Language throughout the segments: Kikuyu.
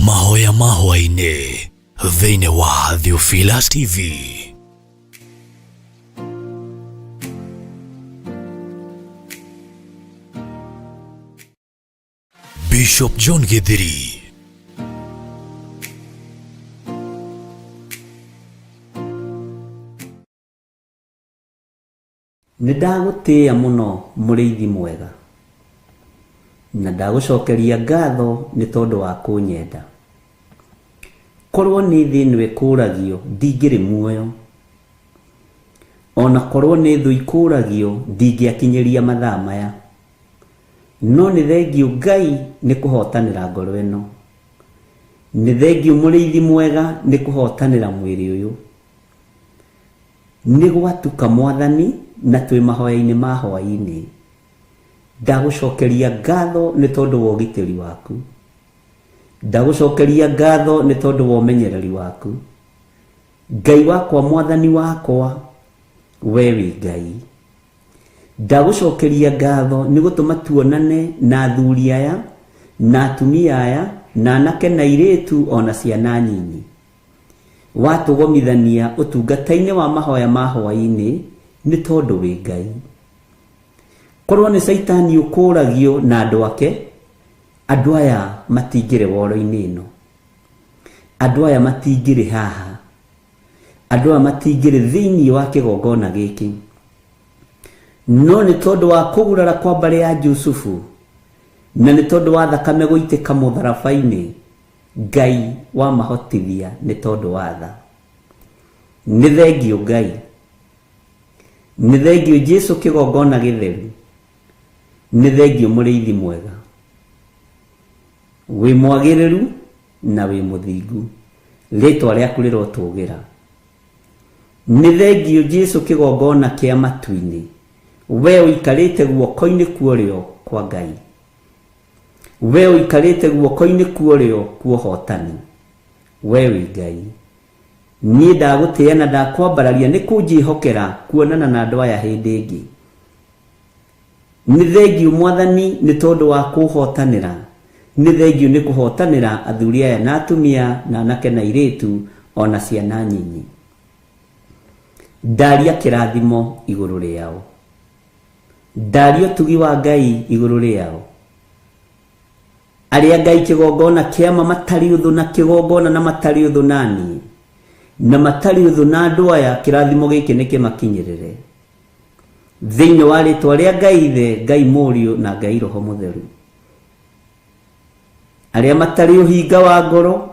Mahoya ma hwaĩ-inĩ thĩinĩ wa Theophilus TV. Bishop John Githiri. Nĩ ndagũtĩĩa mũno mũrĩithi mwega, na ndagũcokeria ngatho nĩ tondũ wa kũnyenda. Korwo nĩ thĩ ĩno ĩkũragio ndingĩrĩ muoyo, ona korwo nĩ thũ ikũragio ndingĩakinyĩria mathaa maya. No nĩ thengiũ Ngai nĩ kũhotanĩra ngoro ĩno. Nĩ thengiũ mũrĩithi mwega nĩ kũhotanĩra mwĩrĩ ũyũ. Nĩ gwatuka Mwathani na twĩ mahoya-inĩ ma hwaĩ-inĩ. Ndagũcokeria ngatho nĩ tondũ wa ũgitĩri waku. Ndagũcokeria ngatho nĩ tondũ wa ũmenyereri waku. Ngai wakwa Mwathani wakwa, we wĩ Ngai. Ndagũcokeria ngatho nĩ gũtũma tuonane na athuri aya, na atumia aya, na anake na airĩtu o na ciana nyinyi. Watũgomithania ũtungata-inĩ wa mahoya ma hwaĩ-inĩ nĩ tondũ wĩ Ngai. Korwo nĩ Caitani ũkũragio na andũ ake, andũ aya matingĩrĩ woro-inĩ ĩno. Andũ aya matingĩrĩ haha. Andũ aya matingĩrĩ thĩinĩ wa kĩgongona gĩkĩ. No nĩ tondũ wa kũgurara kwa mbarĩ ya Jusufu, na nĩ tondũ wa thakame gũitĩka mũtharaba-inĩ, Ngai wamahotithia nĩ tondũ wa tha. Nĩ thengiũ Ngai. Nĩ thengiũ Jesu kĩgongona gĩtheru. Nĩ thengiũ mũrĩithi mwega. Wĩ mwagĩrĩru na wĩ mũthingu. Rĩtwa rĩaku rĩrotũgĩra. Nĩ thengiũ Jesu kĩgongona kĩa matu-inĩ. We ũikarĩte guoko-inĩ kuorĩo kwa Ngai. We ũikarĩte guoko-inĩ kuorĩo kwa ũhotani. We wĩ Ngai. Niĩ ndagũtĩĩa na ndakwambararia nĩ kũnjĩhokera kuonana na andũ aya hĩndĩ ĩngĩ. Nĩ thengiũ Mwathani nĩ tondũ wa kũhotanĩra. Nĩ thengiũ nĩ kũhotanĩra athuri aya na atumia na anake na airĩtu o na ciana nyinyi. Ndaria kĩrathimo igũrũ rĩao. Ndaria ũtugi wa Ngai igũrũ rĩao. Arĩa Ngai kĩgongona kĩama matarĩ ũthũ na kĩgongona na matarĩ ũthũ na niĩ, na matarĩ ũthũ na andũ aya, kĩrathimo gĩkĩ nĩ kĩmakinyĩrĩre. Thĩinĩ wa rĩtwa rĩa Ngai Ithe, Ngai Mũriũ na Ngai Roho Mũtheru. Arĩa matarĩ ũhinga wa ngoro,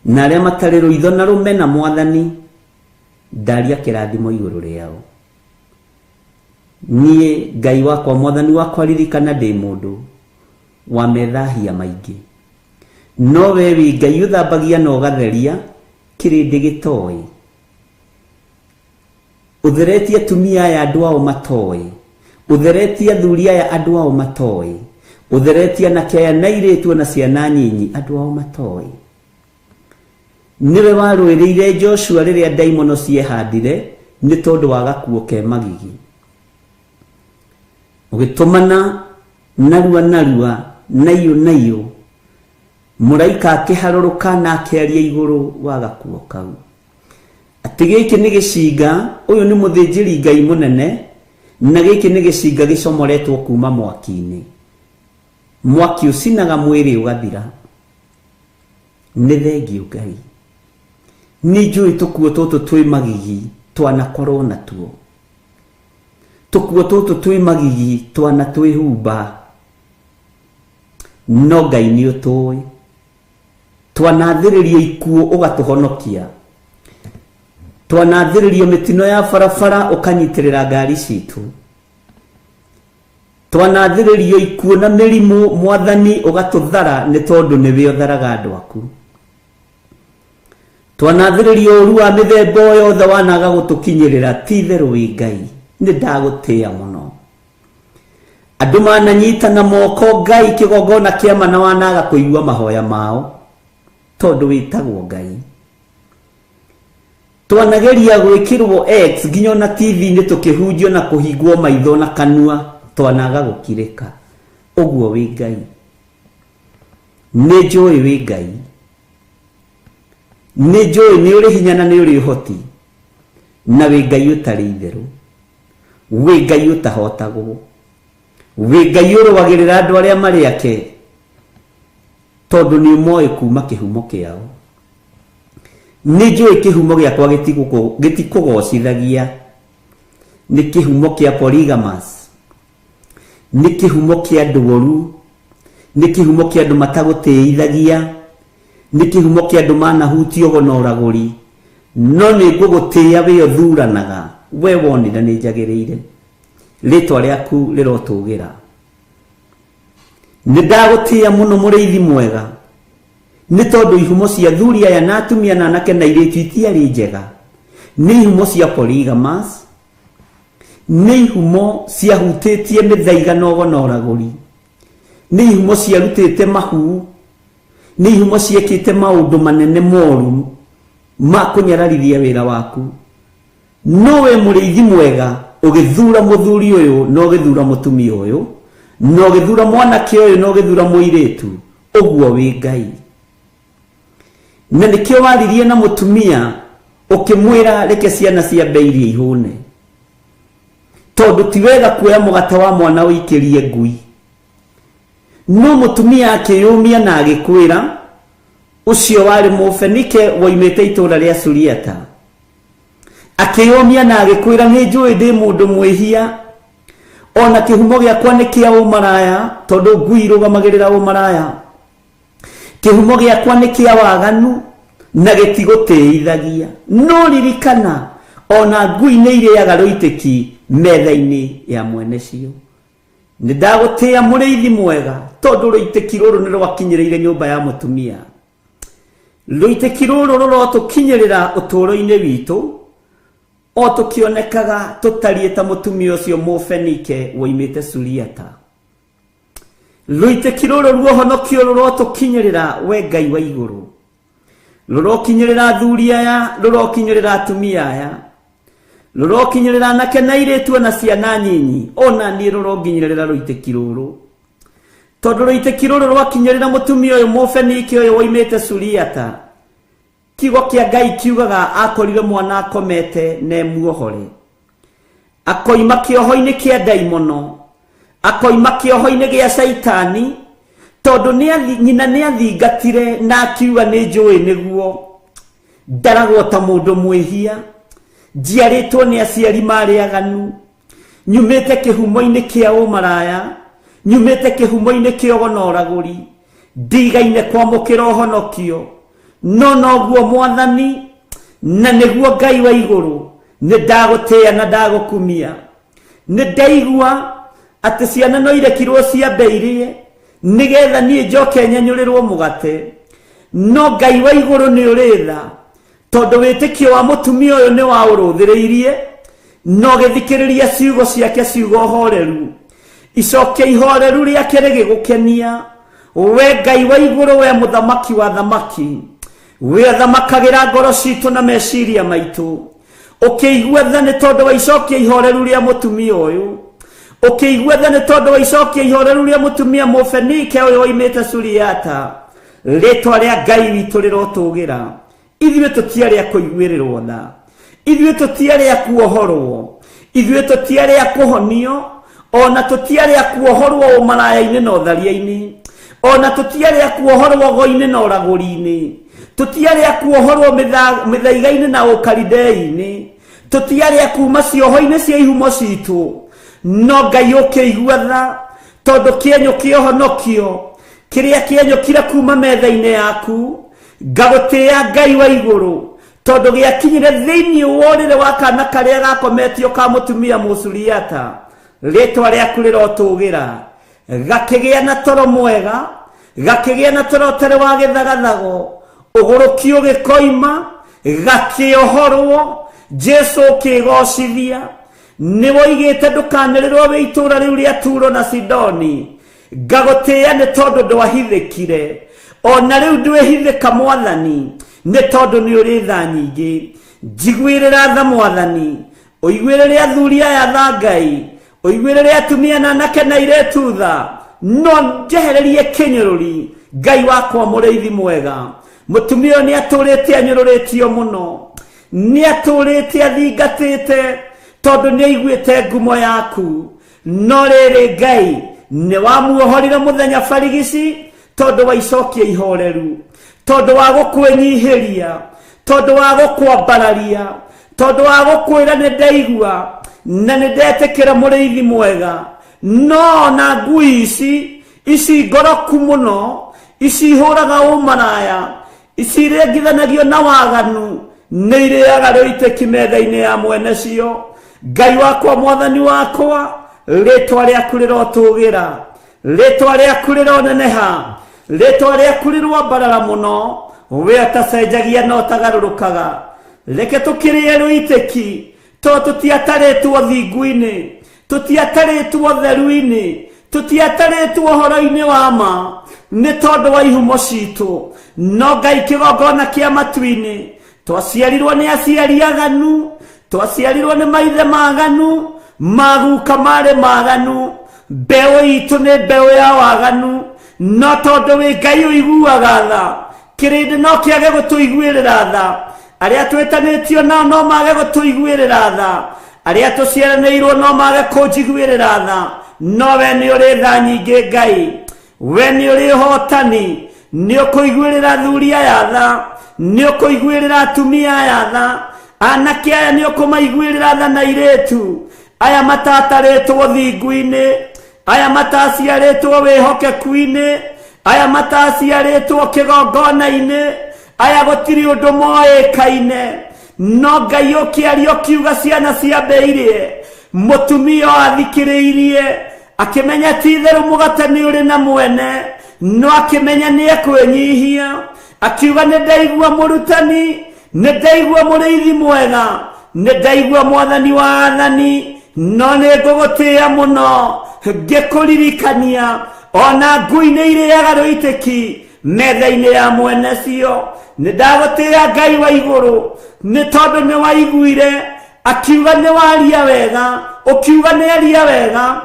na arĩa matarĩ rũitho na rũmena Mwathani, ndaria kĩrathimo igũrũ rĩao. Niĩ Ngai wakwa Mwathani wakwa ririkana ndĩ mũndũ wa methahia maingĩ. No we wĩ Ngai ũthambagia na ũgatheria kĩrĩndĩ gĩtoĩ. Ũtheretie atumia aya andũ ao matoĩ. Ũtheretie athuri aya andũ ao matoĩ. Ũtheretie anake aya na airĩtu ona ciana nyinyi andũ ao matoĩ. Nĩwe warũĩrĩire Joshua rĩrĩa ndaimono ciehandire nĩ tondũ wa gakuo ke magigi. Ũgĩtũmana narua narua naiyũ naiyũ mũraika akĩharũrũka na akĩaria igũrũ wa gakuo kau. Atĩ gĩkĩ nĩ gĩcinga, ũyũ nĩ mũthĩnjĩri Ngai mũnene, na gĩkĩ nĩ gĩcinga gĩcomoretwo kuma mwaki-inĩ. Mwaki ũcinaga mwĩrĩ ũgathira. Nĩ thengiũ Ngai. Nĩ njũĩ tũkuo tũtũ twĩ magigi twanakorwo natuo. Tũkuo tũtũ twĩ magigi twanatwĩhumba. No Ngai nĩ ũtũĩ. Twanathĩrĩrio ikuũ ũgatũhonokia. Twanathĩrĩrio mĩtino ya barabara ũkanyitĩrĩra ngari citũ. Twanathĩrĩrio ikuũ na mĩrimũ Mwathani ũgatũthara nĩ tondũ nĩwe ũtharaga andũ aku. Twanathĩrĩrio ũru wa mĩthemba o yothe wanaga gũtũkinyĩrĩra ti itherũ wĩ Ngai nĩ ndagũtĩĩa mũno. Andũ mananyitana moko Ngai kĩgongona kĩama na wanaga kũigua mahoya mao tondũ wĩtagwo Ngai. Twanageria gwĩkĩrwo X nginya ona TV-inĩ tũkĩhunjio na kũhingwo maitho na kanua twanaga gũkirĩka. Ũguo wĩ Ngai. Nĩ njũĩ wĩ Ngai, nĩ njũĩ nĩ ũrĩ hinya na nĩ ũrĩ ũhoti, na wĩ Ngai ũtarĩ itherũ, wĩ Ngai ũtahotagwo, wĩ Ngai ũrũagĩrĩra andũ arĩa marĩ ake, tondũ nĩ ũmoĩ kuma kĩhumo kĩao. Nĩ njũĩ kĩhumo gĩakwa gĩtikũgocithagia, nĩ kĩhumo kĩa polygamous, nĩ kĩhumo kĩa andũ oru, nĩ kĩhumo kĩa andũ matagũtĩithagia, nĩ kĩhumo kĩa andũ manahutio ũgo na ũragũri, no nĩ ngũgũtĩĩa wĩ ũthuranaga, we wonire nĩ njagĩrĩire, rĩtwa rĩaku rĩrotũgĩra. Nĩ ndagũtĩĩa mũno mũrĩithi mwega, nĩ tondũ ihumo cia athuri aya na atumia na anake na airĩtu itiarĩ njega, nĩ ihumo cia polygamous, nĩ ihumo ciahutĩtie mĩthaiga na ũgo na ũragũri, nĩ ihumo ciarutĩte mahu, nĩ ihumo ciekĩte maũndũ manene moru ma kũnyararithia wĩra waku. No we mũrĩithi mwega ũgĩthura mũthuri ũyũ na ũgĩthura mũtumia ũyũ na ũgĩthura mwanake ũyũ na ũgĩthura mũirĩtu, ũguo wĩ Ngai. Na nĩkĩo waririe na mũtumia ũkĩmwĩra reke ciana ciambe irie ihũne, tondũ ti wega kuoya mũgate wa mwana ũikĩrie ngui. No mũtumia akĩyũmia na agĩkwĩra, ũcio warĩ Mũfenike woimĩte itũũra rĩa Suriata, akĩyũmia na agĩkwĩra, nĩ njũĩ ndĩ mũndũ mwĩhia, ona kĩhumo gĩakwa nĩ kĩa ũmaraya, tondũ ngui irũgamagĩrĩra ũmaraya. Kĩhumo gĩakwa nĩ kĩa waganu na gĩtigũtĩithagia. No ririkana, ona ngui nĩ irĩaga rũitĩki metha-inĩ ya mwene cio. Nĩ ndagũtĩĩa mũrĩithi mwega, tondũ rũitĩki rũrũ nĩ rwakinyĩrĩire nyũmba ya mũtumia. Rũitĩki rũrũ rũrotũkinyĩrĩra ũtũũro-inĩ witũ, o tũkĩonekaga tũtariĩ ta mũtumia ũcio Mũfenike woimĩte Suriata. Rũitĩki rũrũ ruohonokio rũrotũkinyĩrĩra we Ngai wa igũrũ, rũrokinyĩrĩra athuri aya, rũrokinyĩrĩra atumia aya, rũrokinyĩrĩra anake na airĩtu ona ciana nyinyi, ona niĩ rũronginyĩrĩra rũitĩki rũrũ, tondũ rũitĩki rũrũ rwakinyĩrĩra mũtumia ũyũ Mũfenike ũyũ woimĩte Suriata. Kiugo kĩa Ngai kiugaga akorire mwana akomete na emuohore, akoima kĩoho-inĩ kĩa ndaimono, akoima kĩoho-inĩ gĩa Caitani, tondũ nyina nĩ athingatire na akiuga nĩ njũĩ nĩguo ndaragwo ta mũndũ mwĩhia, njiarĩtwo nĩ aciari marĩ aganu, nyumĩte kĩhumo-inĩ kĩa ũmaraya, nyumĩte kĩhumo-inĩ kĩa ũgo na ũragũri, ndigaine kwamũkĩra ũhonokio, no noguo Mwathani na nĩguo Ngai wa igũrũ, nĩ ndagũtĩĩa na ndagũkumia. Nĩ ndaigua atĩ ciana no irekirwo ciambe irĩe nĩgetha niĩ njoke nyenyũrĩrwo mũgate, no Ngai wa igũrũ nĩ ũrĩ tha, tondũ wĩtĩkio wa mũtumia ũyũ nĩ wa ũrũthĩrĩirie na ũgĩthikĩrĩria ciugo ciake, ciugo horeru, icokia ihoreru rĩake rĩgĩgũkenia. We Ngai wa igũrũ, we mũthamaki wa thamaki, we athamakagĩra ngoro citũ na meciria maitũ, ũkĩigua tha nĩ tondũ wa icokia ihoreru rĩa mũtumia ũyũ, ũkĩigua tha nĩ tondũ wa icokia ihoreru rĩa mũtumia Mũfenike ũyũ oimĩte Suriata. Rĩtwa rĩa Ngai witũ rĩrotũgĩra. Ithuĩ tũtiarĩ a kũiguĩrĩrwo tha, ithuĩ tũtiarĩ a kuohorwo, ithuĩ tũtiarĩ a kũhonio, ona tũtiarĩ a kuohorwo ũmaraya-inĩ na ũtharia-inĩ, ona tũtiarĩ a kuohorwo ũgo-inĩ na ũragũri-inĩ, tũtiarĩ a kuohorwo mĩthaiga-inĩ na ũkaridei-inĩ, tũtiarĩ a kuma cioho-inĩ cia ihumo citũ, no Ngai ũkĩigua tha, tondũ kĩenyũ kĩa ũhonokio kĩrĩa kĩenyũkire kuma metha-inĩ yaku, ngagũtĩĩa Ngai wa igũrũ, tondũ gĩakinyire thĩinĩ wa ũrĩrĩ wa kana karĩa gakometio ka mũtumia Mũsuriata, rĩtwa rĩaku rĩrotũgĩra, gakĩgĩa na toro mwega, gakĩgĩa na toro ũtarĩ wa gĩthagathago, ũgũrũki ũgĩkoima, gakĩohorwo, Jesu ũkĩgocithia. Nĩ woigĩte ndũkanĩrĩrwo wĩ itũũra rĩu rĩa Turo na Sidoni, ngagũtĩĩa nĩ tondũ ndwahithĩkire, ona rĩu ndwĩhithĩka Mwathani, nĩ tondũ nĩ ũrĩ tha nyingĩ. Njiguĩrĩra tha Mwathani, ũiguĩrĩre athuri aya tha Ngai, ũiguĩrĩre atumia na anake na airĩtu tha, no njehererie kĩnyũrũri. Ngai wakwa mũrĩithi mwega, mũtumia ũyũ nĩ atũrĩte anyũrũrĩtio mũno, nĩ atũrĩte athingatĩte, tondũ nĩ aiguĩte ngumo yaku. No rĩrĩ Ngai, nĩ wamuohorire mũthenya barigici, tondũ wa icokia ihoreru, tondũ wa gũkwĩnyihĩria, tondũ wa gũkwambararia, tondũ wa gũkwĩra nĩ ndaigua na nĩ ndetĩkĩra mũrĩithi mwega. No ona ngui ici, ici ngoroku mũno, ici ihũraga ũmaraya, ici iringithanagio na waganu, nĩ irĩaga rũitĩki metha-inĩ ya mwene cio. Ngai wakwa, mwathani wakwa, rĩtwa rĩaku rĩrotũgĩra, rĩtwa rĩaku rĩroneneha, rĩtwa rĩaku rĩroambarara mũno, we ũtacenjagia na ũtagarũrũkaga. Reke tũkĩrĩe rũitĩki, tondũ tũtiatarĩtwo thingu-inĩ, tũtiatarĩtwo theru-inĩ, tũtiatarĩtwo ũhoro-inĩ wa ma, nĩ tondũ wa ihumo citũ. No Ngai kĩgongona kĩa matu-inĩ, twaciarirwo nĩ aciari aganu, twaciarirwo nĩ maithe maganu, maguka marĩ maganu, mbeũ itũ nĩ mbeũ ya waganu. No tondũ wĩ Ngai ũiguaga tha, kĩrĩndĩ no kĩage gũtũiguĩrĩra tha, arĩa twĩtanĩtio nao no mage gũtũiguĩrĩra tha, arĩa tũciaranĩirwo no mage kũnjiguĩrĩra tha, no we nĩ ũrĩ tha nyingĩ Ngai, we nĩ ũrĩ ũhotani, nĩ ũkũiguĩrĩra athuri aya tha, nĩ ũkũiguĩrĩra atumia aya tha, anake aya nĩ ũkũmaiguĩrĩra tha na airĩtu aya matatarĩtwo thingu-inĩ, aya mataciarĩtwo wĩhokeku-inĩ, aya mataciarĩtwo kĩgongona-inĩ, aya gũtirĩ ũndũ moĩkaine. No Ngai ũkĩaria ũkiuga ciana ciambĩirie, mũtumia ũyũ athikĩrĩirie, akĩmenya ti itherũ mũgate nĩ ũrĩ na mwene, no akĩmenya nĩ ekwĩnyihia, akiuga nĩ ndaigua mũrutani, nĩ ndaigua mũrĩithi mwega, nĩ ndaigua mwathani wa athani, no nĩ ngũgũtĩĩa mũno ngĩkũririkania, ona ngui nĩ irĩaga rũitĩki metha-inĩ ya mwene cio. Nĩ ndagũtĩĩa Ngai wa igũrũ, nĩ tondũ nĩ waiguire akiuga nĩ waria wega, ũkiuga nĩ aria wega,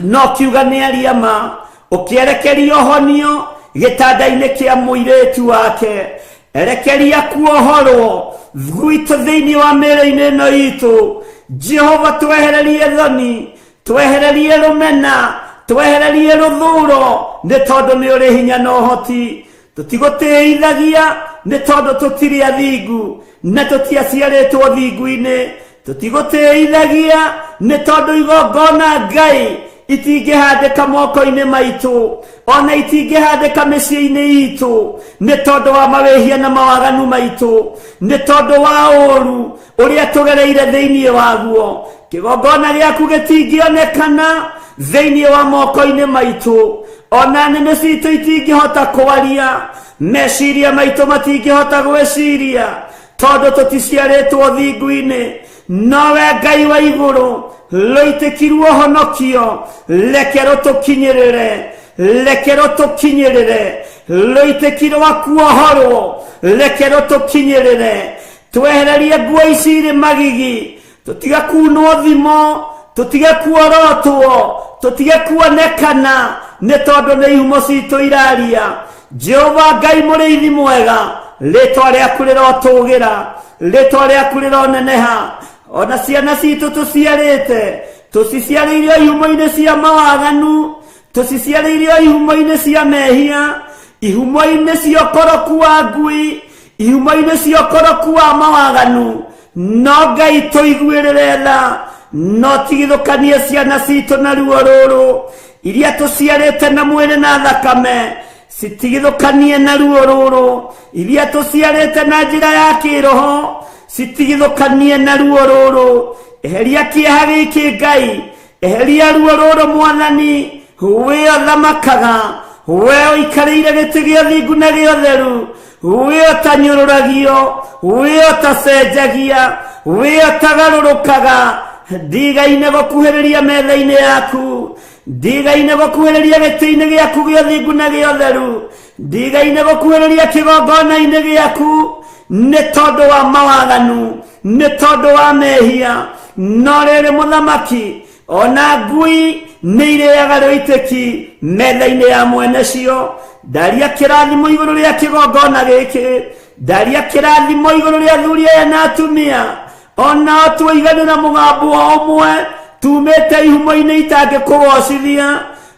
no kiuga nĩ aria ma, ũkĩerekeria ũhonio gĩtanda-inĩ kĩa mũirĩtu wake. Erekeria kuohorwo gwitũ thĩinĩ wa mĩĩrĩ-inĩ ĩno itũ. Jehova, twehererie thoni, twehererie rũmena, twehererie rũthũro, nĩ tondũ nĩ ũrĩ hinya na ũhoti. Tũtigũtĩithagia nĩ tondũ tũtirĩ athingu na tũtiaciarĩtwo thingu-inĩ. Tũtigũtĩithagia nĩ tondũ igongona Ngai itingĩhandĩka moko-inĩ maitũ, ona itingĩhandĩka mĩciĩ-inĩ itũ, nĩ tondũ wa mawĩhia na mawaganu maitũ, nĩ tondũ wa ũũru ũrĩa tũgereire thĩinĩ waguo. Kĩgongona gĩaku gĩtingĩonekana thĩinĩ wa moko-inĩ maitũ, ona nĩmĩ citũ itingĩhota kwaria, meciria maitũ matingĩhota gwĩciria, tondũ tũticiarĩtwo thingu-inĩ. Nowe Ngai wa igũrũ, rũitĩkirwo ũhonokio, reke rũtũkinyĩrĩre, reke rũtũkinyĩrĩre, rũitĩki rwa kuohorwo, reke rũtũkinyĩrĩre. Twehererie nguo ici irĩ magigi, tũtige kunwo thimo, tũtige kuorotwo, tũtige kuonekana, nĩ tondũ nĩ ihumo citũ iraria. Jehova Ngai mũrĩithi mwega, rĩtwa rĩaku rĩrotũgĩra, rĩtwa rĩaku rĩroneneha. Ona ciana citũ tũciarĩte, tũciciarĩire ihumo-inĩ cia mawaganu, tũciciarĩire ihumo-inĩ cia mehia, ihumo-inĩ cia ũkoroku wa ngui, ihumo-inĩ cia ũkoroku wa mawaganu. No Ngai tũiguĩrĩre tha, no tigithũkanie ciana citũ na ruo rũrũ, iria tũciarĩte na mwĩrĩ na thakame, citigithũkanie na ruo rũrũ, iria tũciarĩte na njĩra ya kĩroho, citigithũkanie na ruo rũrũ. Eheria kĩeha gĩkĩ Ngai, eheria ruo rũrũ Mwathani, we ũthamakaga, we ũikarĩire gĩtĩ gĩa thingu na gĩa ũtheru, we ũtanyũrũragio, we ũtacenjagia, we ũtagarũrũkaga. Ndigaine gũkuhĩrĩria metha-inĩ yaku, ndigaine gũkuhĩrĩria gĩtĩ-inĩ gĩaku gĩa thingu na gĩa ũtheru, ndigaine gũkuhĩrĩria kĩgongona-inĩ gĩaku, nĩ tondũ wa mawaganu, nĩ tondũ wa mehia. No rĩrĩ mũthamaki, ona ngui Nĩ irĩaga rũitĩki metha-inĩ ya mwene cio. Ndaria kĩrathimo igũrũ rĩa kĩgongona gĩkĩ, ndaria kĩrathimo igũrũ rĩa athuri aya na atumia, onao tũiganĩra mũgambo o ũmwe, tumĩte ihumo-inĩ itangĩkũgocithia.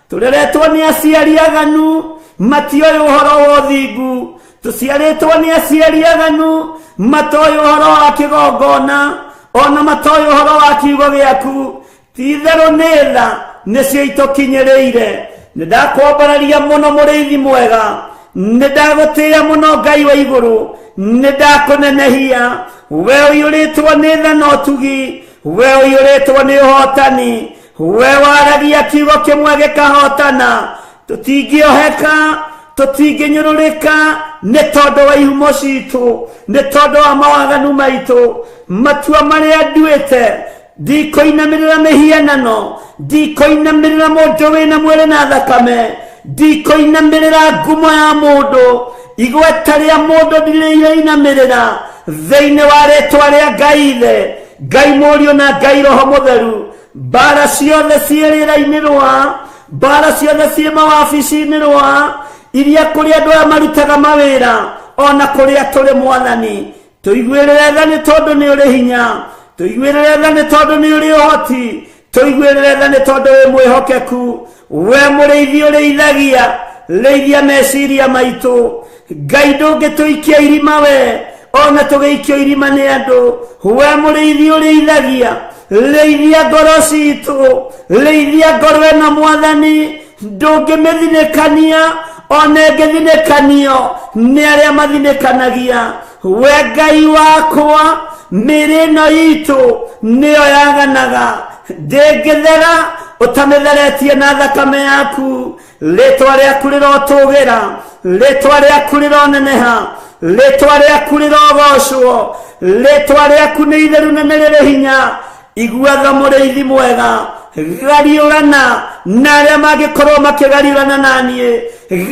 Tũreretwo nĩ aciari aganu, matioĩ ũhoro wa ũthingu. Tũciarĩtwo nĩ aciari aganu, matoĩ ũhoro wa kĩgongona, ona matoĩ ũhoro wa kiugo gĩaku. Ti-itherũ nĩ tha nĩcio itũkinyĩrĩire. Nĩ ndakwambararia mũno mũrĩithi mwega, nĩ ndagũtĩĩa mũno Ngai wa igũrũ, nĩ ndakũnenehia. We ũiyũrĩtwo nĩ tha na ũtugi, we ũiyũrĩtwo nĩ ũhotani, we waragia kiugo kĩmwe gĩkahotana. Tũtingĩoheka, tũtingĩnyũrũrĩka nĩ tondũ wa ihumo citũ, nĩ tondũ wa mawaganu maitũ. Matua marĩa nduĩte, ndikũinamĩrĩra mĩhianano, ndikũinamĩrĩra mũndũ wĩna mwĩrĩ na thakame, ndikũinamĩrĩra ngumo ya mũndũ, igweta rĩa mũndũ ndirĩinamĩrĩra. Thĩinĩ wa rĩtwa rĩa Ngai Ithe, Ngai Mũriũ na Ngai Roho Mũtheru, mbara ciothe ciĩ rĩera-inĩ rwa, mbara ciothe ciĩ mawabici-inĩ rwa, iria kũrĩ andũ aya marutaga mawĩra, ona kũrĩa tũrĩ Mwathani, tũiguĩrĩre tha nĩ tondũ nĩ ũrĩ hinya, tũiguĩrĩre tha nĩ tondũ nĩ ũrĩ ũhoti, tũiguĩrĩre tha nĩ tondũ wĩ mwĩhokeku. We mũrĩithi ũrĩithagia, rĩithia meciria maitũ. Ngai ndũngĩtũikia irima we, ona tũgĩikio irima nĩ andũ. We mũrĩithi ũrĩithagia, rĩithia ngoro citũ, rĩithia ngoro ĩno Mwathani, ndũngĩmĩthinĩkania, ona ĩngĩthinĩkanio nĩ arĩa mathinĩkanagia. We Ngai wakwa, mĩĩrĩ ĩno itũ nĩyo yaganaga, ndĩngĩthera ũtamĩtheretie na thakame yaku. Rĩtwa rĩaku rĩrotũgĩra, rĩtwa rĩaku rĩroneneha, rĩtwa rĩaku rĩrogocwo, rĩtwa rĩaku nĩ itheru na nĩ rĩrĩ hinya. Igua tha mũrĩithi mwega, gariũrana na arĩa mangĩkorwo makĩgariũrana na niĩ,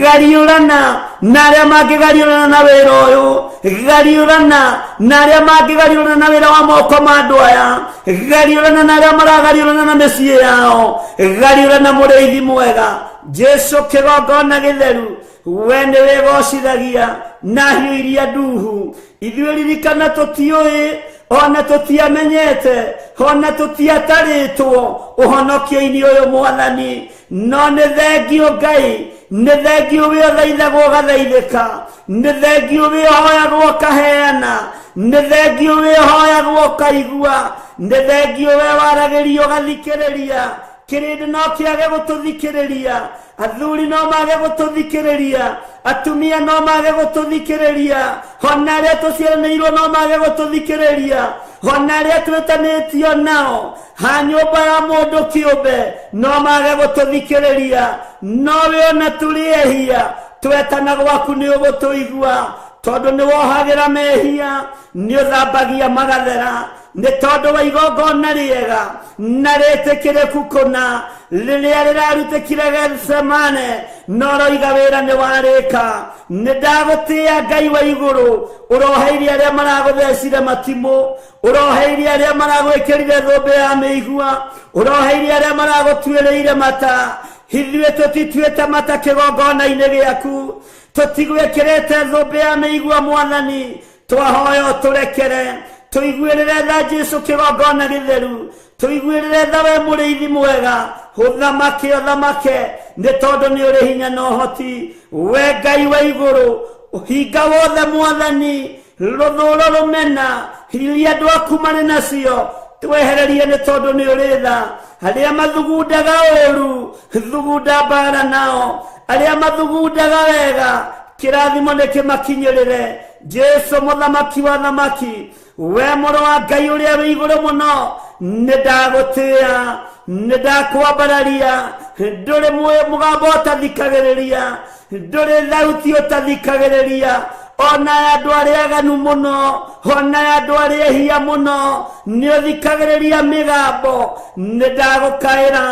gariũrana na arĩa mangĩgariũrana na wĩra ũyũ, gariũrana na arĩa mangĩgariũrana na wĩra wa moko ma andũ aya, gariũrana na arĩa maragariũrana na mĩciĩ yao, gariũrana mũrĩithi mwega. Jesu kĩgongona gĩtheru, we nĩ wĩgocithagia na hiũ iria nduhu. Ithuĩ ririkana tũtiũĩ, ona tũtiamenyete, ona tũtiatarĩtwo ũhonokio-inĩ ũyũ Mwathani, no nĩ thengio Ngai, nĩ thengio wĩ ũthaithagwo ũgathaithĩka, nĩ thengio wĩ ũhoyagwo ũkaheana, nĩ thengio wĩ ũhoyagwo ũkaigua, nĩ thengio we waragĩrio ũgathikĩrĩria. Kĩrĩndĩ no kĩage gũtũthikĩrĩria, athuri no mage gũtũthikĩrĩria, atumia no mage gũtũthikĩrĩria, ona arĩa tũciaranĩirwo no mage gũtũthikĩrĩria, ona arĩa twĩtanĩtio nao ha nyũmba ya mũndũ kĩũmbe no mage gũtũthikĩrĩria, no we ona tũrĩ ehia twetana gwaku nĩ ũgũtũigua, tondũ nĩ wohagĩra mehia, nĩ ũthambagia magathera, nĩ tondũ wa igongona rĩega na rĩtĩkĩrĩku kũna rĩrĩa rĩrarutĩkire Gethsemane, no roiga wĩra nĩ warĩka. Nĩ ndagũtĩĩa Ngai wa igũrũ, ũroheirie arĩa maragũthecire matimũ, ũroheirie arĩa maragwĩkĩrire thũmbĩ ya mĩigua, ũroheirie arĩa maragũtuĩrĩire mata. Ithuĩ tũtituĩte mata kĩgongona-inĩ gĩaku, tũtigwĩkĩrĩte thũmbĩ ya mĩigua Mwathani, twahoya ũtũrekere, tũiguĩrĩre tha Jesu kĩgongona gĩtheru, tũiguĩrĩre tha we mũrĩithi mwega, ũthamake ũthamake nĩ tondũ nĩ ũrĩ hinya na ũhoti. We Ngai wa igũrũ, ũhinga wothe Mwathani, rũthũũro rũmena iria andũ aku marĩ nacio twehererie nĩ tondũ nĩ ũrĩ tha. Arĩa mathugundaga ũũru, thugunda mbara nao, arĩa mathugundaga wega, kĩrathimo nĩ kĩmakinyĩrĩre. Jesu mũthamaki wa thamaki, we mũrũ wa Ngai ũrĩa wĩ igũrũ mũno, nĩ ndagũtĩĩa, nĩ ndakwambararia. Ndũrĩ mũgambo ũtathikagĩrĩria, ndũrĩ thauti ũtathikagĩrĩria, ona ya andũ arĩa aganu mũno, ona ya andũ arĩa ehia mũno, nĩ ũthikagĩrĩria mĩgambo. Nĩ ndagũkaĩra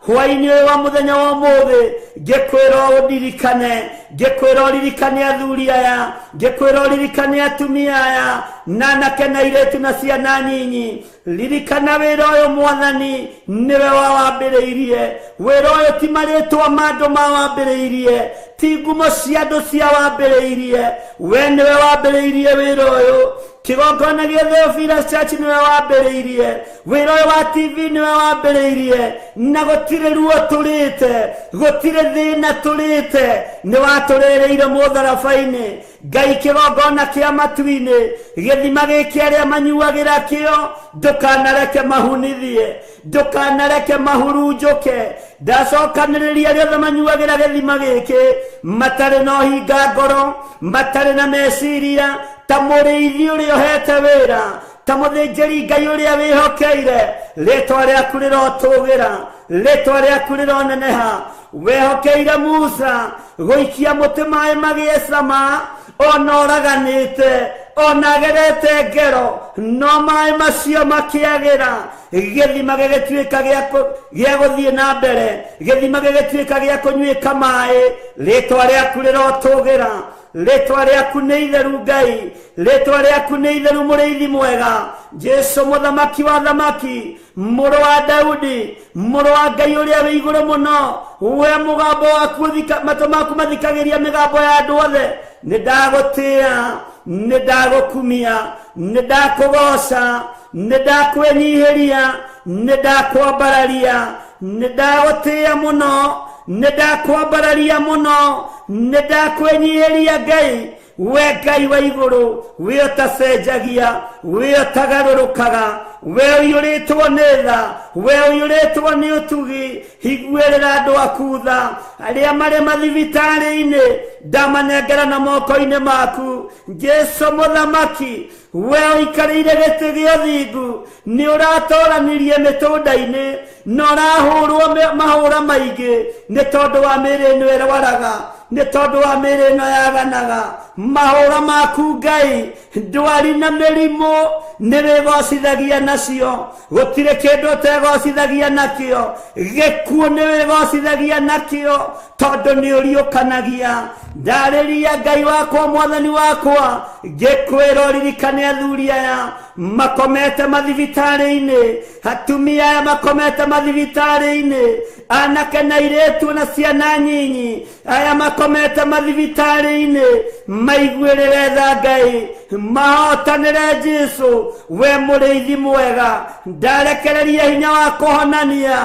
Hwaĩ-inĩ ũyũ wa mũthenya wa ũmũthĩ ngĩkwĩra ũndirikane, ngĩkwĩra ũririkane athuri aya, ngĩkwĩra ũririkane atumia aya na anake na airĩtu na ciana nyinyi. Ririkana wĩra ũyũ Mwathani nĩwe wawambĩrĩirie. Wĩra ũyũ ti marĩtwa ma andũ mawambĩrĩirie, ti ngumo cia andũ cia wambĩrĩirie, we nĩwe wambĩrĩirie wĩra ũyũ. Kĩgongona gĩa Theophilus Church nĩwe wambĩrĩirie, wĩra ũyũ wa TV nĩwe wambĩrĩirie, na gũtirĩ ruo tũrĩte, gũtirĩ thĩna tũrĩte, nĩ watũrĩrĩire mũtharaba-inĩ. Ngai kĩgongona kĩa matu-inĩ, gĩthima gĩkĩ arĩa manyuagĩra kĩo, ndũkanareke mahunithie, ndũkanareke mahurunjũke. Ndacokanĩrĩria arĩa othe manyuagĩra gĩthima gĩkĩ, matarĩ na ũhinga ngoro, matarĩ na meciria, ta mũrĩithi ũrĩa ũhete wĩra, ta mũthĩnjĩri Ngai ũrĩa wĩhokeire. Rĩtwa rĩaku rĩrotũgĩra, rĩtwa rĩaku rĩroneneha. Wehokeire Musa gũikia mũtĩ maĩ magĩe cama, ona ũraganĩte, ona agerete ngero, no maĩ macio makĩagĩra. Gĩthima gĩgĩtuĩka gĩa gũthiĩ na mbere, gĩthima gĩgĩtuĩka gĩa kũnyuĩka maĩ. Rĩtwa rĩaku rĩrotũgĩra, rĩtwa rĩaku nĩ itheru Ngai, rĩtwa rĩaku nĩ itheru mũrĩithi mwega, Jesu mũthamaki wa thamaki, mũrũ wa Daudi, mũrũ wa Ngai ũrĩa wĩ igũrũ mũno. We mũgambo waku matũ maku mathikagĩria mĩgambo ya andũ othe. Nĩ ndagũtĩĩa, nĩ ndagũkumia, nĩ ndakũgoca, nĩ ndakwĩnyihĩria, nĩ ndakwambararia, nĩ ndagũtĩĩa mũno, nĩ ndakwambararia mũno, nĩ ndakwĩnyihĩria Ngai. We Ngai wa igũrũ, we ũtacenjagia, we ũtagarũrũkaga, we ũiyũrĩtwo nĩ tha, we ũiyũrĩtwo nĩ ũtugi, higuĩrĩra andũ aku tha. Arĩa marĩ mathibitarĩ-inĩ ndamanengera na moko-inĩ maku. Jesu mũthamaki, we ũikarĩire gĩtĩ gĩa ũthingu, nĩ ũratoranirie mĩtũnda-inĩ, na ũrahũrwo mahũra maingĩ nĩ tondũ wa mĩĩrĩ ĩno ĩrwaraga, nĩ tondũ wa mĩĩrĩ ĩno yaganaga. Mahũra maku Ngai, ndwari na mĩrimũ nĩ wĩgocithagia nacio, gũtirĩ kĩndũ ũtegocithagia nakĩo, gĩkuũ nĩ wĩgocithagia nakĩo, tondũ nĩ ũriũkanagia. Ndarĩria Ngai wakwa, Mwathani wakwa, ngĩkwĩra ũririkane athuri aya makomete mathibitarĩ-inĩ, atumia aya makomete mathibitarĩ-inĩ, anake na airĩtu na ciana nyinyi aya makomete mathibitarĩ-inĩ, maiguĩrĩre tha Ngai, mahotanĩre Jesu, we mũrĩithi mwega. Ndarekereria hinya wa kũhonania,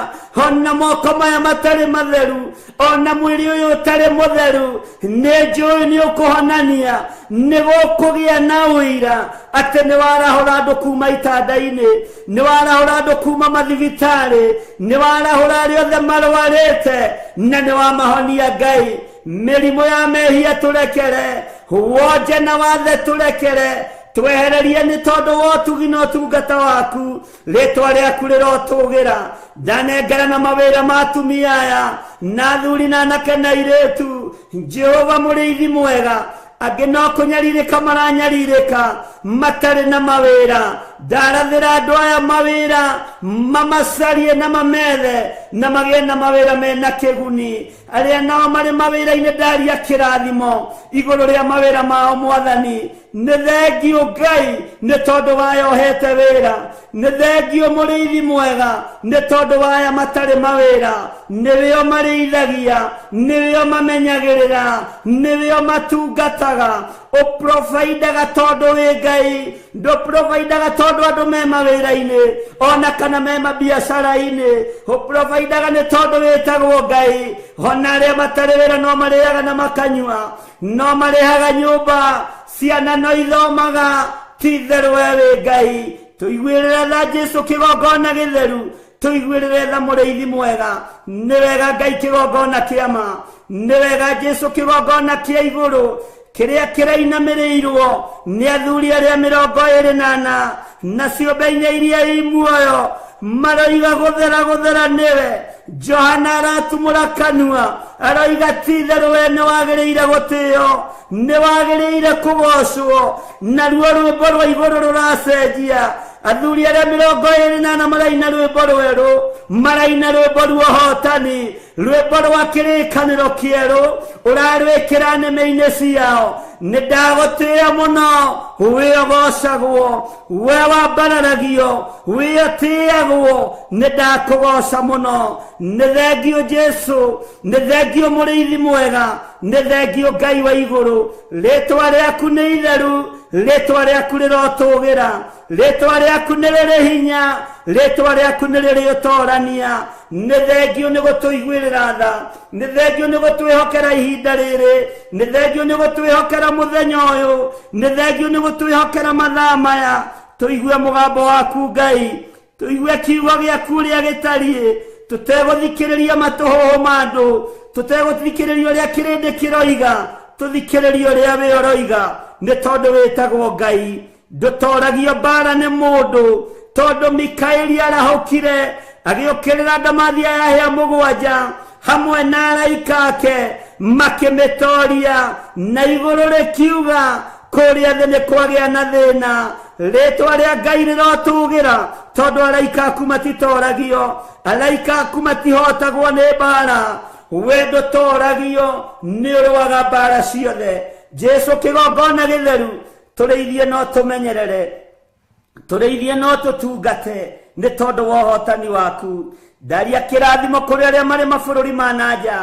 ona moko maya matarĩ matheru, ona mwĩrĩ ũyũ ũtarĩ mũtheru, nĩ njũĩ nĩ ũkũhonania, nĩ gũkũgĩa na ũira atĩ nĩ warahũra andũ kuma itanda-inĩ, nĩ warahũra andũ kuma mathibitarĩ, nĩ warahũra arĩa othe marwarĩte, na nĩ wamahonia Ngai. Mĩrimũ ya mehia tũrekere, wonje na wathe tũrekere, twehererie nĩ tondũ wa ũtugi na ũtungata waku. Rĩtwa rĩaku rĩrotũgĩra. Ndanengera na mawĩra ma atumia aya na athuri na anake na airĩtu. Jehova mũrĩithi mwega, angĩ no kũnyarirĩka maranyarirĩka matarĩ na mawĩra. Ndarathĩra andũ aya mawĩra, mamacarie na mamethe, na magĩe na mawĩra mena kĩguni. Arĩa nao marĩ mawĩra-inĩ ndaria kĩrathimo igũrũ rĩa mawĩra mao Mwathani. Nĩ thengiũ Ngai nĩ tondũ waya ũhete wĩra, nĩ thengiũ mũrĩithi mwega nĩ tondũ waya matarĩ mawĩra. Nĩwĩo marĩithagia, nĩwĩo mamenyagĩrĩra, nĩwĩo matungataga. Ũprovidaga tondũ wĩ Ngai, ndũprovidaga tondũ andũ me mawĩra-inĩ ona kana me mabiacara-inĩ. Ũprovidaga nĩ tondũ wĩtagwo Ngai. Ona arĩa matarĩ wĩra no marĩaga na makanyua, no marĩhaga nyũmba, ciana no ithomaga. Ti itherũ we wĩ Ngai. Tũiguĩrĩre tha Jesu kĩgongona gĩtheru, tũiguĩrĩre tha mũrĩithi mwega. Nĩ wega Ngai kĩgongona kĩa ma, nĩ wega Jesu kĩgongona kĩa igũrũ kĩrĩa kĩrainamĩrĩirwo nĩ athuri arĩa 24 na ciũmbe inya iria i muoyo, maroiga gũthera gũthera nĩwe. Johana aratumũra kanua aroiga ti itherũ we nĩ wagĩrĩire gũtĩo, nĩ wagĩrĩire kũgocwo. Naruo rwĩmbo rwa igũrũ rũracenjia. Athuri arĩa 24 maraina rwĩmbo rwerũ, maraina rwĩmbo rwa ũhotani, rwĩmbo rwa kĩrĩkanĩro kĩerũ ũrarwĩkĩra nĩmĩ-inĩ ciao. Nĩ ndagũtĩĩa mũno, wĩ ũgocagwo, we wambararagio, wĩ ũtĩagwo, nĩ ndakũgoca mũno. Nĩ thengio Jesu, nĩ thengio mũrĩithi mwega, nĩ thengio Ngai wa igũrũ. Rĩtwa rĩaku nĩ itheru, rĩtwa rĩaku rĩrotũgĩra, rĩtwa rĩaku nĩ rĩrĩ hinya, rĩtwa rĩaku nĩ rĩrĩ ũtorania. Nĩ thengio nĩ gũtũiguĩrĩra tha, nĩ thengio nĩ gũtwĩhokera ihinda rĩrĩ, nĩ thengio nĩ gũtwĩhokera mũthenya ũyũ, nĩ thengio nĩ gũtwĩhokera mathaa maya. Tũigue mũgambo waku Ngai, tũigue kiugo gĩaku ũrĩa gĩtariĩ, tũtegũthikĩrĩria matũhũhũ ma andũ, tũtegũthikĩrĩria ũrĩa kĩrĩndĩ kĩroiga, tũthikĩrĩrie ũrĩa wĩ ũroiga, nĩ tondũ wĩtagwo Ngai. Ndũtoragio mbara nĩ mũndũ, tondũ Mikaeli arahũkire agĩũkĩrĩra ndamathia ya hĩa mũgwanja hamwe na araika ake makĩmĩtoria, na igũrũ rĩkiuga kũrĩa thĩ nĩ kwagĩa na thĩna. Rĩtwa rĩa Ngai rĩrotũgĩra, tondũ araika aku matitoragio, araika aku matihotagwo nĩ mbara. We ndũtoragio, nĩ ũrũaga mbara ciothe. Jesu kĩgongona gĩtheru, tũrĩithie no tũmenyerere, tũrĩithie no tũtungate, nĩ tondũ wa ũhotani waku. Ndaria kĩrathimo kũrĩ arĩa marĩ mabũrũri ma na nja,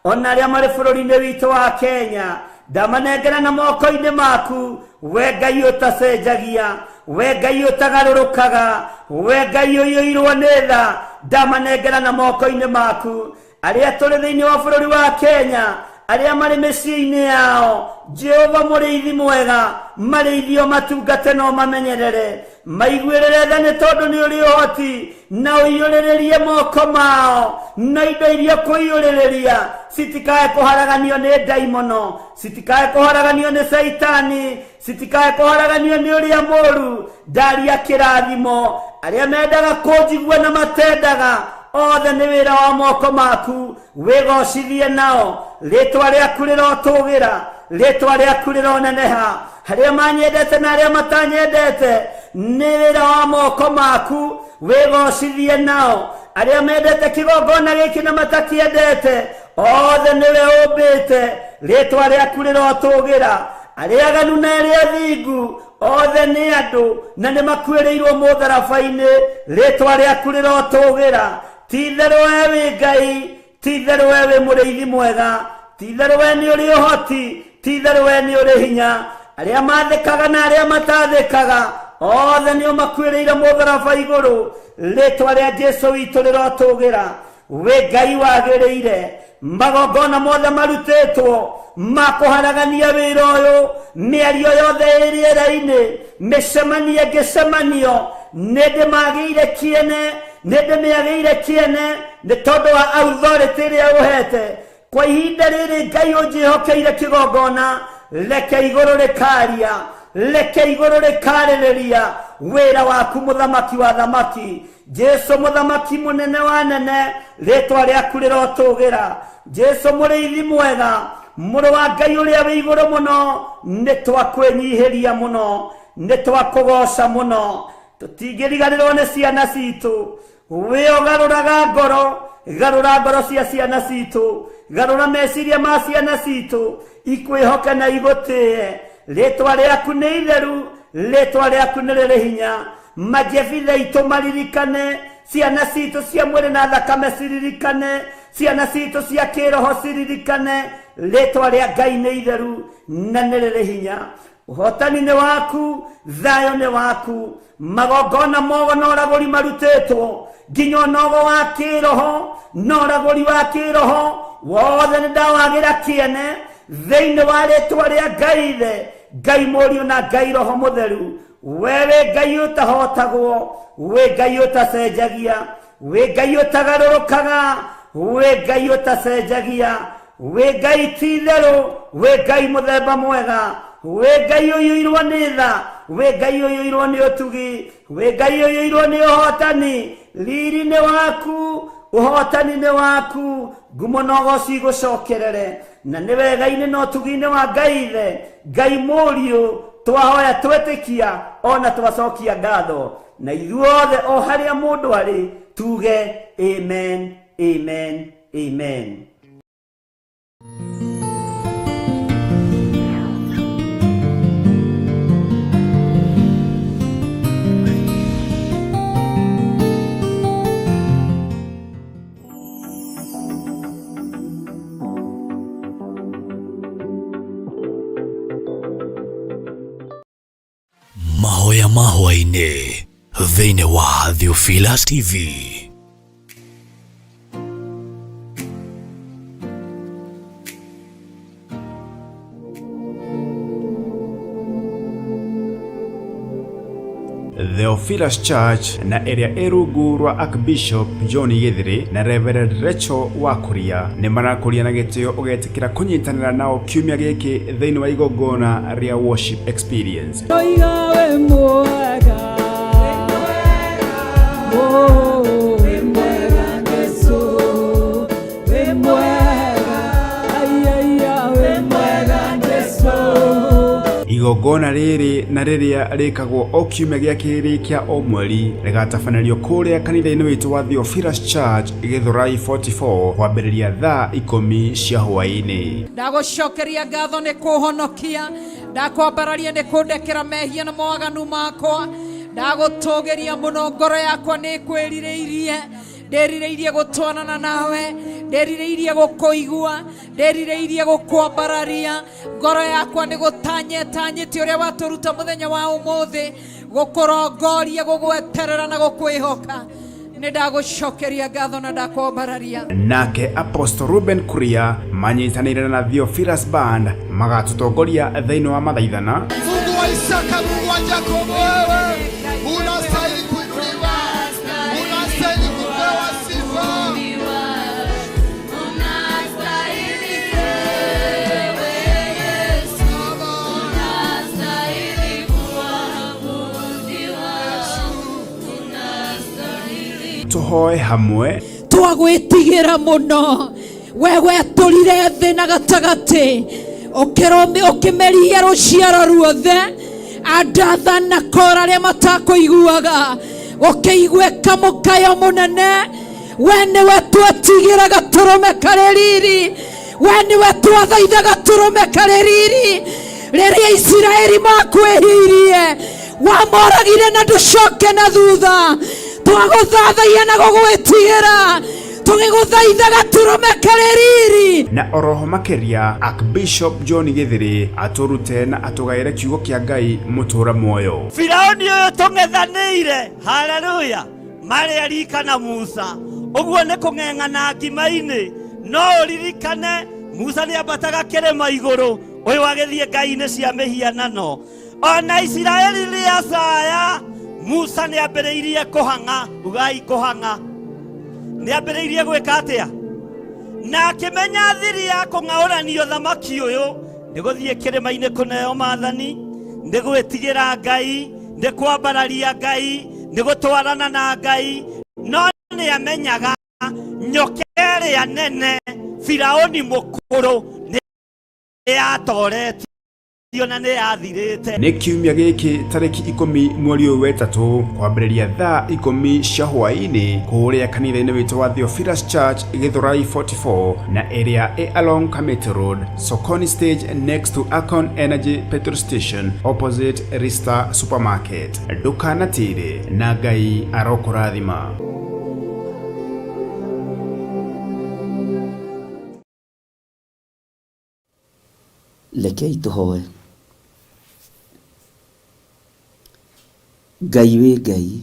ona arĩa marĩ bũrũri-inĩ witũ wa Kenya. Ndamanengera na moko-inĩ maku, we Ngai ũtacenjagia, we Ngai ũtagarũrũkaga, we Ngai ũiyũirwo nĩ tha. Ndamanengera na moko-inĩ maku. Arĩa tũrĩ thĩinĩ wa bũrũri wa Kenya, arĩa marĩ mĩciĩ-inĩ yao, Jehova mũrĩithi mwega, marĩithio matungate no mamenyerere, maiguĩrĩre tha nĩ tondũ nĩ ũrĩ ũhoti, na ũiyũrĩrĩrie moko mao na indo iria kũiyũrĩrĩria, citikae kũharaganio nĩ ndaimono, citikae kũharaganio nĩ caitani, citikae kũharaganio nĩ ũrĩa mũũru. Ndaria kĩrathimo arĩa mendaga kũnjigua na matendaga, othe nĩ wĩra wa moko maku, wĩgocithie nao. Rĩtwa rĩaku rĩrotũgĩra, rĩtwa rĩaku rĩroneneha. Arĩa manyendete na arĩa matanyendete, nĩ wĩra wa moko maku, wĩgocithie nao. Arĩa mendete kĩgongona gĩkĩ na matakĩendete, othe nĩwe ũmbĩte, rĩtwa rĩaku rĩrotũgĩra. Arĩa aganu na arĩa athingu, othe nĩ andũ na nĩ makuĩrĩirwo mũtharaba-inĩ, rĩtwa rĩaku rĩrotũgĩra. Ti itherũ we wĩ Ngai, ti itherũ we wĩ mũrĩithi mwega, ti itherũ we nĩ ũrĩ ũhoti, ti itherũ we nĩ ũrĩ hinya. Arĩa mathĩkaga na arĩa matathĩkaga, othe nĩo makuĩrĩire mũtharaba igũrũ, rĩtwa rĩa Jesu witũ rĩrotũgĩra. Wĩ Ngai wagĩrĩire, magongona mothe marutĩtwo ma kũharagania wĩra ũyũ, mĩario yothe ĩ rĩera-inĩ, mĩcemanio ĩngĩcemanio, nĩ ndĩmagĩire kĩene, nĩ ndĩmĩagĩire kĩene, nĩ tondũ wa authority ĩrĩa ũhete. Kwa ihinda rĩrĩ Ngai ũnjĩhokeire kĩgongona, reke igũrũ rĩkaria, reke igũrũ rĩkarĩrĩria wĩra waku mũthamaki wa thamaki. Jesu mũthamaki mũnene wa nene, rĩtwa rĩaku rĩrotũgĩra. Jesu mũrĩithi mwega, mũrũ wa Ngai ũrĩa wĩ igũrũ mũno, nĩ twakwĩnyihĩria mũno, nĩ twakũgoca mũno. Tũtingĩriganĩrwo nĩ ciana citũ, wĩ ũgarũraga ngoro, garũra ngoro cia ciana citũ, garũra meciria ma ciana citũ, ikwĩhoke na igũtĩe. Rĩtwa rĩaku nĩ itheru, rĩtwa rĩaku nĩ rĩrĩ hinya. Majebitha itũ maririkane, ciana citũ cia mwĩrĩ na thakame ciririkane, ciana citũ cia kĩroho ciririkane, rĩtwa rĩa Ngai nĩ itheru na nĩ rĩrĩ hinya. Ũhotani nĩ waku, thayũ nĩ waku. Magongona mogo na ũragũri marutĩtwo, nginya ũnogo wa kĩroho na ũragũri wa kĩroho wothe nĩ ndawagĩra kĩene thĩinĩ wa rĩtwa rĩa Ngai Ithe, Ngai Mũriũ na Ngai Roho Mũtheru. We wĩ Ngai ũtahotagwo, wĩ Ngai ũtacenjagia, wĩ Ngai ũtagarũrũkaga, wĩ Ngai ũtacenjagia, wĩ Ngai ti itherũ, wĩ Ngai mũthemba mwega, wĩ Ngai ũiyũirwo nĩ tha, wĩ Ngai ũiyũirwo nĩ ũtugi, wĩ Ngai ũiyũirwo nĩ ũhotani. Riri nĩ waku, ũhotani nĩ waku, ngumo na ũgoci igũcokerere. Na nĩ wega-inĩ na ũtugi-inĩ wa Ngai Ithe, Ngai Mũriũ, twahoya twetĩkia ona twacokia ngatho. Na ithuothe o harĩa mũndũ arĩ tuge amen, amen, amen. Mahoya ma hwaĩ-inĩ thĩinĩ wa Theophilus TV. Theophilus Church na ĩrĩa ĩ rungu rwa Archbishop John Gĩthĩrĩ na Reverend Rachel Wakuria nĩ marakũria na gĩtĩo ũgetĩkĩra kũnyitanĩra nao kiumia gĩkĩ thĩinĩ wa igongona rĩa worship experience. Oiga wĩ mwega. Oh, wĩ mwega Jesũ, wĩ mwega. Ai, ai, ai, wĩ mwega Jesũ. Igongona rĩrĩ na rĩrĩa rĩkagwo o kiumia gĩa kerĩ kĩa o mweri rĩgatabanĩrio kũrĩa kanitha-inĩ witũ wa Theophilus Church Gĩthũrai 44 kwambĩrĩria thaa 10 cia hwaĩ-inĩ. Ndagũcokeria ngatho nĩ kũhonokia, ndakwambararia nĩ kũndekera mehia na mawaganu makwa, ndagũtũgĩria mũno, ngoro yakwa nĩ kwĩrirĩirie, ndĩrirĩirie gũtwarana nawe, ndĩrirĩirie gũkũigua, ndĩrirĩirie gũkwambararia, ngoro yakwa nĩ gũtanyetanyĩte ũrĩa watũruta mũthenya wa ũmũthĩ, gũkũrongoria, gũgweterera na gũkwĩhoka. Nĩ ndagũcokeria ngatho na ndakwambararia. Nake Apostle Ruben Kuria manyitanĩire na Theophilus Band magatũtongoria thĩinĩ wa mathaithana. Mungu wa Isaka, Mungu wa Yakobo, wewe unastahili kuinuliwa, unastahili kupewa sifa. Tũhoe hamwe. Twagwĩtigĩra mũno, we wetũrire thĩ na gatagatĩ, ũkĩmeria rũciaro ruothe, Adatha na Kora arĩa matakũiguaga, ũkĩiguĩka mũkayo mũnene. We nĩwe twetigĩra gatũrũme karĩ riri, we nĩwe twathaitha gatũrũme karĩ riri. Rĩrĩa Isiraeli makwĩhirie, wamoragire na ndũcoke na thutha. Twagũthathaia na gũgwĩtigĩra, tũgĩgũthaitha gatũrũme karĩ riri. Na oroho makĩria Archbishop John Gĩthĩrĩ atũrute na atũgaĩre kiugo kĩa Ngai mũtũra muoyo. Firauni ũyũ tũng'ethanĩire, haleluya, marĩ Arika na Musa, ũguo nĩ kũng'eng'ana ngima-inĩ. No ũririkane Musa nĩ ambataga kĩrĩma igũrũ, ũyũ agĩthiĩ ngai-inĩ cia mĩhianano. Ona Isiraeli rĩacaya, Musa nĩ ambĩrĩirie kũhang'a, ugai kũhang'a. Nĩ ambĩrĩirie gwĩka atĩa? Na akĩmenya thiri ya kũng'aũranio thamaki ũyũ nĩ gũthiĩ kĩrĩma-inĩ kũneo maathani, nĩ gwĩtigĩra Ngai, nĩ kwambararia Ngai, nĩ gũtwarana na Ngai. No nĩ amenyaga nyoka ĩrĩa nene Firaũni mũkũrũ nĩ yatoretio na nĩ yathirĩte. Nĩ kiumia gĩkĩ tarĩki 10 mweri ũyũ wetatũ kwambĩrĩria thaa 10 cia hwaĩ-inĩ kũrĩa kanitha-inĩ witũ wa Theophilus Church Gĩthũrai 44 na ĩrĩa ĩ along Kamiti Road, Sokoni Stage next to Akon Energy petrol station opposite Rista Supermarket. Ndũkanatĩre na Ngai arokũrathima. Rekei tũhoe. Ngai wĩ Ngai,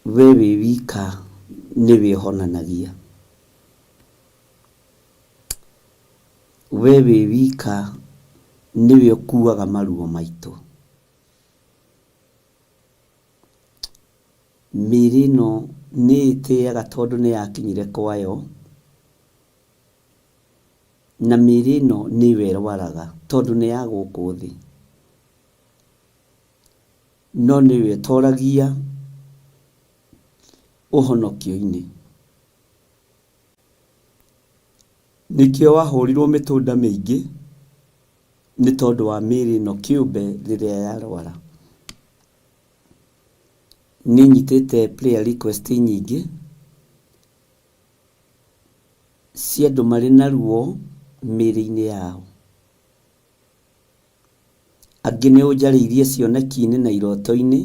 we wĩ wika nĩwe ũhonanagia, we wĩ wika nĩwe ũkuaga maruo maitũ. Mĩĩrĩ ĩno nĩ ĩtĩaga tondũ nĩ yakinyire kwayo, na mĩĩrĩ ĩno nĩyo ĩrwaraga tondũ nĩ ya gũkũ thĩ, no nĩyo ĩtoragia ũhonokio-inĩ. Nĩkĩo wahũrirwo mĩtũnda mĩingĩ Nĩ tondũ wa mĩĩrĩ ĩno kĩũmbe rĩrĩa yarwara. Nĩ nyitĩte prayer request nyingĩ cia andũ marĩ na ruo mĩĩrĩ-inĩ yao. Angĩ nĩ ũnjarĩirie cioneki-inĩ na iroto-inĩ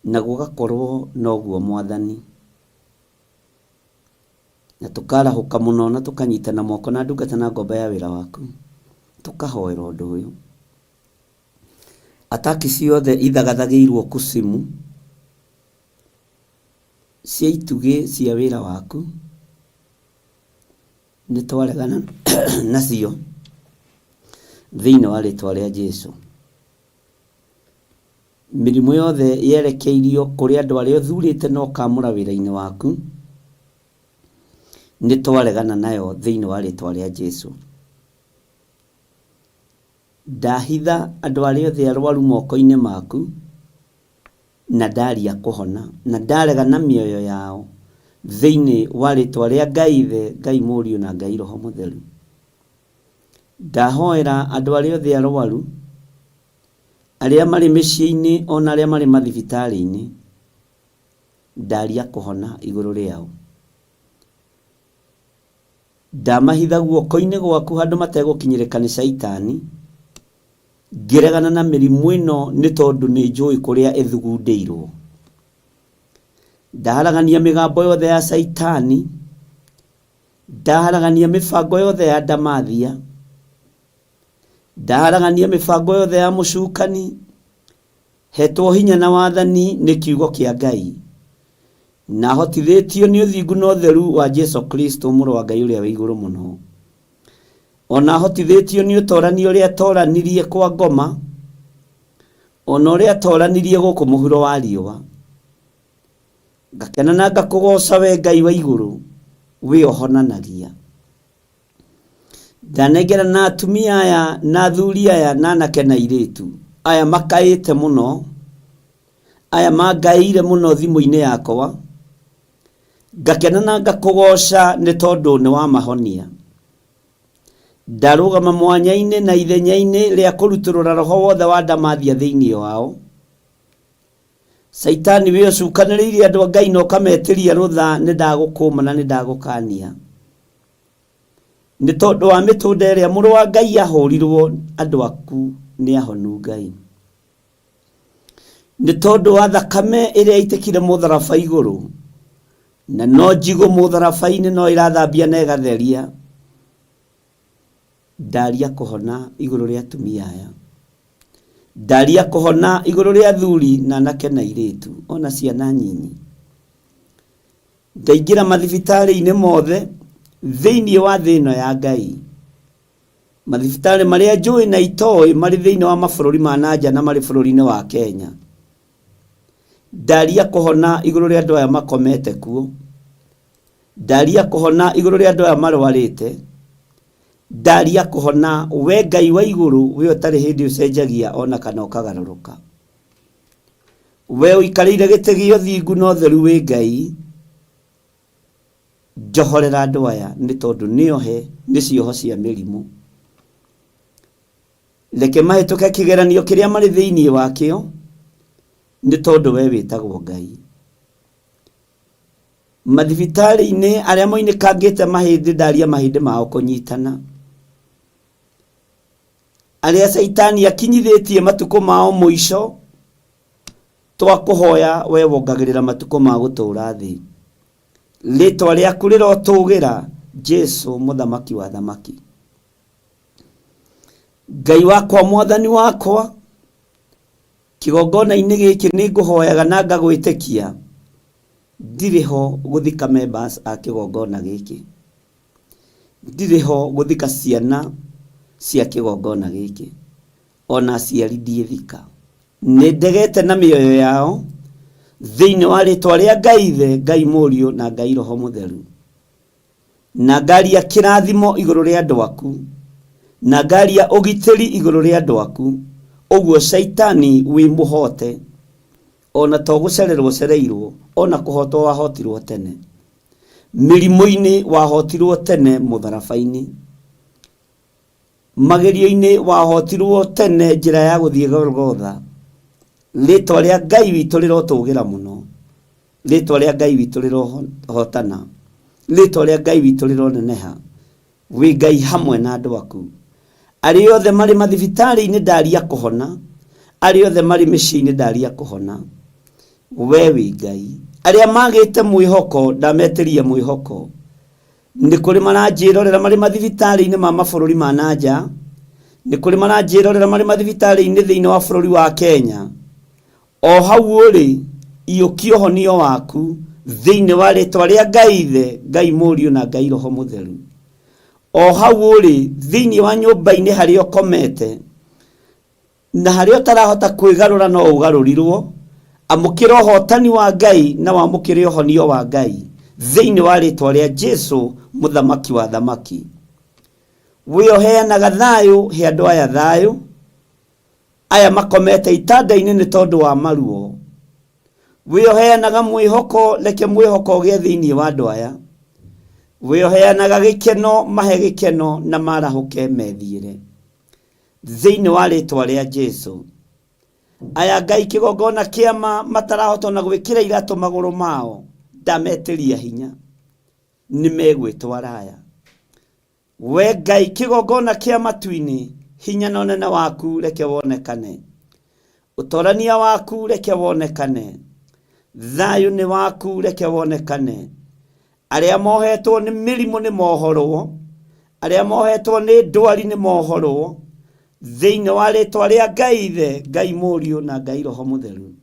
na gũgakorwo noguo Mwathani. Na tũkarahũka mũno na tũkanyitana moko na ndungata na ngombo ya wĩra waku tũkahoera ũndũ ũyũ. Ataki ciothe ithagathagĩirwo kusimu cia itugĩ cia wĩra waku nĩ twaregana nacio thĩinĩ wa rĩtwa rĩa Jesu. Mĩrimũ yothe yerekeirio kũrĩ andũ arĩa ũthurĩte na ũkamũra wĩra-inĩ waku nĩ twaregana nayo thĩinĩ wa rĩtwa rĩa Jesu. Ndahitha andũ arĩa othe arwaru moko-inĩ maku na ndaria kũhona na ndarega na mĩoyo yao thĩinĩ wa rĩtwa rĩa Ngai Ithe, Ngai Mũriũ na Ngai Roho Mũtheru. Ndahoera andũ arĩa othe arwaru, arĩa marĩ mĩciĩ-inĩ ona arĩa marĩ mathibitarĩ-inĩ, ndaria kũhona igũrũ rĩao. Ndamahitha guoko-inĩ gwaku handũ mategũkinyĩrĩka nĩ caitani, ngĩregana na mĩrimũ ĩno nĩ tondũ nĩ njũĩ kũrĩa ĩthugundĩirwo. Ndaharagania mĩgambo yothe ya caitani, ndaharagania mĩbango yothe ya ndamathia, ndaharagania mĩbango yothe ya mũcukani, hetwo hinya na wathani nĩ kiugo kĩa Ngai, na hotithĩtio nĩ ũthingu na ũtheru wa Jesu Kristo mũrũ wa Ngai ũrĩa wĩ igũrũ mũno. Ona hotithĩtio nĩ ũtorani ũrĩa atoranirie kwa ngoma, ona ũrĩa atoranirie gũkũ mũhuro wa riũa. Ngakena na ngakũgoca we Ngai wa igũrũ, wĩ ũhonanagia. Ndanengera na atumia aya na athuri aya na anake na airĩtu aya makaĩte mũno, aya mangaĩire mũno thimũ-inĩ yakwa, ngakena na ngakũgoca nĩ tondũ nĩ wamahonia. Ndarũgama mwanya-inĩ na ithenya-inĩ rĩa kũrutũrũra roho wothe wa ndamathia thĩinĩ wao. Caitani wĩ ũcukanĩrĩirie andũ a Ngai na ũkametĩria rũtha, nĩ ndagũkũma na nĩ ndagũkania. Nĩ tondũ wa mĩtũnda ĩrĩa mũrũ wa Ngai ahũrirwo, andũ aku nĩ ahonu Ngai. Nĩ tondũ wa thakame ĩrĩa ĩitĩkire mũtharaba igũrũ, na no njigũ mũtharaba-inĩ no ĩrathambia na ĩgatheria. Ndaria kũhona igũrũ rĩa atumia aya. Ndaria kũhona igũrũ rĩa athuri na anake na airĩtu, ona ciana nyinyi. Ndaingĩra mathibitarĩ-inĩ mothe thĩinĩ wa thĩ ĩno ya Ngai. Mathibitarĩ marĩa njũĩ na itoĩ marĩ thĩinĩ wa mabũrũri ma nanja na marĩ bũrũri-inĩ wa Kenya. Ndaria kũhona igũrũ rĩa andũ aya makomete kuo. Ndaria kũhona igũrũ rĩa andũ aya marwarĩte. Ndaria kũhona we Ngai wa igũrũ, we ũtarĩ hĩndĩ ũcenjagia ona kana ũkagarũrũka. We ũikarĩire gĩtĩ gĩa ũthingu na ũtheru wĩ Ngai, njohorera andũ aya nĩ tondũ nĩohe nĩ cioho cia mĩrimũ. Reke mahĩtũke kĩgeranio kĩrĩa marĩ thĩinĩ wakĩo, nĩ tondũ we wĩtagwo Ngai. Mathibitarĩ-inĩ arĩa moinĩkangĩte mahĩndĩ, ndaria mahĩndĩ mao kũnyitana. Arĩa caitani akinyithĩtie matukũ mao mũico, twakũhoya we wongagĩrĩra matukũ ma gũtũũra thĩ. Rĩtwa rĩaku rĩrotũgĩra, Jesu mũthamaki wa thamaki. Ngai wakwa, mwathani wakwa, kĩgongona-inĩ gĩkĩ nĩ ngũhoyaga na ngagwĩtĩkia, ndirĩ ho gũthika members a kĩgongona gĩkĩ. Ndirĩ ho gũthika ciana cia kĩgongona gĩkĩ. Ona aciari ndiĩthika. Nĩ ndegete na mĩoyo yao thĩinĩ wa rĩtwa rĩa Ngai Ithe, Ngai Mũriũ na Ngai Roho Mũtheru. Na ngaria kĩrathimo igũrũ rĩa andũ aku, na ngaria ũgitĩri igũrũ rĩa andũ aku, ũguo caitani wĩ mũhote, ona to gũcererwo ũcereirwo, ona kũhotwo wahotirwo tene. Mĩrimũ-inĩ wahotirwo tene mũtharaba-inĩ. Magerio-inĩ wahotirwo tene njĩra ya gũthiĩ Golgotha. Rĩtwa rĩa Ngai witũ rĩrotũgĩra mũno. Rĩtwa rĩa Ngai witũ rĩrohotana. Rĩtwa rĩa Ngai witũ rĩroneneha. Wĩ Ngai hamwe na andũ aku. Arĩa othe marĩ mathibitarĩ-inĩ ndaria kũhona. Arĩa othe marĩ mĩciĩ-inĩ ndaria kũhona. We wĩ Ngai. Arĩa magĩte mwĩhoko ndametĩria mwĩhoko. Nĩ kũrĩ maranjĩrorera marĩ mathibitarĩ-inĩ ma mabũrũri ma na nja. Nĩ kũrĩ maranjĩrorera marĩ mathibitarĩ-inĩ thĩinĩ wa bũrũri wa Kenya. O hau ũrĩ, iyũkia ũhonio waku thĩinĩ wa rĩtwa rĩa Ngai Ithe, Ngai Mũriũ na Ngai Roho Mũtheru. O hau ũrĩ, thĩinĩ wa nyũmba-inĩ harĩa ũkomete, na harĩa ũtarahota kwĩgarũra no ũgarũrirwo, amũkĩra ũhotani wa Ngai na wamũkĩre ũhonio wa Ngai thĩinĩ wa rĩtwa rĩa Jesu mũthamaki wa thamaki. We ũheanaga thayũ, he andũ aya thayũ, aya makomete itanda-inĩ nĩ tondũ wa maruo. We ũheanaga mwĩhoko, reke mwĩhoko ũgĩe thĩinĩ wa andũ aya. We ũheanaga gĩkeno, mahe gĩkeno na marahũke methiĩre. Thĩinĩ wa rĩtwa rĩa Jesu. Aya Ngai kĩgongona kĩama matarahota ona gwĩkĩra iratũ magũrũ mao, ndametĩria hinya, nĩ megwĩtwara aya. We Ngai kĩgongona kĩa matu-inĩ, hinya na ũnene waku reke wonekane. Ũtorania waku reke wonekane. Thayũ nĩ waku reke wonekane. Arĩa mohetwo nĩ mĩrimũ nĩ mohorwo. Arĩa mohetwo nĩ ndwari nĩ mohorwo. Thĩinĩ wa rĩtwa rĩa Ngai Ithe, Ngai Mũriũ na Ngai Roho Mũtheru.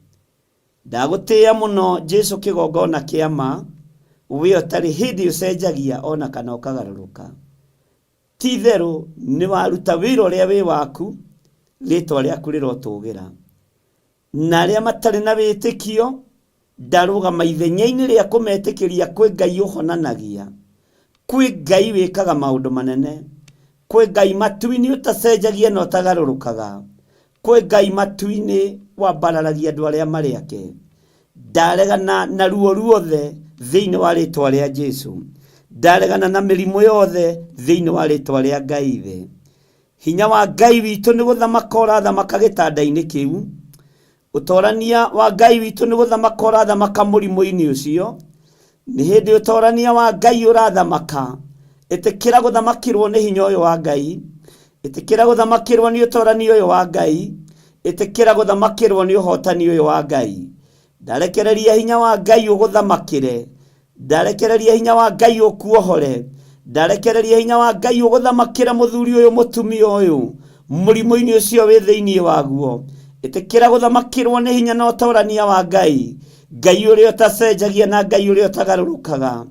Ndagũtĩĩa mũno Jesu kĩgongona kĩa ma, we ũtarĩ hĩndĩ ũcenjagia ona kana ũkagarũrũka. Ti itherũ nĩ waruta wĩra ũrĩa wĩ waku, rĩtwa rĩaku rĩrotũgĩra. Na arĩa matarĩ na wĩtĩkio, ndarũgama ithenya-inĩ rĩa kũmetĩkĩria kwĩ Ngai ũhonanagia, kwĩ Ngai wĩkaga maũndũ manene, kwĩ Ngai matu-inĩ ũtacenjagia na ũtagarũrũkaga, kwĩ Ngai matu-inĩ wambararagia andũ arĩa marĩ ake. Ndaregana na ruo ruothe thĩinĩ wa rĩtwa rĩa Jesu. Ndaregana na mĩrimũ yothe thĩinĩ wa rĩtwa rĩa Ngai Ithe. Hinya wa Ngai witũ nĩ gũthamaka ũrathamaka gĩtanda-inĩ kĩu. Ũtorania wa Ngai witũ nĩ gũthamaka ũrathamaka mũrimũ-inĩ ũcio. Nĩ hĩndĩ ũtorania wa Ngai ũrathamaka. Ĩtĩkĩra gũthamakĩrwo nĩ hinya ũyũ wa Ngai. Ĩtĩkĩra gũthamakĩrwo nĩ ũtorania ũyũ wa Ngai. Ĩtĩkĩra gũthamakĩrwo nĩ ũhotani ũyũ wa Ngai. Ndarekereria hinya wa Ngai ũgũthamakĩre. Ndarekereria hinya wa Ngai ũkuohore. Ndarekereria hinya wa Ngai ũgũthamakĩre mũthuri ũyũ mũtumia ũyũ mũrimũ-inĩ ũcio wĩ thĩinĩ waguo. Ĩtĩkĩra gũthamakĩrwo nĩ hinya na ũtorania wa Ngai. Ngai ũrĩa ũtacenjagia na Ngai ũrĩa ũtagarũrũkaga.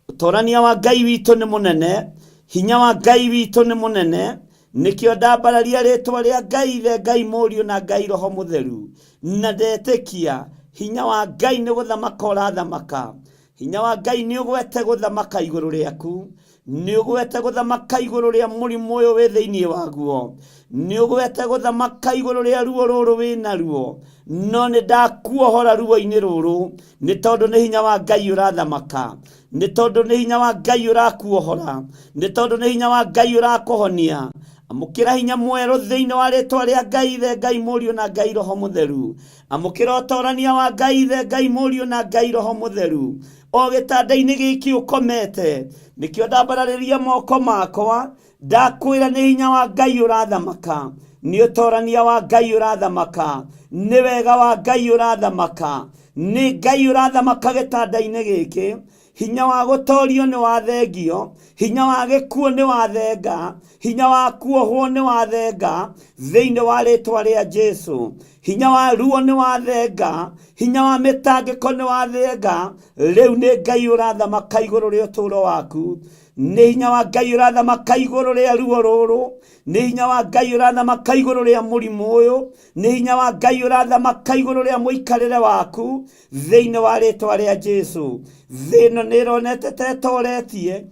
Ũtorania wa Ngai witũ nĩ mũnene. Hinya wa Ngai witũ nĩ mũnene. Nĩkĩo ndambararia rĩtwa rĩa Ngai Ithe, Ngai Mũriũ na Ngai Roho Mũtheru. Na ndetĩkia hinya wa Ngai nĩ gũthamaka ũrathamaka. Hinya wa Ngai nĩ ũgwete gũthamaka igũrũ rĩaku. Nĩ ũgwete gũthamaka igũrũ rĩa mũrimũ ũyũ wĩ thĩinĩ waguo. Nĩ ũgwete gũthamaka igũrũ rĩa ruo rũrũ wĩ naruo. No nĩ ndakuohora ruo-inĩ rũrũ, nĩ tondũ nĩ hinya wa Ngai ũrathamaka. Nĩ tondũ nĩ hinya wa Ngai ũrakuohora. Nĩ tondũ nĩ hinya wa Ngai ũrakũhonia. Amũkĩra hinya mwerũ thĩinĩ wa rĩtwa rĩa Ngai Ithe, Ngai Mũriũ na Ngai Roho Mũtheru. Amũkĩra ũtorania wa Ngai Ithe, Ngai Mũriũ na Ngai Roho Mũtheru. O gĩtanda-inĩ gĩkĩ ũkomete, nĩkĩo ndambararĩria moko makwa, ndakwĩra nĩ hinya wa Ngai ũrathamaka, nĩ ũtorania wa Ngai ũrathamaka, nĩ wega wa Ngai ũrathamaka, nĩ Ngai ũrathamaka gĩtanda-inĩ gĩkĩ. Hinya wa gũtorio nĩ wathengio, hinya wa gĩkuũ nĩ wathenga, hinya wa kuohwo nĩ wathenga thĩinĩ wa rĩtwa rĩa Jesu. Hinya wa ruo nĩ wathenga, hinya wa mĩtangĩko nĩ wathenga. Rĩu nĩ Ngai ũrathamaka igũrũ rĩa ũtũũro waku. Nĩ hinya wa Ngai ũrathamaka igũrũ rĩa ruo rũrũ. Nĩ hinya wa Ngai ũrathamaka igũrũ rĩa mũrimũ ũyũ. Nĩ hinya wa Ngai ũrathamaka igũrũ rĩa mũikarĩre waku thĩinĩ wa rĩtwa rĩa Jesu. Thĩ ĩno nĩ ĩronete ta ĩtoretie,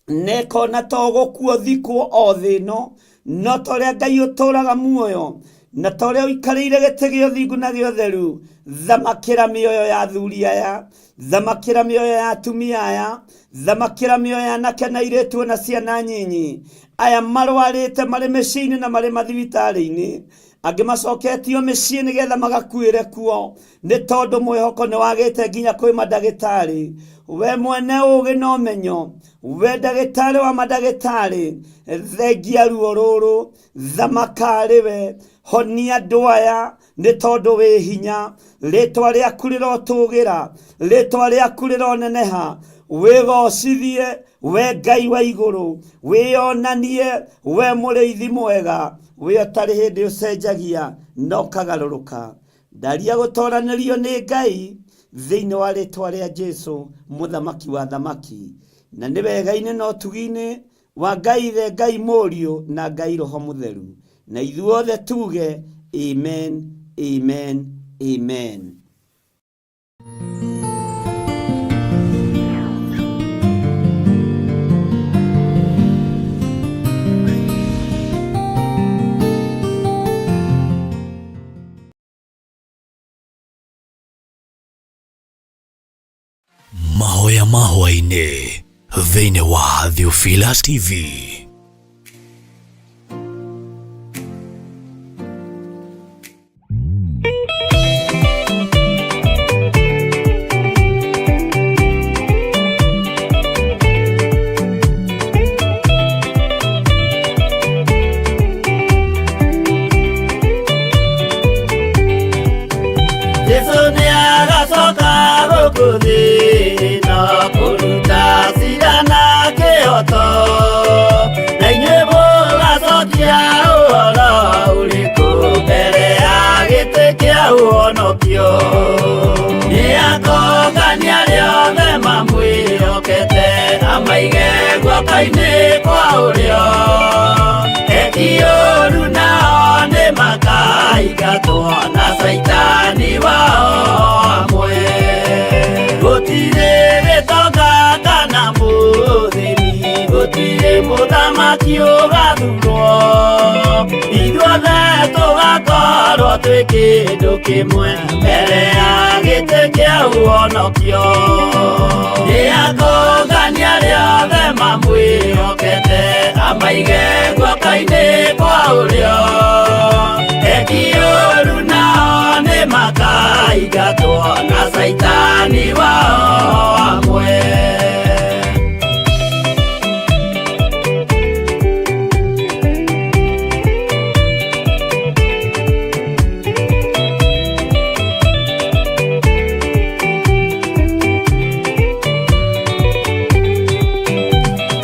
na ĩkona ta ũgũkua ũthikwo o thĩ ĩno, no ta ũrĩa Ngai ũtũũraga muoyo, Na ta ũrĩa ũikarĩire gĩtĩ gĩa ũthingu na gĩa ũtheru, thamakĩra mĩoyo ya athuri aya, thamakĩra mĩoyo ya atumia aya, thamakĩra mĩoyo ya anake na airĩtu na ciana nyinyi aya marwarĩte marĩ mĩciĩ-inĩ na marĩ mathibitarĩ-inĩ, angĩ macoketio mĩciĩ nĩgetha magakuĩre kuo nĩ tondũ mwĩhoko nĩ wagĩte nginya kwĩ mandagĩtarĩ. We mwene ũgĩ na ũmenyo, we ndagĩtarĩ wa mandagĩtarĩ, thengia ruo rũrũ, thamaka arĩ we, honia andũ aya nĩ tondũ wĩ hinya. Rĩtwa rĩaku rĩrotũgĩra, rĩtwa rĩaku rĩroneneha, wĩgocithie we Ngai wa igũrũ, wĩonanie we mũrĩithi mwega, we ũtarĩ hĩndĩ ũcenjagia na ũkagarũrũka. Ndaria gũtoranĩrio nĩ Ngai thĩinĩ wa rĩtwa rĩa Jesu mũthamaki wa thamaki, na nĩ wega-inĩ na ũtugi-inĩ wa Ngai Ithe, Ngai Mũriũ na Ngai Roho Mũtheru, na ithuothe tuge amen, amen, amen. Mahoya ma hwaĩ-inĩ thĩinĩ wa Theophilus TV. Jesu nĩ agacoka gũkũ thĩ na kũruta cira na kĩhoto, na inyuĩ mũgacokia ũhoro ũrĩkũ mbere ya gĩtĩ kĩa ũhonokio. Nĩ akongania arĩa othe mamwĩhokete, amaige guoko-inĩ kwa ũrĩo. Eki ũũru nao nĩ makaingatwo na caitani wao amwe. Gũtirĩ gĩtonga kana mũthĩni, gũtirĩ mũthamaki ũgathurwo, ithuothe tũgakorwo twĩ kĩndũ kĩmwe mbere ya gĩtĩ kĩa ũhonokio. Nĩ akongania arĩa othe mamwĩhokete, amaige guoko-inĩ kwa ũrĩo. Eki ũũru nao nĩ makaingatwo na caitani wao amwe.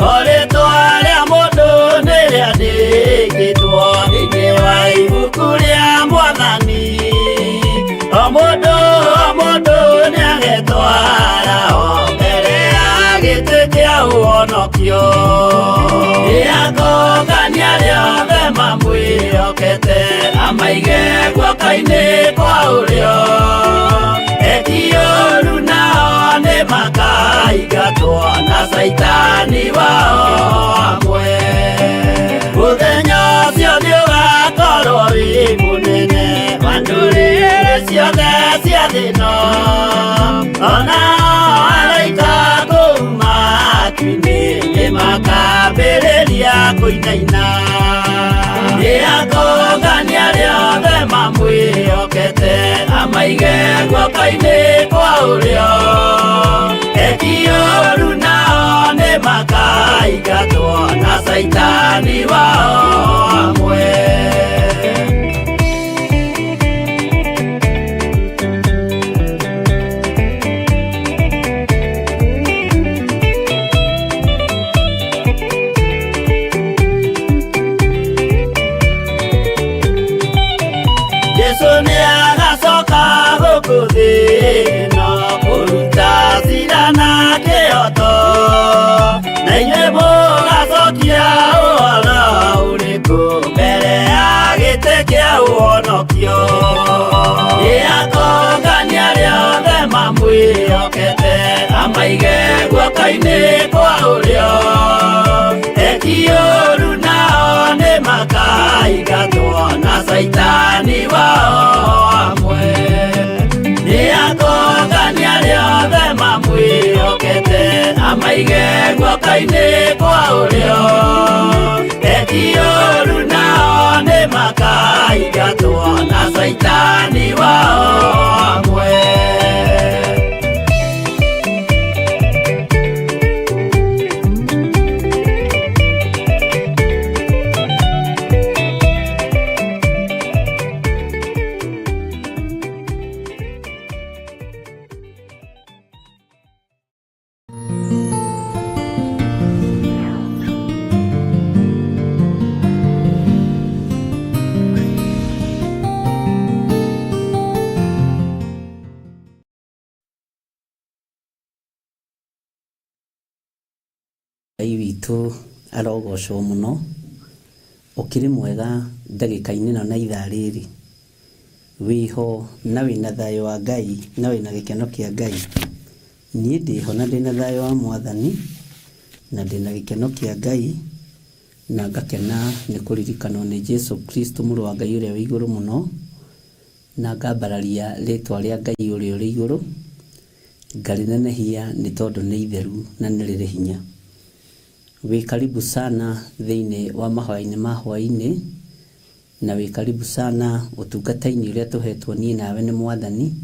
O rĩtwa rĩa mũndũ nĩ rĩandĩkĩtwo thĩinĩ wa ibuku rĩa Mwathani, o mũndũ o mũndũ nĩagetwara o mbere ya gĩtĩ kĩa ũhonokio. Nĩ akongania arĩa othe mamwĩhokete, amaige guoko-inĩ kwa ũrĩo. Eki ũũru nao nĩ makaingatwo na caitani wao amwe. Mũthenya ũcio nĩ ũgakorwo wĩ mũnene wa ndũrĩrĩ ciothe cia thĩ ĩno, ona araika kũu matu-inĩ nĩ makambĩrĩria kũinaina. Nĩ akongania arĩa othe mamwĩhokete, amaige guoko-inĩ kwa ũrĩo. Eki ũũru nao nĩ makaingatwo na caitani wao amwe. Jesu nĩ agacoka gũkũ thĩ ĩno kũruta cira na kĩhoto, na inyuĩ mũgacokia ũhoro ũrĩkũ mbere ya gĩtĩ kĩa ũhonokio. Nĩ akongania arĩa othe mamwĩhokete, amaige guoko-inĩ kwa ũrĩo. Eki ũũru nao nĩ makaingatwo na caitani Amaige guoko-inĩ kwa ũrĩo. Eti ũru nao nĩ makaingatwo na Caitani wao hamwe. Ngai witũ arogocwo mũno, ũkĩrĩ mwega ndagĩka-inĩ ĩno na ithaa rĩrĩ, wĩho na wĩna thayũ wa Ngai na wĩna gĩkeno kĩa Ngai. Niĩ ndĩho na ndĩna thayũ wa Mwathani na ndĩna gĩkeno kĩa Ngai na ngakena nĩ kũririkanwo nĩ Jesu Kristo mũrũ wa Ngai ũrĩa wĩ igũrũ mũno, na ngambararia rĩtwa rĩa Ngai ũrĩa ũrĩ igũrũ, ngarĩnenehia nĩ tondũ nĩ itheru na nĩ rĩrĩ hinya. Wĩ karibu sana thĩinĩ wa mahoya-inĩ ma hwaĩ-inĩ, na wĩ karibu sana ũtungata-inĩ ũrĩa tũhetwo niĩ nawe nĩ Mwathani,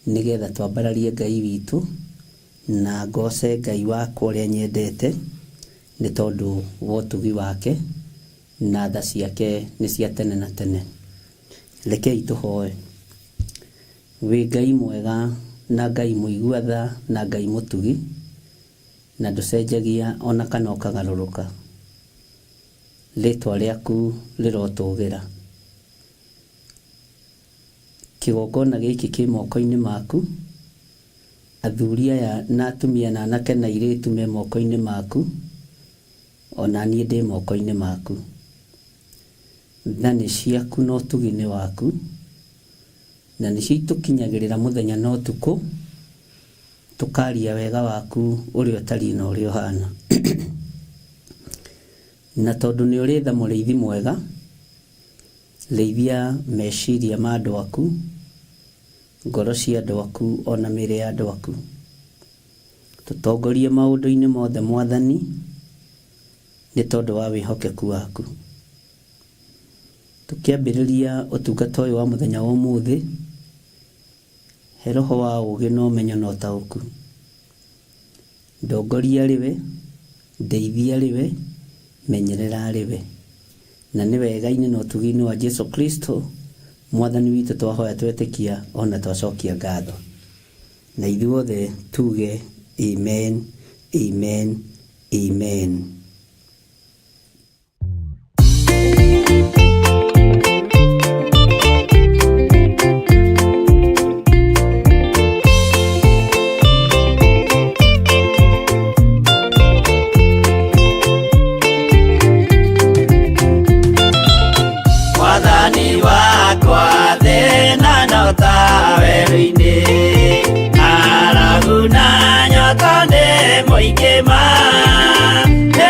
nĩgetha twambararie Ngai witũ na ngoce Ngai wakwa ũrĩa nyendete, nĩ tondũ wa ũtugi wake na tha ciake nĩ cia tene na tene. Rekei tũhoe. Wĩ Ngai mwega na Ngai mũigua tha na Ngai mũtugi, na ndũcenjagia ona kana ũkagarũrũka. Rĩtwa rĩaku rĩrotũgĩra. Kĩgongona gĩkĩ kĩ moko-inĩ maku, athuri aya na atumia na anake na airĩtu me moko-inĩ maku, ona niĩ ndĩ moko-inĩ maku. Tha nĩ ciaku na ũtugi nĩ waku, na nĩcio itũkinyagĩrĩra mũthenya na ũtukũ, tũkaria wega waku ũrĩa ũtariĩ na ũrĩa ũhana. Na tondũ nĩ ũrĩ tha mũrĩithi mwega, rĩithia meciria ma andũ aku, ngoro cia andũ aku ona mĩĩrĩ ya andũ aku. Tũtongorie maũndũ-inĩ mothe Mwathani, nĩ tondũ wa wĩhokeku waku. Tũkĩambĩrĩria ũtungata ũyũ wa mũthenya wa ũmũthĩ, he roho wa ũũgĩ na ũmenyo na ũtaũku. Ndongoria arĩ we, ndeithia arĩ we, menyerera arĩ we. Na nĩ wega-inĩ na ũtugi-inĩ wa Jesu Kristo Mwathani witũ twahoya twetĩkia ona twacokia ngatho. Na ithuothe tuge amen, amen, amen. Mwathani wakwa thĩna no ta werũ-inĩ, ng'aragu na nyota nĩ mũingĩ ma, nĩ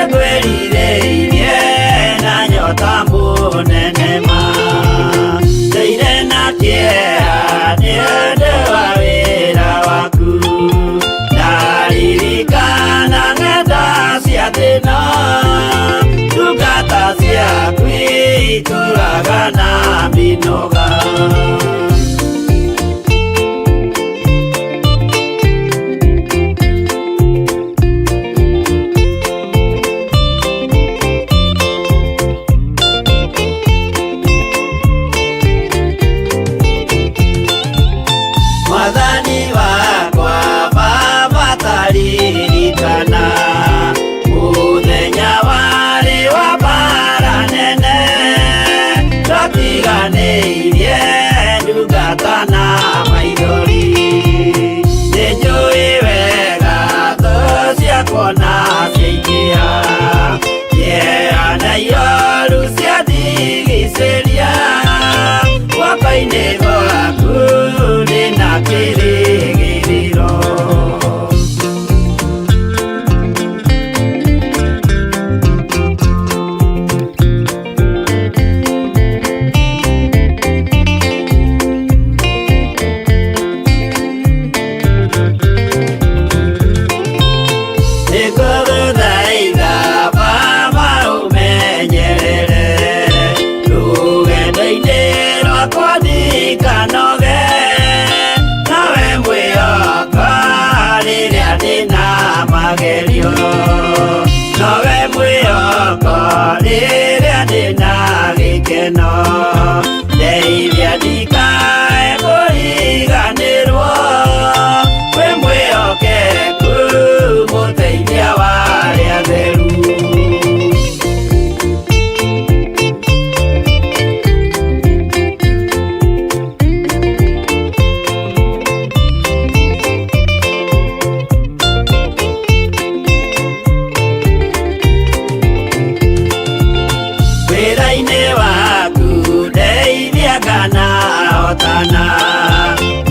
Gũkena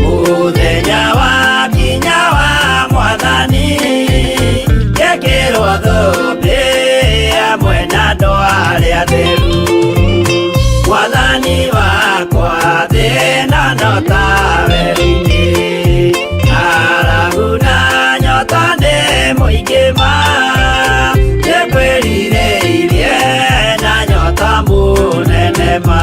mũthenya wa kinya wa mwathani, ngekĩrwo thũmbĩ hamwe na andũ arĩa atheru. Mwathani wakwa, thĩna no ta werũ-inĩ, ng'aragu na nyota nĩ mũingĩ ma, nĩngwĩrirĩirie na nyota mũnene ma.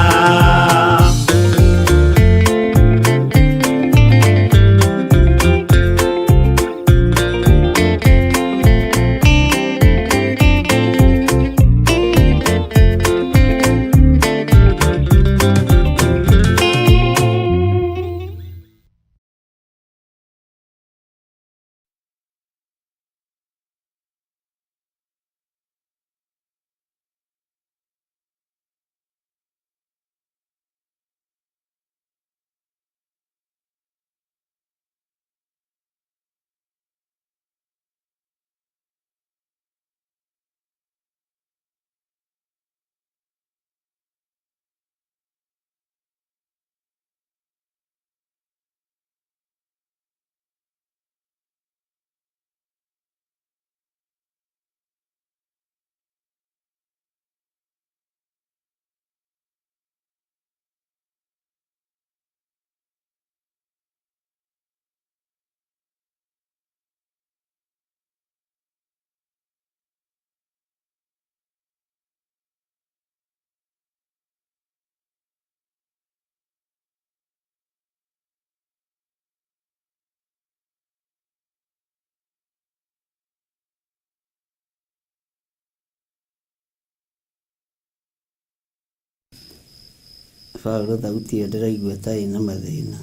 Paulo, thauti ĩyo ndĩraigua ta ĩna mathĩna.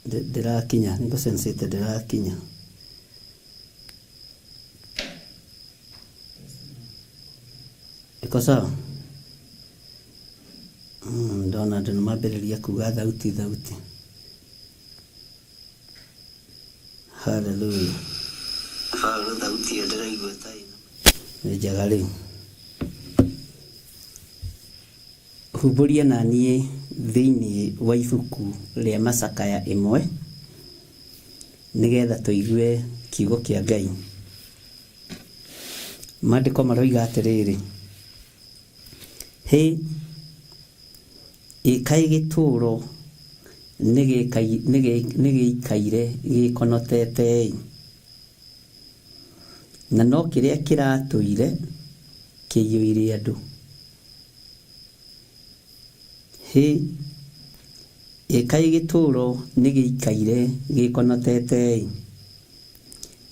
Ndĩrakinya, nĩngũsensĩte ndĩrakinya. Iko sawa? Ndona andũ nĩmambĩrĩria kuga thauti thauti. Hallelujah. Paulo, thauti ĩyo ndĩraigua ta ĩna nĩ njega rĩu. Humbũria na niĩ thĩinĩ wa ibuku rĩa Macakaya 1 nĩgetha tũigue kiugo kĩa Ngai. Maandĩko maroiga atĩrĩrĩ, hĩ, ĩ kaĩ gĩtũũro nĩgĩikaire gĩkonotete-ĩ, na no kĩrĩa kĩratũire kĩiyũire andũ. Hĩ, ĩ kaĩ gĩtũũro nĩgĩikaire gĩkonotete-ĩ,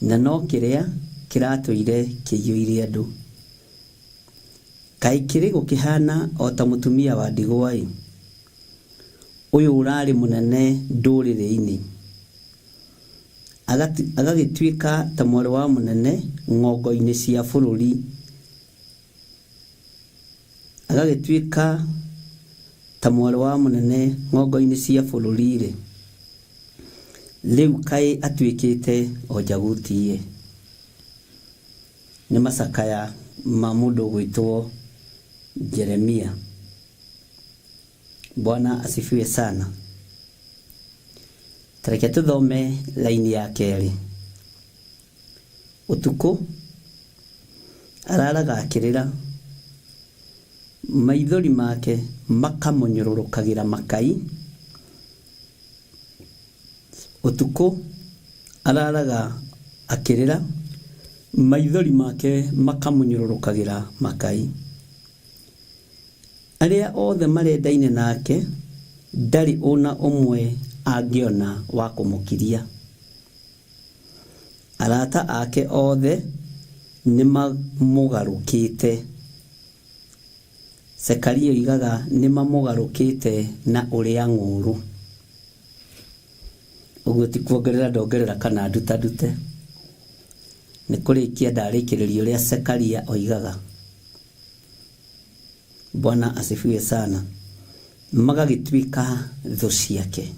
na no kĩrĩa kĩratũire kĩiyũire andũ. Kaĩ kĩrĩ gũkĩhana o ta mũtumia wa ndigwa-ĩ, ũyũ ũrarĩ mũnene ndũrĩrĩ-inĩ, agagĩtuĩka ta mwarĩ wa mũnene ng'ongo-inĩ cia bũrũri, agagĩtuĩka ta mwarĩ wa mũnene ng'ongo-inĩ cia bũrũri-rĩ, rĩu kaĩ atuĩkĩte o njaguti-ĩ. Nĩ macakaya ma mũndũ ũgwĩtwo Jeremia. Bwana asifiwe sana. Ta reke tũthome laini ya kerĩ. Ũtukũ araraga akĩrĩra, maithori make makamũnyũrũrũkagĩra makai. Ũtukũ araraga akĩrĩra, maithori make makamũnyũrũrũkagĩra makai. Arĩa othe marendaine nake ndarĩ ona ũmwe angĩona wa kũmũkiria. Arata ake othe nĩmamũgarũkĩte. Zekaria oigaga nĩmamũgarũkĩte na ũrĩa ng'ũũrũ. Ũguo ti kuongerera ndongerera kana nduta ndute. Nĩ kũrĩkia ndarĩkĩrĩria ũrĩa Zekaria oigaga. Bwana asifiwe sana. Magagĩtuĩka thũ ciake.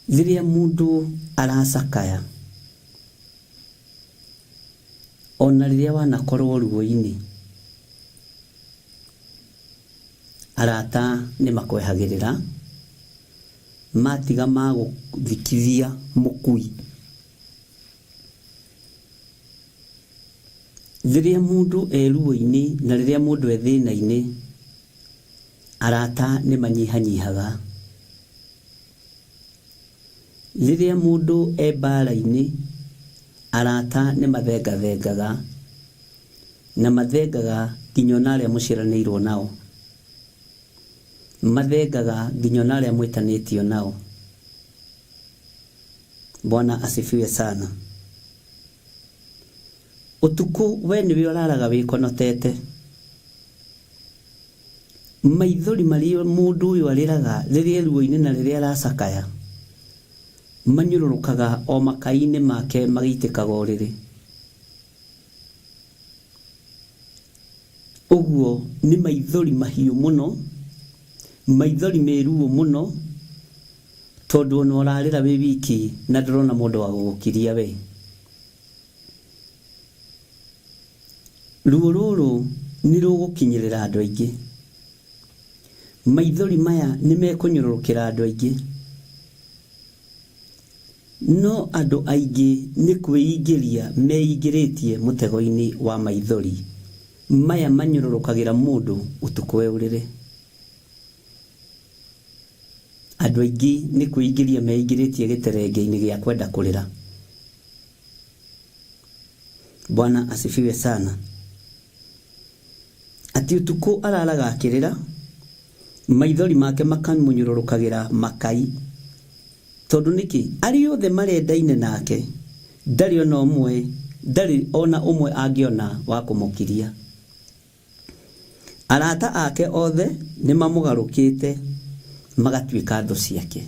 Rĩrĩa mũndũ aracakaya, ona rĩrĩa wanakorwo ruo-inĩ, Arata nĩ makwehagĩrĩra matiga magũthikithia mũkui. Rĩrĩa mũndũ e ruo-inĩ na rĩrĩa mũndũ e thĩna-inĩ, arata nĩ manyihanyihaga. Rĩrĩa mũndũ e mbara-inĩ, arata nĩ mathengathengaga, na mathengaga nginya ona arĩa mũciaranĩirwo nao. Mathengaga nginya ona arĩa mwĩtanĩtio nao. Bwana asifiwe sana. Ũtukũ we nĩwe ũraraga wĩkonotete. Maithori marĩa mũndũ ũyũ arĩraga rĩrĩa e ruo-inĩ na rĩrĩa aracakaya, manyũrũrũkaga o makai-inĩ make magĩitĩkaga ũrĩrĩ. Ũguo nĩ maithori mahiũ mũno, maithori me ruo mũno, tondũ ona ũrarĩra wĩ wiki na ndũrona mũndũ wa gũgũkiria we. Ruo rũrũ nĩ rũgũkinyĩrĩra andũ aingĩ. Maithori maya nĩ mekũnyũrũrũkĩra andũ aingĩ. No andũ aingĩ nĩ kwĩingĩria meingĩrĩtie mũtego-inĩ wa maithori maya manyũrũrũkagĩra mũndũ ũtukũ e ũrĩrĩ. Andũ aingĩ nĩ kwĩingĩria meingĩrĩtie gĩterenge-inĩ gĩa kwenda kũrĩra. Bwana asifiwe sana. Atĩ ũtukũ araraga akĩrĩra, maithori make makamũnyũrũrũkagĩra makai. Tondũ nĩkĩ? Arĩa othe marendaine nake, ndarĩ ona ũmwe, ndarĩ ona ũmwe angĩona wa kũmũkiria. Arata ake othe nĩ mamũgarũkĩte magatuĩka thũ ciake.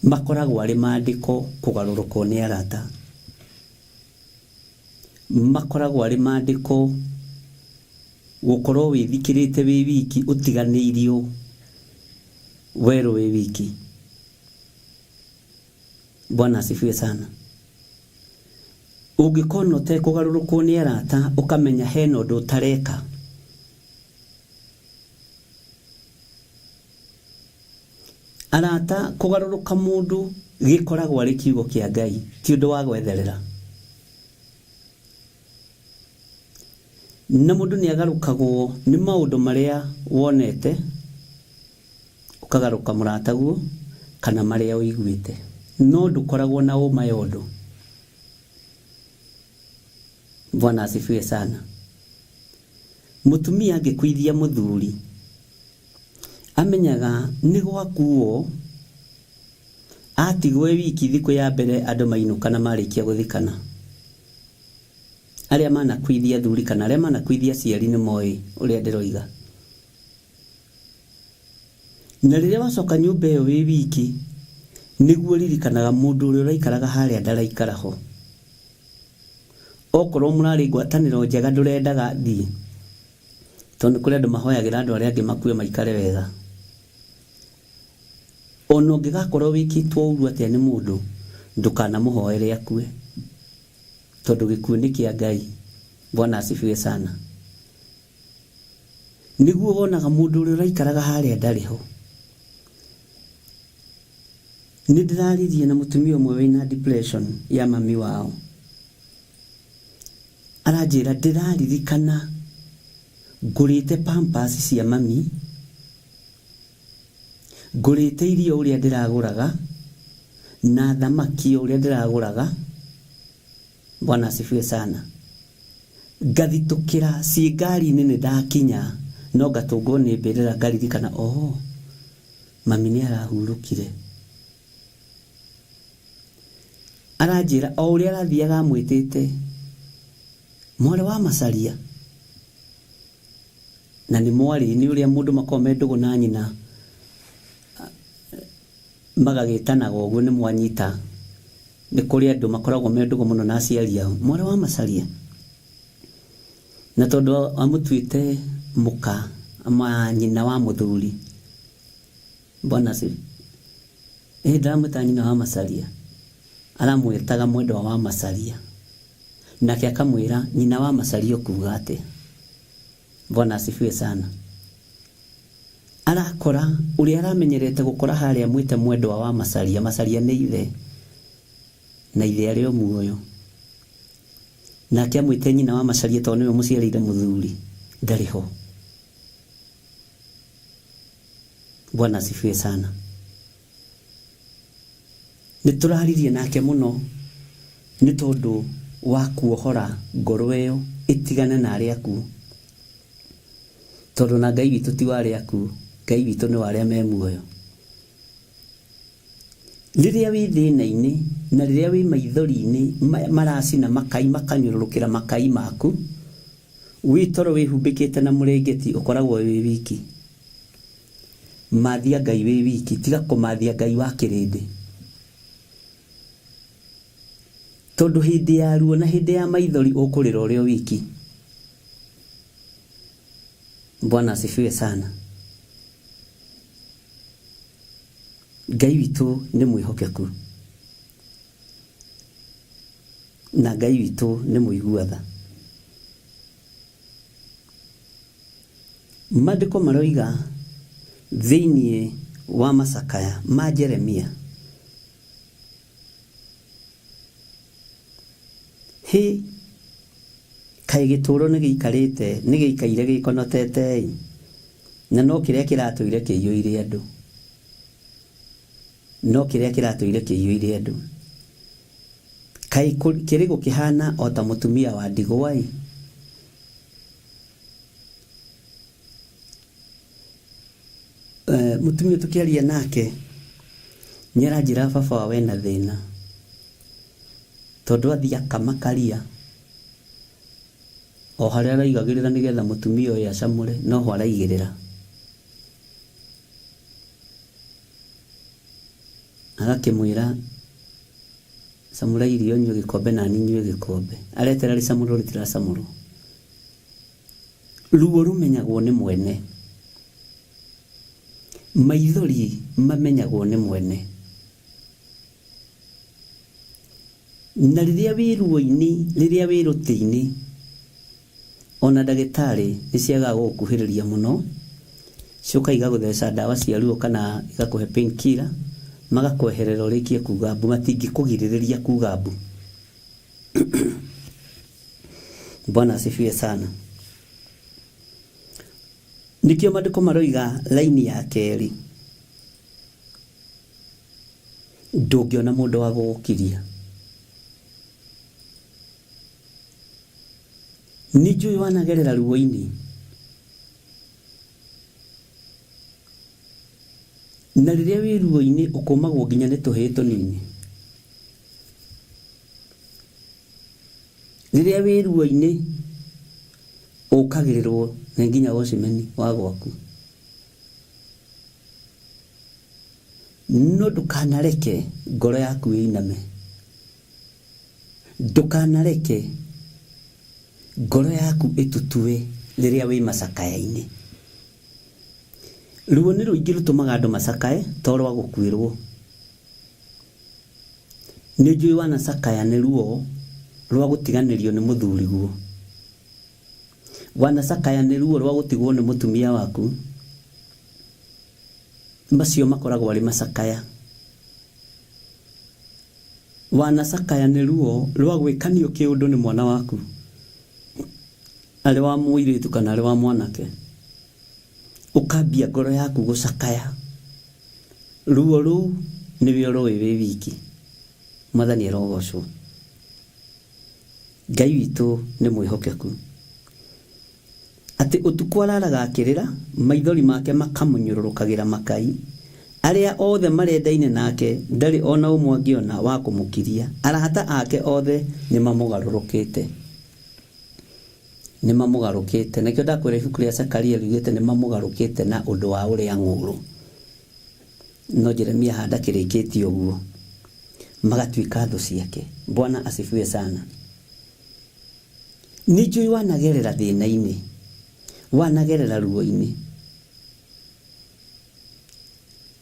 Makoragwo arĩ maandĩko kũgarũrũkwo nĩ arata. Makoragwo arĩ maandĩko gũkorwo wĩthikĩrĩte wĩ wiki ũtiganĩirio werũ wĩ wiki. Bwana asifiwe sana. Ũngĩkona ũtekũgarũrũkwo nĩ arata ũkamenya hena ũndũ ũtareka. Arata kũgarũrũka mũndũ gĩkoragwo arĩ kiugo kĩa Ngai, ti ũndũ wa gwetherera. Na mũndũ nĩ agarũkagwo nĩ maũndũ marĩa wonete, ũkagarũka mũrataguo, kana marĩa ũiguĩte. No ndũkoragwo na ũma ya ũndũ. Bwana asifiwe sana. Mũtumia angĩkuithia mũthuri, amenyaga nĩ gwakuo, atigwo e wiki thikũ ya mbere andũ mainũka na marĩkia gũthikana. Arĩa manakuithia athuri kana arĩa manakuithia aciari nĩ moĩ ũrĩa ndĩroiga. Na rĩrĩa wacoka nyũmba ĩyo wĩ wiki, nĩguo ũririkanaga mũndũ ũrĩa ũraikaraga harĩa ndaraikara ho. Okorwo mũrarĩ ngwatanĩro njega ndũrendaga athiĩ, tondũ nĩ kũrĩ andũ mahoyagĩra andũ arĩa angĩ makue maikare wega. Ona ũngĩgakorwo wĩkĩtwo ũru atĩa nĩ mũndũ, ndũkanamũhoere akue, tondũ gĩkuũ nĩ kĩa Ngai. Bwana asifiwe sana. Nĩguo wonaga mũndũ ũrĩa ũraikaraga harĩa ndarĩ ho. Nĩ ndĩraririe na mũtumia ũmwe wĩna depression ya mami wao. Aranjĩra ndĩraririkana ngũrĩte pampers cia mami, ngũrĩte irio ũrĩa ndĩragũraga, na thamaki ũrĩa ndĩragũraga. Bwana asifiwe sana. Ngathitũkĩra ciĩ ngari-inĩ nĩ ndakinya, no ngatũngwo nĩ mbĩrĩra ngaririkana, oh, mami nĩ arahurũkire. Aranjĩra o ũrĩa arathiaga amwĩtĩte mwarĩ wa Macaria, na nĩ mwarĩ, nĩ ũrĩa mũndũ makoragwo me ndũgũ na nyina magagĩtanaga ũguo, nĩ mwanyita. Nĩ kũrĩ andũ makoragwo me ndũgũ mũno na aciari ao, mwarĩ wa Macaria. Na tondũ amũtuĩte mũka ma nyina wa mũthuri, Bwana asifiwe. Ndaramwĩta nyina wa Macaria, aramwĩtaga mwendwa wa Macaria, nake akamwĩra nyina wa Macaria ũkuga atĩa. Bwana asifiwe sana. Arakora ũrĩa aramenyerete gũkora harĩa mwĩte mwendwa wa Macharia. Macharia nĩ ithe, na ithe arĩ o muoyo. Nake amwĩte nyina wa Macharia tondũ nĩwe mũciarĩire mũthuri, ndarĩ ho. Bwana asifiwe sana. Nĩ tũraririe nake mũno nĩ tondũ wa kuohora ngoro ĩyo ĩtigane na arĩa akuũ, tondũ na Ngai witũ ti wa arĩa akuũ, Ngai witũ nĩ wa arĩa me muoyo. Rĩrĩa wĩ thĩna-inĩ na rĩrĩa wĩ maithori-inĩ maracina makai makanyũrũrũkĩra makai maku, wĩ toro wĩhumbĩkĩte na mũrĩngĩti, ũkoragwo wĩ wiki. Mathia Ngai wĩ wiki, tiga kũmathia Ngai wa kĩrĩndĩ. Tondũ hĩndĩ ya ruo na hĩndĩ ya maithori ũkũrĩra ũrĩ o wiki. Bwana asifiwe sana. Ngai witũ nĩ mwĩhokeku na Ngai witũ nĩ mũigua tha. Maandĩko maroiga thĩinĩ wa macakaya ma Jeremia, hĩ kaĩ gĩtũũro nĩ gĩikarĩte nĩ gĩikaire gĩkonotete-ĩ, na no kĩrĩa kĩratũire kĩiyũire andũ, no kĩrĩa kĩratũire kĩiyũire andũ. Kaĩ kĩrĩ gũkĩhana o ta mũtumia wa ndigwa-ĩ. Mũtumia tũkĩaria nake nĩ aranjĩra baba wa wena thĩna, tondũ athiĩ akamakaria o harĩa araigagĩrĩra nĩgetha mũtumia ũyũ acamũre, noho araigĩrĩra. Agakĩmwĩra camũra irio nyue gĩkombe na niĩ nyue gĩkombe. Aretera rĩcamũrwo rĩtiracamũrwo. Ruo rũmenyagwo nĩ mwene, maithori mamenyagwo nĩ mwene. Na rĩrĩa wĩ ruo-inĩ, rĩrĩa wĩ rũtĩ-inĩ, ona ndagĩtarĩ nĩ ciagaga gũgũkuhĩrĩria mũno, ciũka igagũtheca ndawa cia ruo kana igakũhe pain killer, magakweherera ũrĩkie kuga mbu, matingĩkũgirĩrĩria kuga mbu. Bwana asifiwe sana. Nĩkĩo maandĩko maroiga laini ya kerĩ, ndũngĩona mũndũ wa gũgũkiria. Nĩ njũĩ wanagerera ruo-inĩ, na rĩrĩa wĩ ruo-inĩ ũkũmagwo nginya nĩ tũhĩĩ tũnini. Rĩrĩa wĩ ruo-inĩ ũkagĩrĩrwo nĩ nginya wocimeni wa gwaku. No ndũkanareke ngoro yaku ĩiname, ndũkanareke ngoro yaku ĩtutue rĩrĩa wĩ macakaya-inĩ. Ruo nĩ rũingĩ rũtũmaga andũ macakae to rwa gũkuĩrwo. Nĩ njũĩ wanacakaya nĩ ruo rwa gũtiganĩrio nĩ mũthuriguo, wanacakaya nĩ ruo rwa gũtigwo nĩ mũtumia waku. Macio makoragwo arĩ macakaya. Wanacakaya nĩ ruo rwa gwĩkanio kĩũndũ nĩ mwana waku, arĩ wa mũirĩtu kana arĩ wa mwanake, ũkambia ngoro yaku gũcakaya. Ruo rũu nĩwe ũrũĩ wĩ wiki. Mwathani arogocwo. Ngai witũ nĩ mwĩhokeku, atĩ ũtukũ araraga akĩrĩra, maithori make makamũnyũrũrũkagĩra makai. Arĩa othe marendaine nake ndarĩ ona ũmwe angĩona wa kũmũkiria. Arata ake othe nĩ mamũgarũrũkĩte, nĩ mamũgarũkĩte. Nakĩo ndakwĩra ibuku rĩa Zakaria riugĩte nĩ mamũgarũkĩte na ũndũ wa ũrĩa ng'ũũrũ. No Jeremia handa kĩrĩkĩtie ũguo, magatuĩka thũ ciake. Bwana asifiwe sana. Nĩ njũĩ wanagerera thĩna-inĩ, wanagerera ruo-inĩ.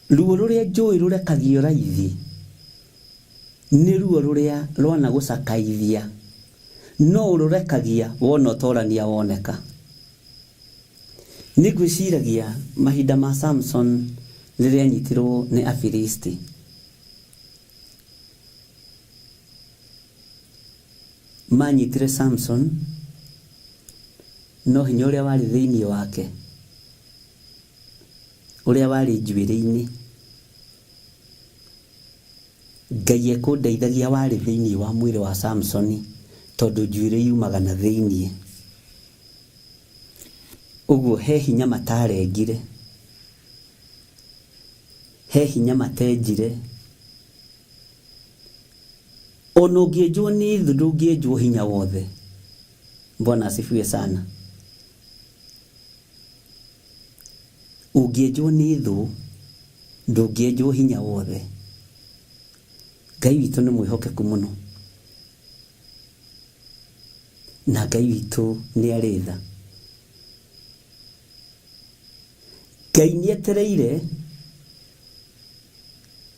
Ruo rũrĩa njũĩ rũrekagio raithi nĩ ruo rũrĩa rwanagũcakaithia, no ũrũrekagia wona ũtorania woneka. Nĩ ngwĩciragia mahinda ma Samson rĩrĩa anyitirwo nĩ Afilisti. Manyitire Samson no hinya ũrĩa warĩ thĩinĩ wake, ũrĩa warĩ njuĩrĩ-inĩ, Ngai ekũndeithagia warĩ thĩinĩ wa mwĩrĩ wa Samsoni tondũ njuĩrĩ yumaga na thĩinĩ. Ũguo he hinya matarengire, he hinya matenjire. Ona ũngĩenjwo nĩ thũ ndũngĩenjwo hinya wothe. Bwana asifiwe sana. Ũngĩenjwo nĩ thũ ndũngĩenjwo hinya wothe. Ngai witũ nĩ mwĩhokeku mũno na Ngai witũ nĩ arĩ tha. Ngai nĩ etereire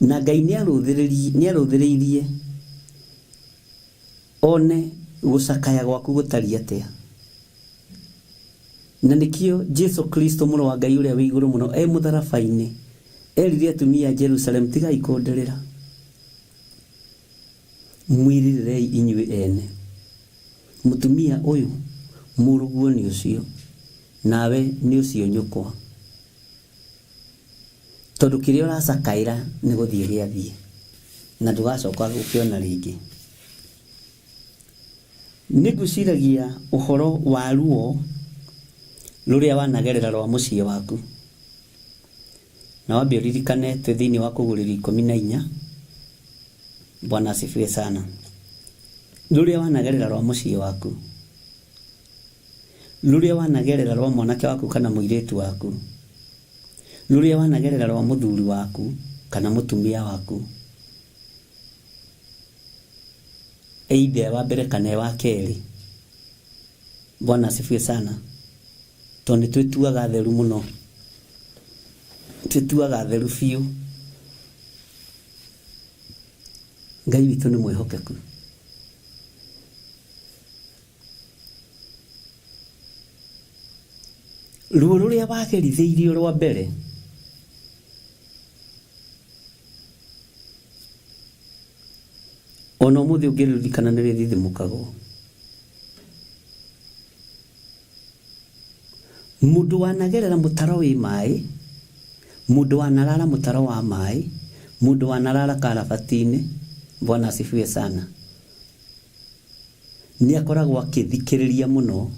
na Ngai nĩ arũthĩrĩirie one gũcakaya gwaku gũtariĩ atĩa. Na nĩkĩo Jesu Kristo mũrũ wa Ngai ũrĩa wĩ igũrũ mũno e mũtharaba-inĩ erire atumia a Jerusalem, tigai kũndĩrĩra, mwĩrĩrĩrei inyuĩ ene. Mũtumia ũyũ mũrũguo nĩ ũcio, nawe nĩ ũcio nyũkwa. Tondũ kĩrĩa ũracakaĩra nĩ gũthiĩ gĩathiĩ, na ndũgacoka gũkĩona rĩngĩ. Nĩ ngwĩciragia ũhoro wa ruo rũrĩa wanagerera rwa mũciĩ waku. Na wambe ũririkane twĩ thĩinĩ wa kũgũrĩrio 14. Bwana asifiwe sana. Rũrĩa wanagerera rwa mũciĩ waku, rũrĩa wanagerera rwa mwanake waku kana mũirĩtu waku, rũrĩa wanagerera rwa mũthuri waku kana mũtumia waku, either wa mbere kana wa kerĩ. Bwana asifiwe sana. Tondũ nĩ twĩtuaga atheru mũno, twĩtuaga atheru biũ. Ngai witũ nĩ mwĩhokeku. Ruo rũrĩa wagerithĩirio rwa mbere ona ũmũthĩ ũngĩrũririkana nĩ rĩthithimũkagwo. Mũndũ wanagerera mũtaro wĩ maĩ, mũndũ wanarara mũtaro wa maĩ, mũndũ wanarara karabati-inĩ, Bwana asifiwe sana, nĩ akoragwo akĩthikĩrĩria mũno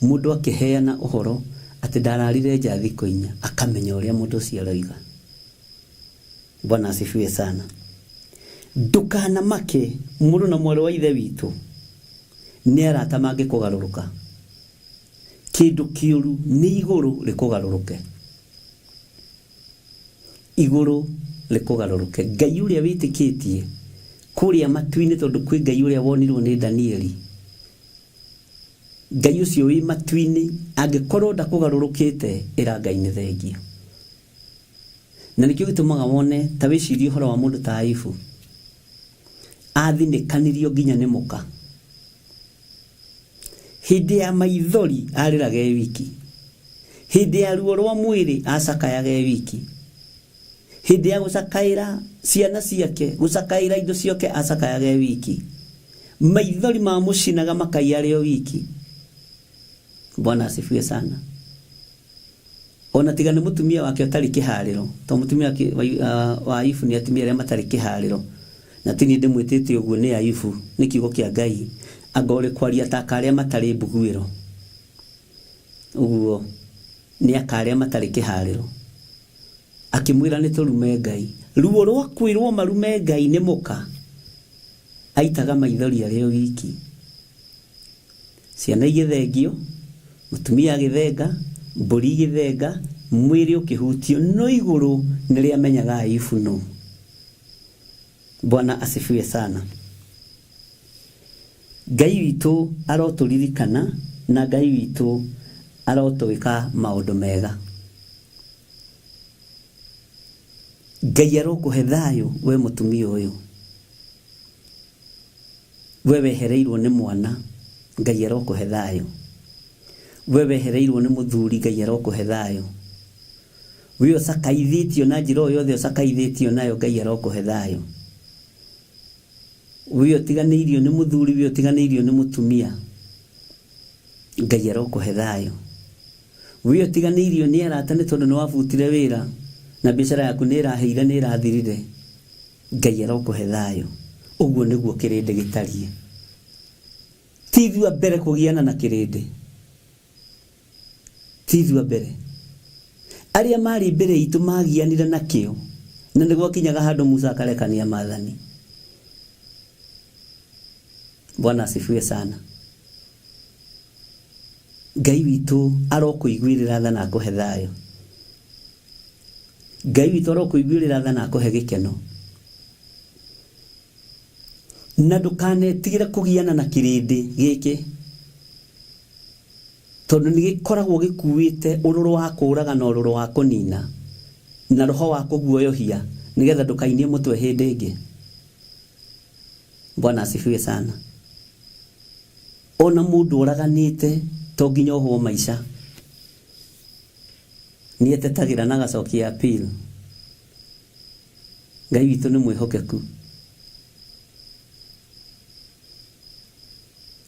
mũndũ akĩheana ũhoro atĩ ndararire nja thikũ inya, akamenya ũrĩa mũndũ ũcio aroiga. Bwana asifiwe sana. Ndũkanamake mũrũ na mwarĩ wa ithe witũ nĩ arata mangĩkũgarũrũka. Kĩndũ kĩũru nĩ igũrũ rĩkũgarũrũke. Igũrũ rĩkũgarũrũke. Ngai ũrĩa wĩtĩkĩtie kũrĩa matu-inĩ, tondũ kwĩ Ngai ũrĩa wonirwo nĩ Danieli. Ngai ũcio wĩ matu-inĩ angĩkorwo ndakũgarũrũkĩte, ĩra Ngai nĩ thengio. Na nĩkĩo gĩtũmaga wone ta wĩcirie ũhoro wa mũndũ ta Ayubu. Athinĩkanirio nginya nĩ mũka. Hĩndĩ ya maithori arĩraga e wiki. Hĩndĩ ya ruo rwa mwĩrĩ acakayaga e wiki. Hĩndĩ ya gũcakaĩra ciana ciake, gũcakaĩra indo ciake acakayaga e wiki. Maithori mamũcinaga makaiya arĩ o wiki. Bwana asifiwe sana. Ona tiga nĩ mũtumia wake ũtarĩ kĩharĩro, tondũ mũtumia wa Ayubu nĩ atumia arĩa matarĩ kĩharĩro, na ti niĩ ndĩmwĩtĩte ũguo, nĩ Ayubu, nĩ kiugo kĩa Ngai, anga ũrĩ kwaria ta aka arĩa matarĩ mbuguĩro. Ũguo nĩ aka arĩa matarĩ kĩharĩro. Akĩmwĩra nĩ tũrume Ngai. Ruo rwa kwĩrwo marume Ngai nĩ mũka, aitaga maithori arĩ o wiki. Ciana igĩthengio, mũtumia agĩthenga, mbũri igĩthenga, mwĩrĩ ũkĩhutio, no igũrũ nĩ rĩamenyaga Ayubu nũ. Bwana asifiwe sana. Ngai witũ arotũririkana na Ngai witũ arotwĩka maũndũ mega. Ngai arokũhe thayũ we mũtumia ũyũ. We wehereirwo nĩ mwana, Ngai arokũhe thayũ. We wehereirwo nĩ mũthuri, Ngai arokũhe thayũ. We ũcakaithĩtio na njĩra o yothe ũcakaithĩtio nayo, Ngai arokũhe thayũ. We ũtiganĩirio nĩ mũthuri, we ũtiganĩirio nĩ mũtumia, Ngai arokũhe thayũ. We ũtiganĩirio nĩ arata nĩ tondũ nĩ wabutire wĩra na biacara yaku nĩ ĩraheire nĩ ĩrathirire, Ngai arokũhe thayũ. Ũguo nĩguo kĩrĩndĩ gĩtariĩ. Ti ithuĩ a mbere kũgiana na kĩrĩndĩ, ti ithuĩ a mbere. Arĩa marĩ mbere itũ magianire nakĩo, na nĩ gwakinyaga handũ Musa akarekania maathani. Bwana asifiwe sana. Ngai witũ arokũiguĩrĩra tha na akũhe thayũ. Ngai witũ arokũiguĩrĩra tha na akũhe gĩkeno. Na ndũkanetigĩre kũgiana na kĩrĩndĩ gĩkĩ, tondũ nĩ gĩkoragwo gĩkuĩte ũrũrũ wa kũũraga na ũrũrũ wa kũnina na roho wa kũguoyohia, nĩgetha ndũkainie mũtwe hĩndĩ ĩngĩ. Bwana asifiwe sana. Ona mũndũ ũraganĩte to nginya ohwo maica, nĩ etetagĩra na agacokia appeal. Ngai witũ nĩ mwĩhokeku.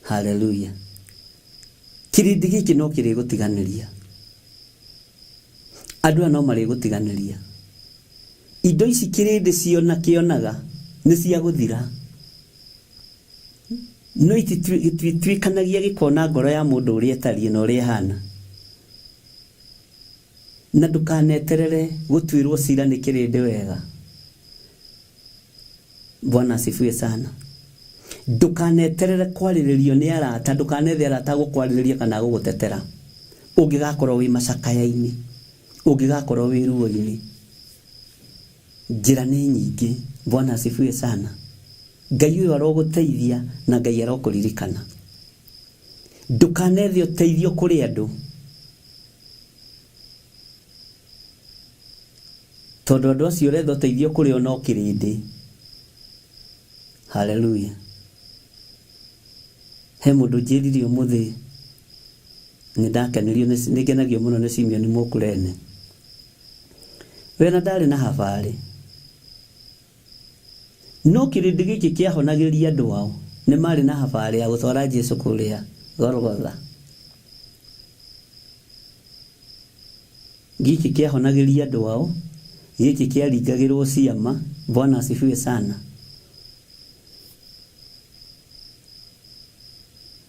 Haleluya. Kĩrĩndĩ gĩkĩ no kĩrĩgũtiganĩria, andũ aya no marĩgũtiganĩria. Indo ici kĩrĩndĩ ciona kĩonaga nĩ cia gũthira, no itituĩkanagia gĩkona ngoro ya mũndũ ũrĩa ĩtariĩ na ũrĩa ĩhana. Na ndũkaneterere gũtuĩrwo cira nĩ kĩrĩndĩ wega. Bwana asifiwe sana. Ndũkaneterere kwarĩrĩrio nĩ arata, ndũkanethe arata gũkwarĩrĩria kana gũgũtetera. Ũngĩgakorwo wĩ macakaya-inĩ, ũngĩgakorwo wĩ ruo-inĩ, njĩra nĩ nyingĩ. Bwana asifiwe sana. Ngai ũyũ arogũteithia na Ngai arokũririkana. Ndũkanethe ũteithio kũrĩ andũ, tondũ andũ acio ũretha ũteithio kũrĩ o no kĩrĩndĩ. Haleluya. He mũndũ njĩrire ũmũthĩ, nĩ ndakenirio, nĩ ngenagio mũno nĩ Simeon Mũkũrene. We na ndarĩ na habarĩ, no kĩrĩndĩ gĩkĩ kĩahonagĩria andũ ao nĩ marĩ na habarĩ ya gũtwara Jesu kũrĩa Golgotha. Gĩkĩ kĩahonagĩria andũ ao, gĩkĩ kĩaringagĩrwo ciama. Bwana asifiwe sana.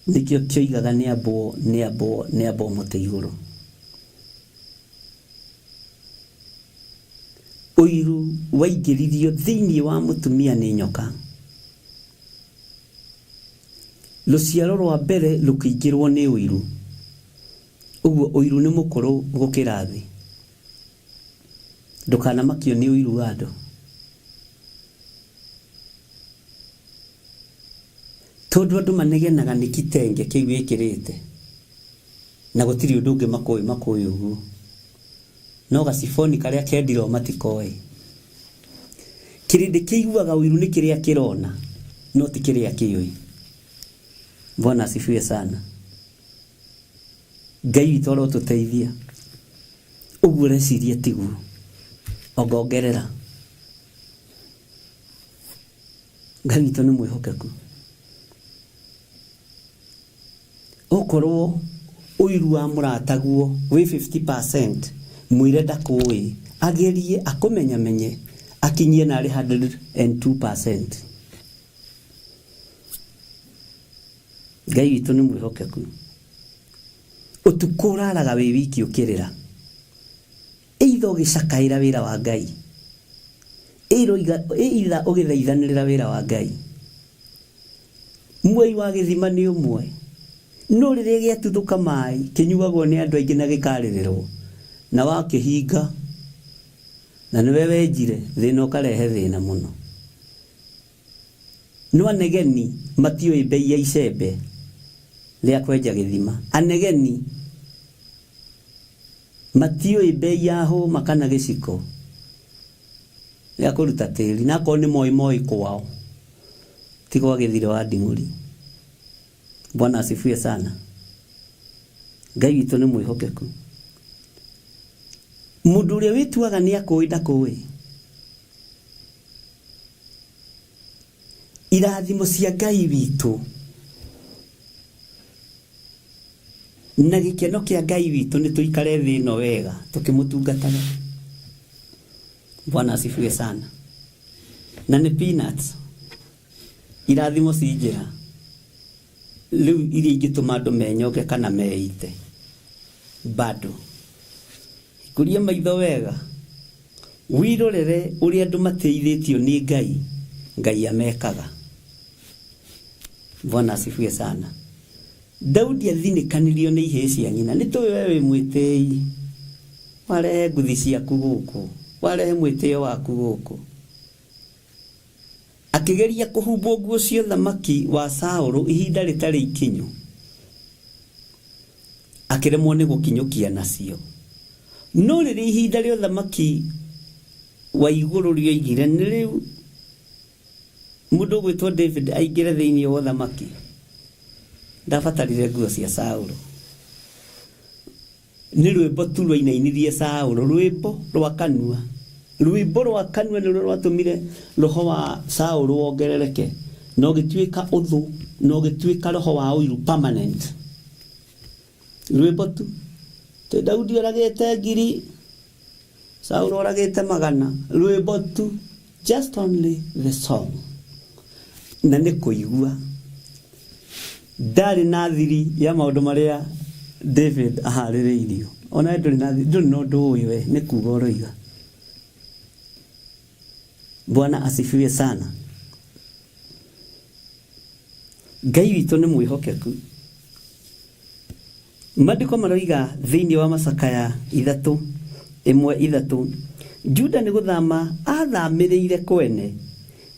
Nĩkĩo kĩoigaga nĩ ambwo, nĩ ambwo, nĩ ambwo mũtĩ igũrũ. Ũiru waingĩririo thĩinĩ wa mũtumia nĩ nyoka. Rũciaro rwa mbere rũkĩingĩrwo nĩ ũiru. Ũguo ũiru nĩ mũkũrũ gũkĩra thĩ. Ndũkanamakio nĩ ũiru wa andũ, tondũ andũ manegenaga nĩ kitenge kĩu wĩkĩrĩte, na gũtirĩ ũndũ ũngĩ makũĩ makũĩ ũguo, no gaciboni karĩa kendiro matikoĩ. Kĩrĩndĩ kĩiguaga ũiru nĩ kĩrĩa kĩrona, no ti kĩrĩa kĩũĩ. Bwana asifiwe sana. Ngai witũ arotũteithia. Ũguo ũreciria tiguo, ongongerera. Ngai witũ nĩ mwĩhokeku. Okorwo ũiru wa mũrataguo wĩ 50%, mwĩre ndakũĩ, agerie akũmenyamenye akinyie narĩ 102%. Ngai witũ nĩ mwĩhokeku. Ũtukũ ũraraga wĩ wiki ũkĩrĩra, either ũgĩcakaĩra wĩra wa Ngai, either ũgĩthaithanĩrĩra wĩra wa Ngai. Mwei wa gĩthima nĩ ũmwe, no rĩrĩa gĩatuthũka maĩ kĩnyuagwo nĩ andũ aingĩ na gĩkarĩrĩrwo, na wakĩhinga na nĩwe wenjire thĩna, ũkarehe thĩna mũno. No anegeni matiũĩ mbei ya icembe rĩa kwenja gĩthima. Anegeni matiũĩ mbei ya hũma kana gĩciko gĩa kũruta tĩri, na akorwo nĩ moĩ moĩ kwao, ti gwa gĩthiro wa nding'ũri. Bwana asifiwe sana. Ngai witũ nĩ mwĩhokeku. Mũndũ ũrĩa wĩtuaga nĩ akũĩ ndakũĩ. Irathimo cia Ngai witũ na gĩkeno kĩa Ngai witũ nĩ tũikare thĩ ĩno wega tũkĩmũtungataga. Bwana asifiwe sana. Na nĩ peanuts. Irathimo ci njĩra rĩu iria ingĩtũma andũ menyonge kana meite bado. Hingũria maitho wega wirorere ũrĩa andũ mateithĩtio nĩ Ngai, Ngai amekaga. Bwana asifiwe sana. Daudi athinĩkanirio nĩ ihĩĩ cia nyina. Nĩ tũĩ we wĩ mwĩtĩi, warehe nguthi ciaku gũkũ, warehe mwĩtĩo waku gũkũ. Akĩgeria kũhumbwo nguo cia ũthamaki wa Saũlũ ihinda rĩtarĩ ikinyu, akĩremwo nĩ gũkinyũkia nacio. No rĩrĩa ihinda rĩa ũthamaki wa igũrũ rĩoigire nĩ rĩu mũndũ ũgwĩtwo David aingĩre thĩinĩ wa ũthamaki, ndabatarire nguo cia Saũlũ. Nĩ rwĩmbo tu rwainainirie Saũlũ, rwĩmbo rwa kanua. Rwĩmbo rwa kanua nĩruo rwatũmire roho wa Saũlũ wongerereke na ũgĩtuĩka ũthũ na ũgĩtuĩka roho wa ũiru permanent. Rwĩmbo tu. Tĩ Daudi oragĩte ngiri, Saũlũ oragĩte magana. Rwĩmbo tu. Just only the song. Na nĩ kũigua. Ndarĩ na thiri ya maũndũ marĩa David aharĩrĩirio. Ona we ndũrĩ na thiri, ndũrĩ na ũndũ ũĩ we, nĩ kuga ũroiga. Bwana asifiwe sana. Ngai witũ nĩ mwĩhokeku. Maandĩko maroiga thĩinĩ wa Macakaya ithatũ ĩmwe ithatũ, Juda nĩ gũthama aathamĩrĩire kwene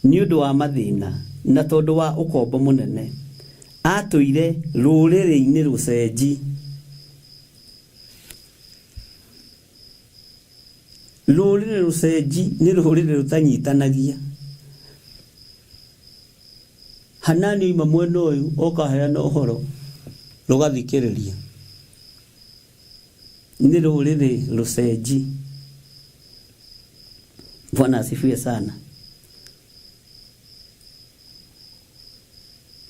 nĩ ũndũ wa mathĩna na tondũ wa ũkombo mũnene, aatũire rũrĩrĩ-inĩ rũcenji. Rũrĩrĩ rũcenji nĩ rũrĩrĩ rũtanyitanagia. Hanani oima mwena ũyũ oka aheana ũhoro, rũgathikĩrĩria. Nĩ rũrĩrĩ rũcenji. Bwana asifiwe sana.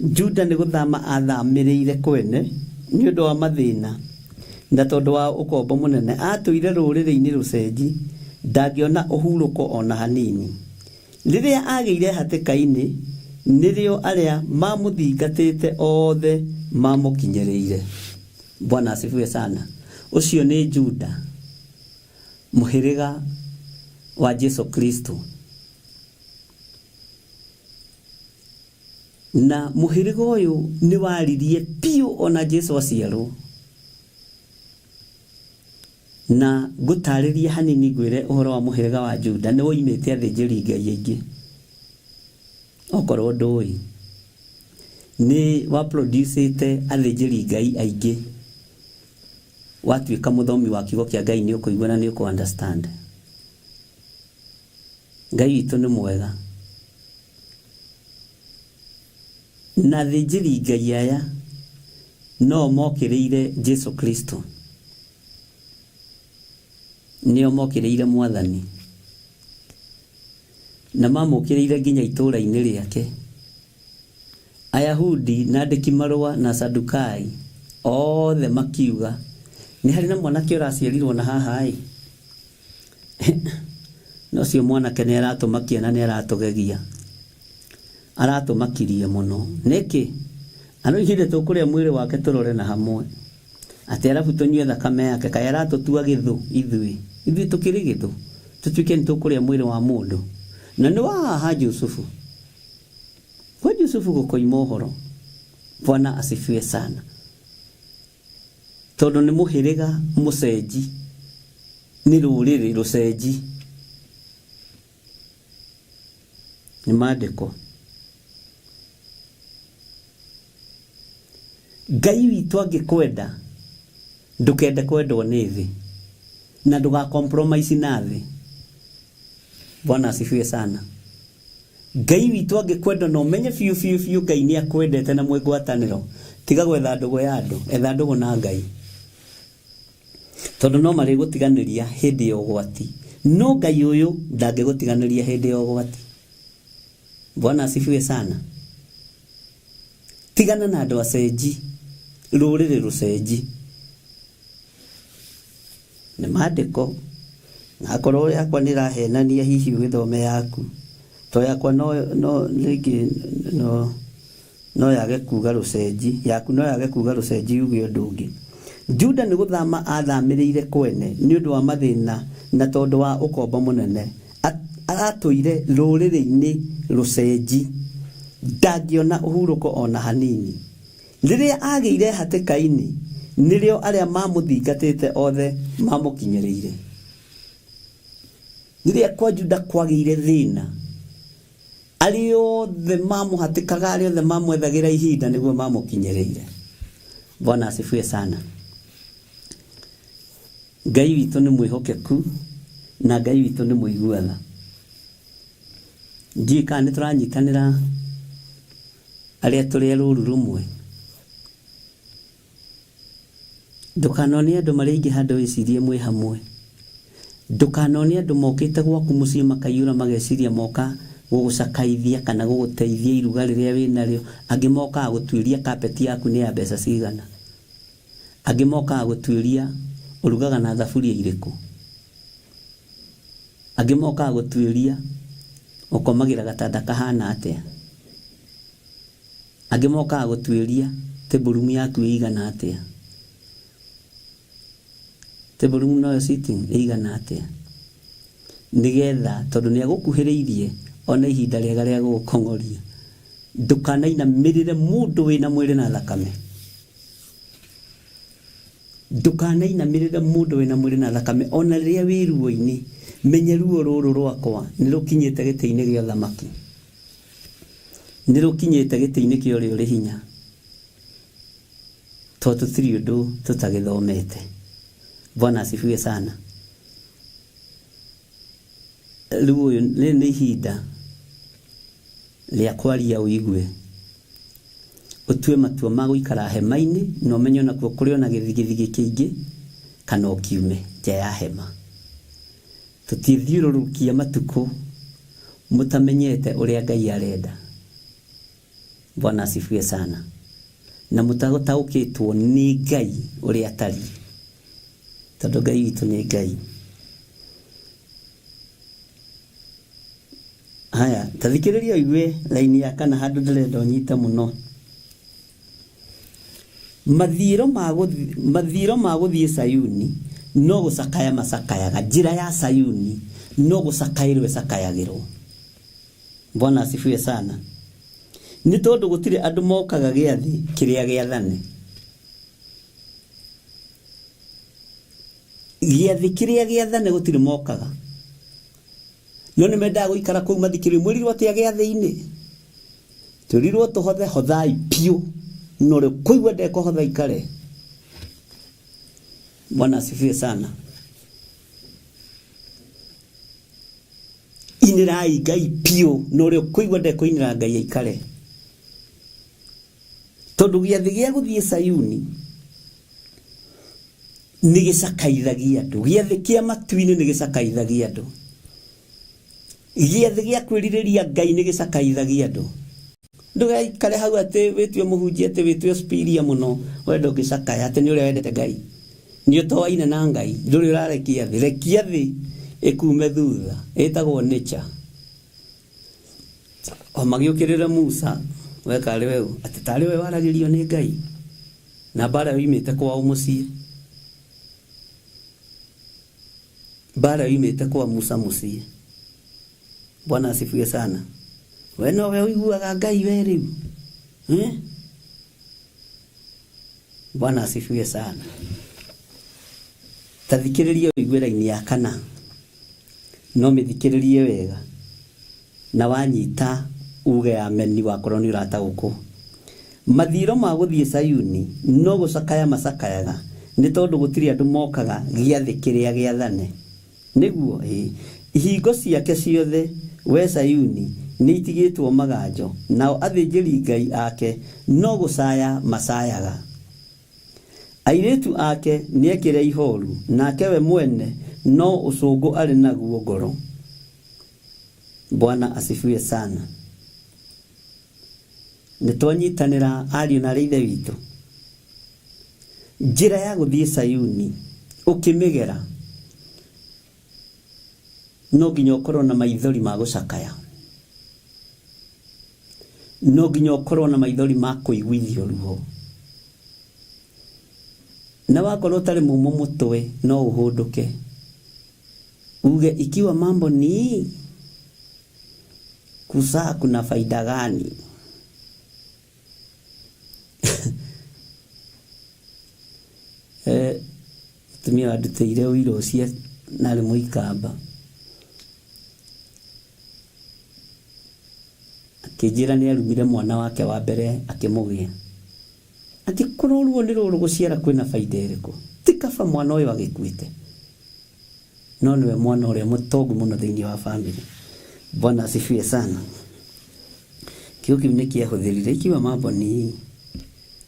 Juda nĩ gũthama athamĩrĩire kwene nĩ ũndũ wa mathĩna na tondũ wa ũkombo mũnene. Atũire rũrĩrĩ-inĩ rũcenji, ndangĩona ũhurũko o na hanini. Rĩrĩa aagĩire hatĩka-inĩ, nĩrĩo arĩa maamũthingatĩte othe maamũkinyĩrĩire. Bwana asifiwe sana. Ũcio nĩ Juda, mũhĩrĩga wa Jesu Kristo. Na mũhĩrĩga ũyũ nĩ waririe biũ ona Jesu aciarwo. Na ngũtarĩrie hanini ngwĩre ũhoro wa mũhĩrĩga wa Juda nĩ woimĩte athĩnjĩri Ngai aingĩ. Okorwo ndũĩ. Nĩ wa produce-ĩte athĩnjĩri Ngai aingĩ. Watuĩka mũthomi wa kiugo kĩa Ngai nĩ ũkũigua na nĩ ũkũ understand. Ngai witũ nĩ mwega. Na athĩnjĩri Ngai aya no mokĩrĩire Jesu Kristo. Nĩo mokĩrĩire Mwathani. Na mamũkĩrĩire nginya itũũra-inĩ rĩake. Ayahudi na andĩki marũa na Asadukai othe makiuga, nĩ harĩ na mwanake ũraciarirwo na haha-ĩ. Na ũcio mwanake nĩ aratũmakia na nĩ aratũgegia. Aratũmakirie mũno. Nĩkĩ? Aroigire tũkũrĩa mwĩrĩ wake tũrore na hamwe. Atĩ arabu tũnyue thakame yake. Kaĩ aratũtua gĩthũ ithuĩ? Ithuĩ tũkĩrĩ gĩthũ? Tũtuĩke nĩ tũkũrĩa mwĩrĩ wa mũndũ? Na nĩ wa haha Jusufu. Kwa Jusufu gũkoima ũhoro. Bwana asifiwe sana. Tondũ nĩ mũhĩrĩga mũcenji. Nĩ rũrĩrĩ rũcenji. Nĩ maandĩko. Ngai witũ angĩkwenda, ndũkende kwendwo nĩ thĩ. Na ndũga compromise na thĩ. Bwana asifiwe sana. Ngai witũ angĩkwenda na ũmenye biũ biũ biũ Ngai nĩ akwendete na mwĩ ngwatanĩro, tiga gwetha ndũgũ ya andũ, etha ndũgũ na Ngai. Tondũ no marĩgũtiganĩria hĩndĩ ya ũgwati, no Ngai ũyũ ndangĩgũtiganĩria hĩndĩ ya ũgwati. Bwana asifiwe sana. Tigana na andũ acenji, rũrĩrĩ rũcenji. Nĩ maandĩko, na akorwo yakwa nĩ ĩrahenania hihi ũgĩthome yaku, to yakwa no, no rĩngĩ no no yage kuga rũcenji, yaku no yage kuga rũcenji yuge ũndũ ũngĩ. Juda nĩ gũthama athamĩrĩire kwene nĩ ũndũ wa mathĩna na tondũ wa ũkombo mũnene. Atũire rũrĩrĩ-inĩ rũcenji, ndangĩona ũhurũko ona hanini. Rĩrĩa agĩire hatĩka-inĩ, nĩrĩo arĩa mamũthingatĩte othe mamũkinyĩrĩire. Rĩrĩa kwa Juda kwagĩire thĩna, arĩa othe mamũhatĩkaga, arĩa othe mamwethagĩra ihinda nĩguo mamũkinyĩrĩire. Bwana asifiwe sana. Ngai witũ nĩ mwĩhokeku na Ngai witũ nĩ mũigua tha. Ndiũĩ kana nĩ tũranyitanĩra arĩa tũrĩ a rũru rũmwe. Ndũkanone andũ marĩ aingĩ handũ wĩcirie mwĩ hamwe. Ndũkanone andũ mokĩte gwaku mũciĩ makaiyũra mageciria moka gũgũcakaithia kana gũgũteithia iruga rĩrĩa wĩ narĩo. Angĩ mokaga gũtuĩria carpet yaku nĩ ya mbeca cigana. Angĩ mokaga gũtuĩria ũrugaga na thaburia irĩkũ. Angĩ mokaga gũtuĩria ũkomagĩra gatanda kahana atĩa. Angĩ mokaga gũtuĩria table room yaku ĩigana atĩa. Table room noyo sitting ĩigana atĩa. Nĩgetha tondũ nĩ agũkuhĩrĩirie ona ihinda rĩega rĩa gũgũkong'oria. Ndũkanainamĩrĩre mũndũ wĩna mwĩrĩ na thakame. Ndũkanainamĩrĩre mũndũ wĩna mwĩrĩ na thakame ona rĩrĩa wĩ ruo-inĩ. Menye ruo rũrũ rwakwa nĩ rũkinyĩte gĩtĩ-inĩ gĩa ũthamaki. Nĩ rũkinyĩte gĩtĩ-inĩ kĩa ũrĩa ũrĩ hinya. Tondũ tũtirĩ ũndũ tũtagĩthomete. Bwana asifiwe sana. Rĩu ũyũ rĩrĩ nĩ ihinda rĩa kwaria ũigue. Ũtue matua ma gũikara hema-inĩ na ũmenye onakuo kũrĩ ona gĩthigithigi kĩingĩ kana ũkiume nja ya hema. Tũtithiũrũrũkia matukũ mũtamenyete ũrĩa Ngai arenda. Bwana asifiwe sana. Na mũtataũkĩtwo nĩ Ngai ũrĩa atariĩ. Tondũ Ngai witũ nĩ Ngai. Haya, ta thikĩrĩria ũigue raini ya kana handũ ndĩrenda ũnyite mũno. Mathiĩro ma gũthiĩ, mathiĩro ma gũthiĩ Sayuni no gũcakaya macakayaga, njĩra ya Sayuni no gũcakaĩrwo ĩcakayagĩrwo. Bwana asifiwe sana. Nĩ tondũ gũtirĩ andũ mokaga gĩathĩ kĩrĩa gĩathane. Gĩathĩ kĩrĩa gĩathane gũtirĩ mokaga. No nĩ mendaga gũikara kũu mathikĩrĩrio. Mwĩrirwo atĩa gĩathĩ-inĩ? Twĩrirwo tũhothe, hothai piũ. Na ũrĩa ũkũigua ndekũhotha aikare. Bwana asifiwe sana. Inĩrai Ngai piũ, na ũrĩa ũkũigua ndekũinĩra Ngai aikare. Tondũ gĩathĩ gĩa gũthiĩ Sayuni nĩ gĩcakaithagia andũ. Gĩathĩ kĩa matu-inĩ nĩ gĩcakaithagia andũ. Gĩathĩ gĩa kwĩrirĩria Ngai nĩ gĩcakaithagia andũ. Ndũgaikare hau atĩ wĩtue mũhunjia atĩ wĩtue superior mũno, we ndũngĩcakaya atĩ nĩ ũrĩa wendete Ngai. Nĩ ũtoaine na Ngai, ndũrĩ ũrarekia thĩ. Rekia thĩ ĩkume thutha, ĩtagwo nature. O magĩũkĩrĩra Musa, we karĩ we ũ? Atĩ tarĩ we waragĩrio nĩ Ngai, na mbara yoimĩte kwao mũciĩ. Mbara yoimĩte kwa Musa mũciĩ. Bwana asifiwe sana. We nowe ũiguaga Ngai we rĩu. Eh? Bwana asifiwe sana. Ta thikĩrĩria ũigue raini ya kana. No mĩthikĩrĩrie wega. Na wanyita uge ameni wakorwo nĩ ũrataũkwo. Mathiĩro ma gũthiĩ Sayuni no gũcakaya macakayaga, nĩ tondũ gũtirĩ andũ mokaga gĩathĩ kĩrĩa gĩathane. Nĩguo, ĩĩ, ihingo ciake ciothe, wee Sayuni, nĩitigĩtwo maganjo, nao athĩnjĩri-Ngai ake no gũcaya macayaga. Airĩtu ake nĩekĩre ihoru, nake we mwene no ũcũngũ arĩ naguo ngoro. Bwana asifiwe sana. Nĩ twanyitanĩra ariũ na aarĩ ithe witũ. Njĩra ya gũthiĩ Sayuni ũkĩmĩgera no nginya ũkorwo na maithori ma gũcakaya, no nginya ũkorwo na maithori ma kũiguithio ruo, na wakorwo ũtarĩ mũmũ mũtwe no ũhũndũke uge ikiwa mambo ni kuzaa kuna faida gani? Eh, mũtumia wandutĩire ũira ũcio narĩ mũikamba akĩnjĩra nĩ arumire mwana wake wa mbere akĩmũgĩa angĩkorwo ruo nĩ rũrũ gũciara kwĩna baida ĩrĩkũ ti kaba mwana ũyũ agĩkuĩte no nĩwe mwana ũrĩa mũtongu mũno thĩinĩ wa family. Bwana asifiwe sana. Kiugo kĩu nĩ kĩahũthĩrire ikiwa mambo ni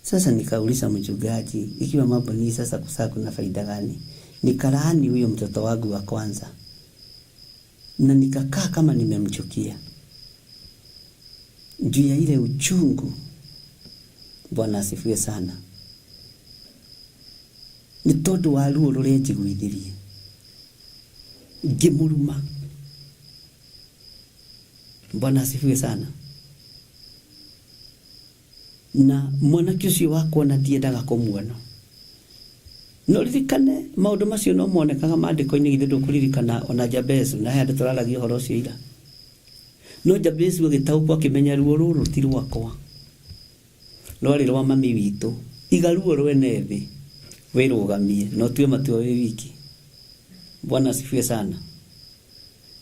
sasa. Nikauliza mchungaji, ikiwa mambo ni sasa kuzaa kuna faida gani? Nikalaani huyo mtoto wangu wa kwanza na nikakaa kama nimemchukia juu ya ile uchungu. Bwana asifiwe sana. Nĩ tondũ wa ruo rũrĩa njiguithirie ngĩmũruma. Bwana asifiwe sana. Na mwanake ũcio wakwa na ndiendaga kũmuona. No ririkane maũndũ macio no monekaga maandĩko-inĩ, githĩ ndũkũririkana ona Jabezu na he andũ tũraragia ũhoro ũcio ira. No Jabezu agĩtaũkwo akĩmenya ruo rũrũ ti rwakwa, rwarĩ rwa mami witũ. Iga ruo rwene thĩ wĩrũgamie na ũtue matua wĩ wiki. Bwana asifiwe sana.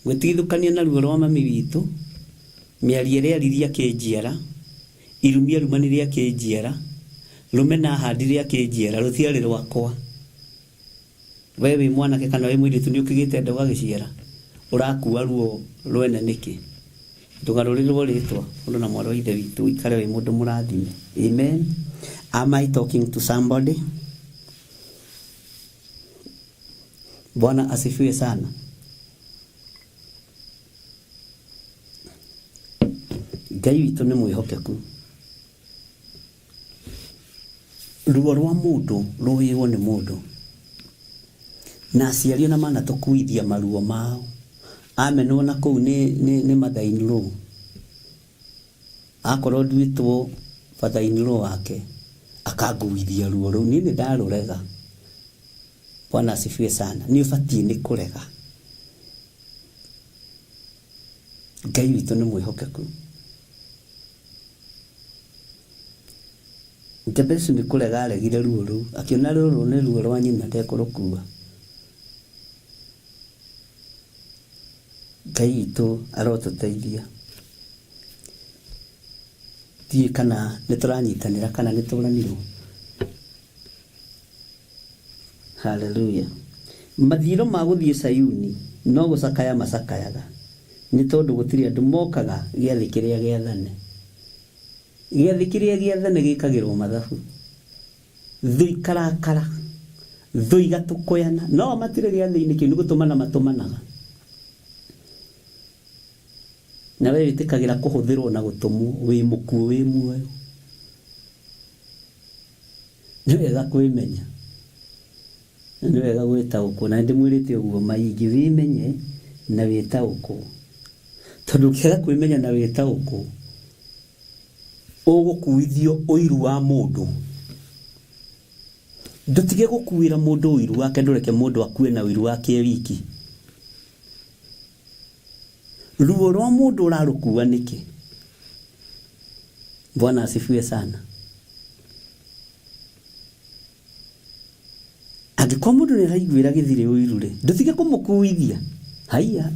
Gwĩtigithũkania na ruo rwa mami witũ, mĩario ĩrĩa aririe akĩnjiara, irumi arumanire akĩnjiara, rũmena ahandire akĩnjiara, rũtiarĩ rwakwa. We wĩ mwanake kana wĩ mũirĩtu nĩ ũkĩgĩte nda ũgagĩciara, ũrakua ruo rwene nĩkĩ? Ndũgarũrĩrwo rĩtwa mũndũ na mwarĩ wa ithe witũ, ũikare wĩ mũndũ mũrathime. Amen. Am I talking to somebody? Bwana asifiwe sana. Ngai witũ nĩ mwĩhokeku. Ruo rwa mũndũ rũĩrwo nĩ mũndũ, na aciari ona manatũkuithia maruo mao amenwo na kũu nĩ mother in law, akorwo nduĩtwo father in law wake akanguithia ruo rũu, niĩ nĩ ndarũrega. Bwana asifiwe sana. Nĩ ũbatiĩ nĩ kũrega. Ngai witũ nĩ mwĩhokeku. Jabezu nĩ kũrega aregire ruo rũu, akĩona rũrũ nĩ ruo rwa nyina ndekũrũkua. Ngai witũ arotũteithia. Ndiũĩ kana nĩ tũranyitanĩra kana nĩ tũranirwo. Haleluya. Mathiĩro ma gũthiĩ Sayuni no gũcakaya macakayaga, nĩ tondũ gũtirĩ andũ mokaga gĩathĩ kĩrĩa gĩathane. Gĩathĩ kĩrĩa gĩathane gĩkagĩrwo mathabu, thũ ikarakara, thũ igatũkũyana, no matirĩ gĩathĩ-inĩ kĩu nĩ gũtũmana matũmanaga. Na we wĩtĩkagĩra kũhũthĩrwo na gũtũmwo wĩ mũkuũ wĩ muoyo. Nĩ wega kwĩmenya na nĩ wega gwĩtaũkwo, na nĩndĩmwĩrĩte ũguo maingĩ, wĩmenye na wĩtaũkwo, tondũ ũngĩaga kwĩmenya na wĩtaũkwo ũgũkuithio ũiru wa mũndũ. Ndũtige gũkuĩra mũndũ ũiru wake, ndũreke mũndũ akue na ũiru wake e wiki. Ruo rwa mũndũ ũrarũkua nĩkĩ? Bwana asifiwe sana. Angĩkorwo mũndũ nĩ araiguĩra gĩthirĩ ũiru rĩ, ndũtige kũmũkuithia. Haiya,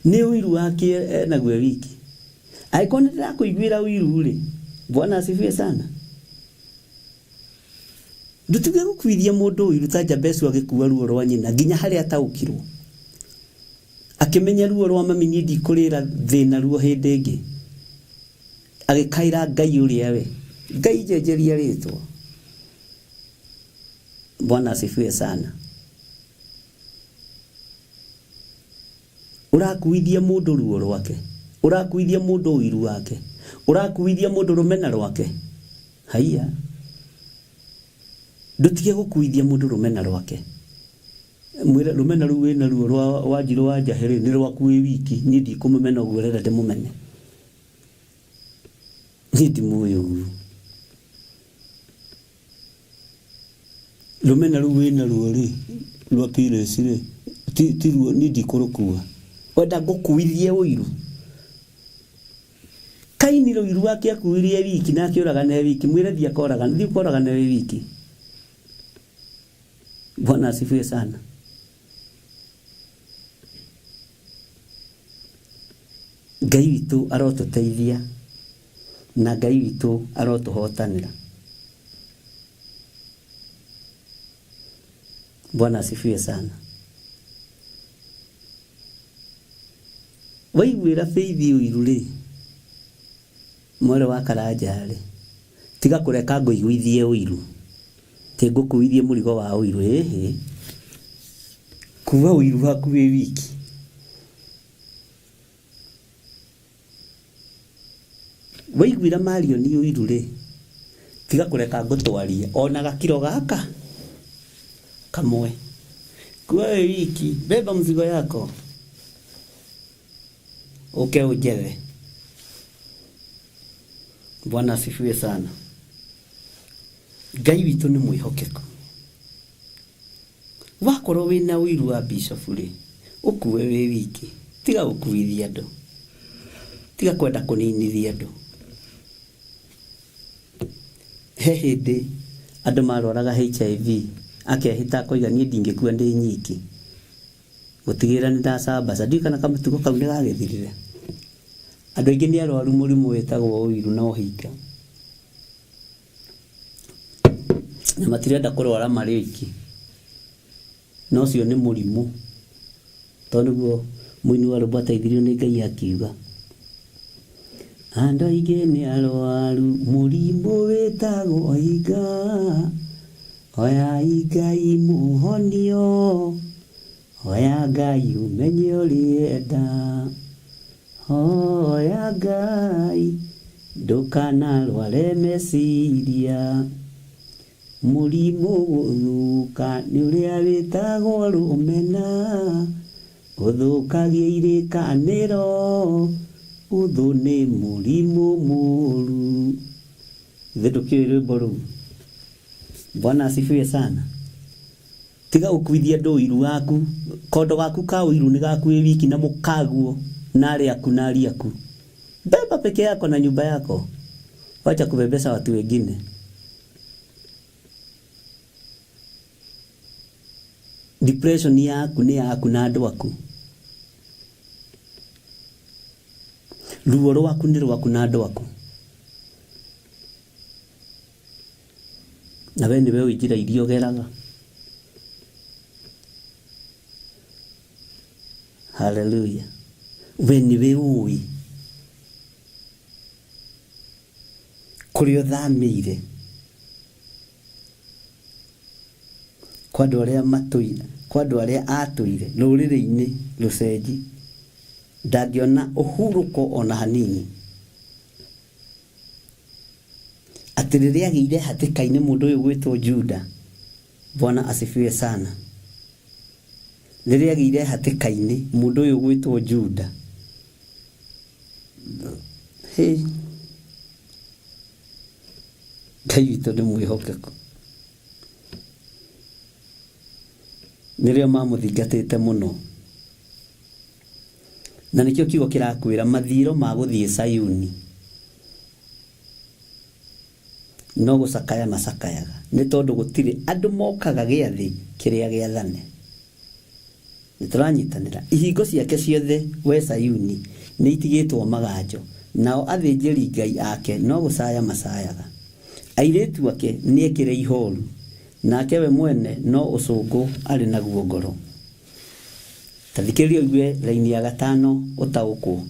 nĩ ũiru wake enaguo e wiki. Angĩkorwo nĩ ndĩrakũiguĩra ũiru rĩ, Bwana asifiwe sana. Ndũtige gũkuithia mũndũ ũiru ta Jabezu agĩkua ruo rwa nyina nginya harĩa ataũkirwo. Akĩmenya ruo rwa mami niĩ ndikũrĩra thĩ na ruo hĩndĩ ĩngĩ. Agĩkaĩra Ngai ũrĩa we. Ngai njenjeria rĩtwa. Bwana asifiwe sana. Ũrakuithia mũndũ ruo rwake, ũrakuithia mũndũ ũiru wake, ũrakuithia mũndũ rũmena rwake. Haiya, ndũtige gũkuithia mũndũ rũmena rwake. Mwĩre rũmena rũu wĩna ruo rwa Wanjirũ wa Njahĩ rĩ, nĩ rwaku wĩ wiki, niĩ ndikũmũmena ũguo ũrenda ndĩmũmene. Niĩ ndimũĩ ũguo. Rũmena rũu wĩna ruo rĩ, rwa Pires rĩ, ti ruo, niĩ ndikũrũkua. Wenda ngũkuithie ũiru? Kaini rũiru wake akuirie e wiki na akĩũragana e wiki, mwĩre thiĩ akoragane, thiĩ ũkoragane wĩ wiki. Bwana asifiwe sana. Ngai witũ arotũteithia na Ngai witũ arotũhotanĩra. Bwana asifiwe sana. Waiguĩra Faith ũiru rĩ, mwarĩ wa Karanja rĩ, tiga kũreka ngũiguithie ũiru. Atĩ ngũkuithie mũrigo wa ũiru, ĩhĩ. Kua ũiru waku wĩ wiki. Waiguĩra Marion ũiru rĩ, tiga kũreka ngũtwarie ona gakiro gaka kamwe. Kua wĩ wiki, beba mzigo yako ũke ũnjethe. Bwana asifiwe sana. Ngai witũ nĩ mwĩhokeku. Wakorwo wĩna ũiru wa bishop rĩ, ũkue wĩ wiki. Tiga gũkuithia andũ. Tiga kwenda kũninithia andũ. He hĩndĩ andũ marwaraga HIV, akehĩta akoiga niĩ ndingĩkua ndĩ nyiki. Gũtigĩrĩra nĩ ndacambaca. Ndiũĩ kana kamũtugo kau nĩ gagĩthirire. Andũ aingĩ nĩ arwaru mũrimũ wĩtagwo ũiru na ũhinga. Na matirenda kũrwara marĩ oiki. Na ũcio nĩ mũrimũ. Tondũ nĩguo mũini wa rwĩmbo ateithirio nĩ Ngai akiuga. Andũ aingĩ nĩ arwaru mũrimũ wĩtagwo ũhinga. Hoyai Ngai mũhonio. Hoya Ngai ũmenye ũrĩenda. Hoya Ngai ndũkanarware meciria. Mũrimũ gũthũka nĩ ũrĩa wĩtagwo rũmena. Ũthũkagia irĩkanĩro. Ũthũ nĩ mũrimũ mũru. Githĩ ndũkĩũĩ rwĩmbo rũu? Bwana asifiwe sana. Tiga gũkuithia andũ ũiru waku. Kondo gaku ka ũiru nĩ gaku wĩ wiki na mũkaguo na arĩa aku na aria aku. Beba peke yako na nyumba yako. Wacha kubebesha watu wengine. Depression yaku nĩ yaku na andũ aku. Ruo rwaku nĩ rwaku na andũ aku. Na we nĩwe ũĩ njĩra iria ũgeraga. Haleluya. We nĩwe ũĩ kũrĩa ũthamĩire kwa andũ arĩa matũire, kwa andũ arĩa atũire rũrĩrĩ-inĩ rũcenji, ndangĩona ũhurũko ona hanini. Atĩ rĩrĩa agĩire hatĩka-inĩ mũndũ ũyũ gwĩtwo Juda, Bwana asifiwe sana. Rĩrĩa agĩire hatĩka-inĩ mũndũ ũyũ gwĩtwo Juda, hĩ, Ngai witũ nĩ mwĩhokeku. Nĩrĩo mamũthingatĩte mũno. Na nĩkĩo kiugo kĩrakwĩra mathiĩro ma gũthiĩ Sayuni no gũcakaya macakayaga, nĩ tondũ gũtirĩ andũ mokaga gĩathĩ kĩrĩa gĩathane. Nĩ tũranyitanĩra? Ihingo ciake ciothe, wee Sayuni, nĩ itigĩtwo maganjo, nao athĩnjĩri-Ngai ake no gũcaya macayaga. Airĩtu ake nĩ ekĩre ihooru, nake we mwene no ũcũngũ arĩ naguo ngoro. Ta thikĩrĩria ũigue raini ya gatano ũtaũkwo.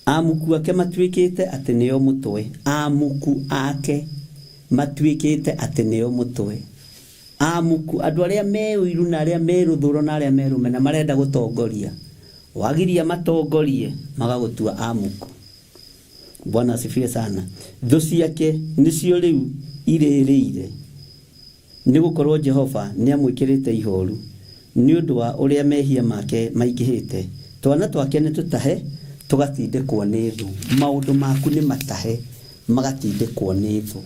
Amuku ake matuĩkĩte atĩ nĩo mũtwe. Amuku ake matuĩkĩte atĩ nĩo mũtwe. Amuku andũ arĩa me ũiru na arĩa me rũthũro na arĩa me rũmena marenda gũtongoria. Wagiria matongorie magagũtua amuku. Bwana asifiwe sana. Thũ ciake nĩcio rĩu irĩrĩire, nĩ gũkorwo Jehova nĩamwĩkĩrĩte ihoru nĩ ũndũ wa ũrĩa mehia make maingĩhĩte. Twana twake nĩ tũtahe tũgatindĩkwo nĩ thũ. Maũndũ maku nĩ matahe magatindĩkwo nĩ thũ.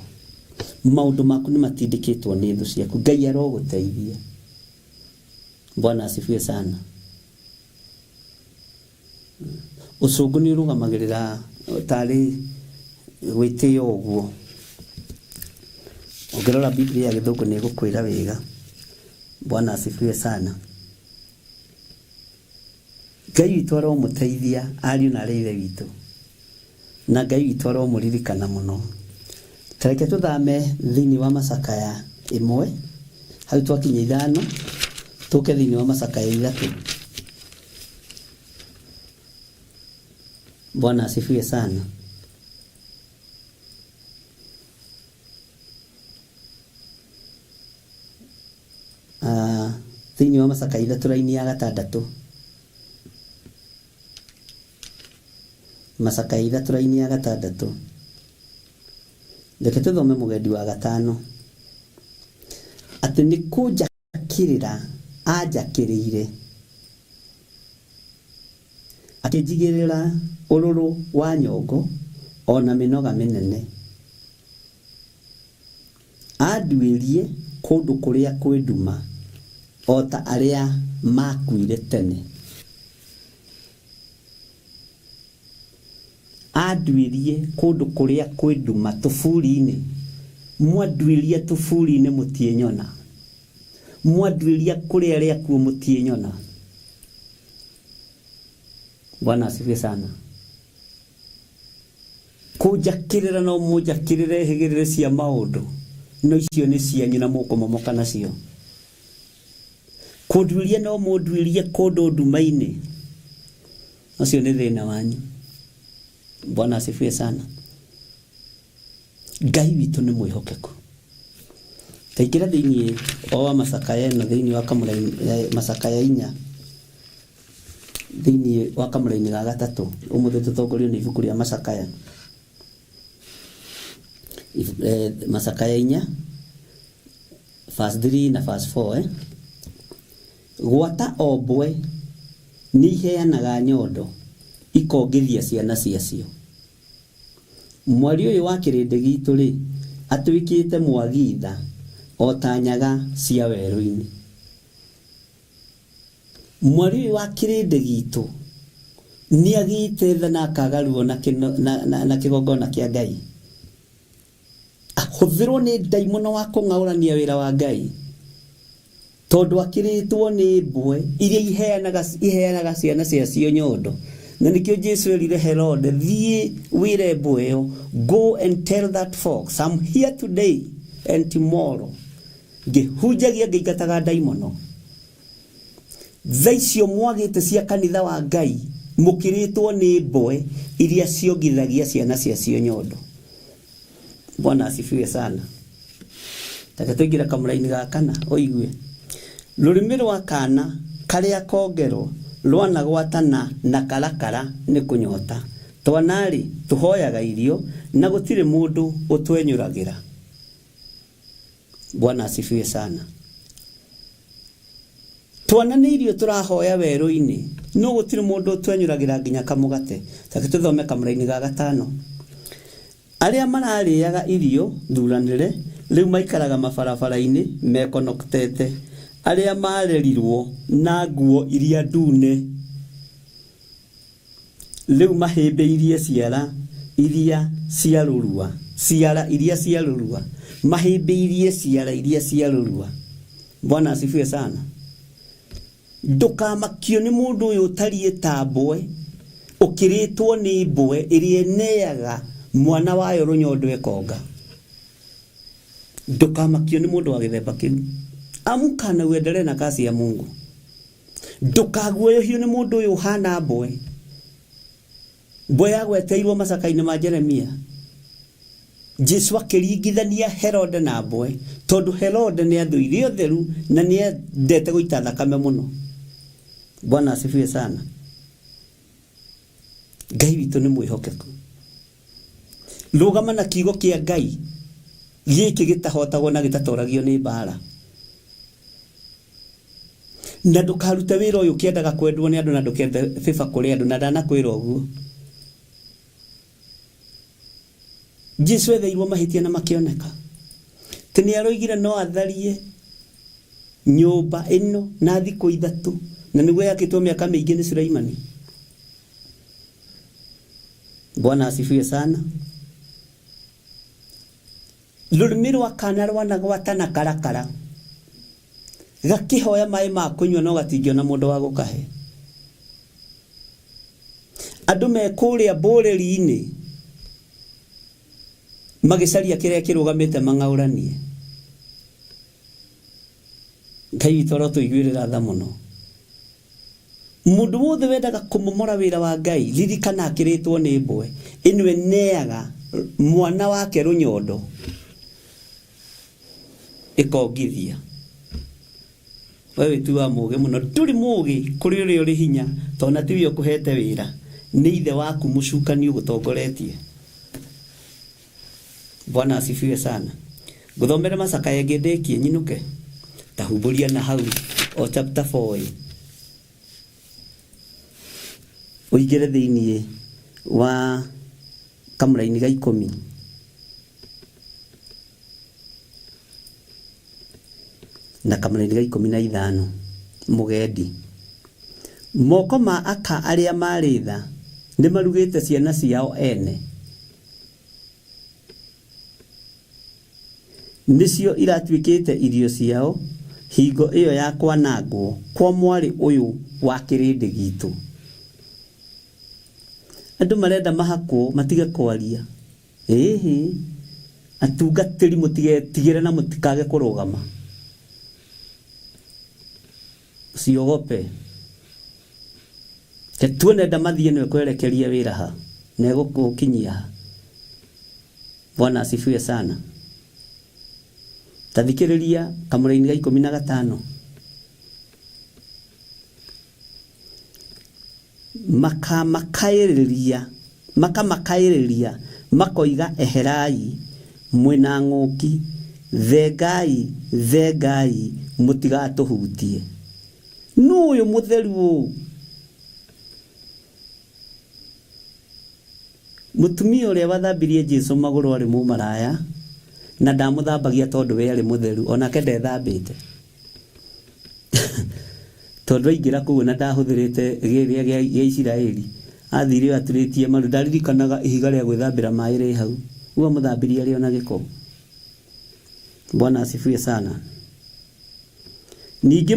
Maũndũ maku nĩ matindĩkĩtwo nĩ thũ ciaku. Ngai arogũteithia. Bwana asifiwe sana. Ũcũngũ nĩ ũrũgamagĩrĩra tarĩ gwĩtĩo ũguo. Ũngĩrora Biblia ya gĩthũngũ nĩ ĩgũkwĩra wega. Bwana asifiwe sana. Ngai witũ aromũteithia ariũ na arĩ ithe witũ, na Ngai witũ aromũririkana mũno. Ta reke tũthame thĩinĩ wa macakaya ĩmwe, hau twakinya ithano, tũke thĩinĩ wa macakaya ithatũ. Bwana asifiwe sana. Thĩinĩ wa macakaya ithatũ raini ya gatandatũ. Macakaya ithatũ raini ya gatandatũ. Reke tũthome mũgendi wa gatano. Atĩ nĩ kũnjakĩrĩra anjakĩrĩire, akĩnjigĩrĩra ũrũrũ wa nyongo ona mĩnoga mĩnene. Anduĩrie kũndũ kũrĩa kwĩ nduma o ta arĩa makuire tene. Anduĩrie kũndũ kũrĩa kwĩ nduma tũburi-inĩ. Mwanduĩria tũburi-inĩ mũtiĩnyona. Mwanduĩria kũrĩa arĩa akuũ mũtiĩnyona. Bwana asifiwe sana. Kũnjakĩrĩra no mũnjakĩrĩre hĩgĩrĩre cia maũndũ, no icio nĩ cianyu na mũkũmomoka nacio. Kũnduĩria no mũnduĩrie kũndũ nduma-inĩ, ũcio nĩ thĩna wanyu. Bwana asifiwe sana. Ngai witũ nĩ mwĩhokeku. Taingĩra thĩinĩ o wa macakaya ĩno, thĩinĩ wa kamũraini macakaya inya, thĩinĩ wa kamũraini ga gatatũ. Ũmũthĩ tũtongorio nĩ ibuku rĩa macakaya. Macakaya inya verse 3 na verse 4. Gwata o mbwe nĩ iheanaga nyondo ikongithia ciana ciacio. Mwari ũyũ wa kĩrĩndĩ gitũ rĩ, atuĩkĩte mwagitha o ta nyaga cia werũ-inĩ. Mwari ũyũ wa kĩrĩndĩ gitũ nĩ agĩte tha na akaga ruo na na kĩgongona kĩa Ngai. Ahũthĩrwo nĩ ndaimono wa kũng'aũrania wĩra wa Ngai, tondũ akĩrĩtwo nĩ mbwe iria iheanaga ciana ciacio nyondo. Na nĩkĩo Jesu erire Herode, thiĩ wĩre mbwe ĩyo, go and tell that fox, I'm here today and tomorrow, ngĩhunjagia ngĩingataga ndaimono. Tha icio mwagĩte cia kanitha wa Ngai, mũkĩrĩtwo nĩ mbwe iria ciongithagia ciana ciacio nyondo. Bwana asifiwe sana. Take tũingĩre kamũraini ga kana ũigue. Rũrĩmĩ rwa kana karĩa kongero rwanagwatana na karakara nĩ kũnyota. Twana-rĩ tũhoyaga irio na gũtirĩ mũndũ ũtwenyũragĩra. Bwana asifiwe sana. Twana nĩ irio tũrahoya werũ-inĩ, no gũtirĩ mũndũ ũtwenyũragĩra nginya kamũgate. Take tũthome kamũraini ga gatano. Arĩa mararĩaga irio thuranĩre rĩu maikaraga mabarabara-inĩ mekonokitete. Arĩa marerirwo na nguo iria ndune rĩu mahĩmbĩirie ciara iria cia rũrua, ciara iria cia rũrua, mahĩmbĩirie ciara iria cia rũrua. Bwana asifiwe sana. Ndũkamakio nĩ mũndũ ũyũ ũtariĩ ta mbwe, ũkĩrĩtwo nĩ mbwe ĩrĩa ĩneaga mwana wayo rũnyondo ĩkonga. Ndũkamakio nĩ mũndũ wa gĩthemba kĩu. Amka na uendelee na kazi ya Mungu. Ndũkaguoyohio nĩ mũndũ ũyũ ũhana mbwe. Mbwe yagweteirwo macaka-inĩ ma Jeremia. Jesu akĩringithania Herode na mbwe tondũ Herode nĩ athũire ũtheru na nĩ endete gũita thakame mũno. Bwana asifiwe sana. Ngai witũ nĩ mwĩhokeku. Rũgama na kiugo kĩa Ngai gĩkĩ gĩtahotagwo na gĩtatoragio nĩ mbara. Na ndũkarute wĩra ũyũ ũkĩendaga kwendwo nĩ andũ na ndũkethe favor kũrĩ andũ na ndanakwĩra ũguo. Jesu etheirwo mahĩtia na makĩoneka. Ti nĩ aroigire no atharie nyũmba ĩno na thikũ ithatũ na nĩguo yakĩtwo mĩaka mĩingĩ nĩ Suleimani. Bwana asifiwe sana. Rũrĩmĩ rwa kana rwanagwata na karakara gakĩhoya maĩ ma kũnyua no gatingĩona mũndũ wa gũkahe. Andũ me kũrĩa mbũrĩri-inĩ magĩcaria kĩrĩa kĩrũgamĩte mang'aũranie. Ngai witũ arotũiguĩrĩra tha mũno. Mũndũ wothe wendaga kũmomora wĩra wa Ngai ririkana akĩrĩtwo nĩ mbwe ĩno ĩneaga mwana wake rũnyondo ĩkongithia. We wĩtuaga mũgĩ mũno, ndũrĩ mũgĩ kũrĩ ũrĩa ũrĩ hinya tondũ na tiwe ũkũhete wĩra, nĩ ithe waku mũcukani ũgũtongoretie. Bwana asifiwe sana. Ngũthomere macakaya ĩngĩ ndĩkie nyinũke. Ta humbũria na hau o chapter 4 ũingĩre thĩiniĩ wa kamũraini ga ikũmi. Na kamũraini ga 15 mũgendi. Moko ma aka arĩa marĩ tha nĩ marugĩte ciana ciao ene. Nĩcio iratuĩkĩte irio ciao hingo ĩyo ya kwanangwo kwa mwarĩ ũyũ wa kĩrĩndĩ gitũ. Andũ marenda mahakwo matige kwaria. Ĩhĩ, atungatĩri mũtigetigĩre na mũtikage kũrũgama. Usiogope. Ke tuone ndamathi ĩno ĩkwerekeria wĩra ha na ĩgũgũkinyia ha. Bwana asifiwe sana. Ta thikĩrĩria kamũraini ga 15. Makamakaĩrĩria makoiga eherai mwĩna ng'ũki, thengai thengai mũtigatũhutie. Nũ ũyũ mũtheru ũũ? Mũtumia ũrĩa wathambirie Jesu magũrũ arĩ mũmaraya na ndamũthambagia tondũ we arĩ mũtheru onake ndethambĩte. Tondũ aingĩra kũu na ndahũthĩrĩte gĩrĩa gĩa Isiraeli athire aturĩtie maru ndaririkanaga ihiga rĩa gwĩthambĩra maĩ rĩ hau ũguo amũthambirie arĩ ona gĩko. Bwana asifiwe sana. Ningĩ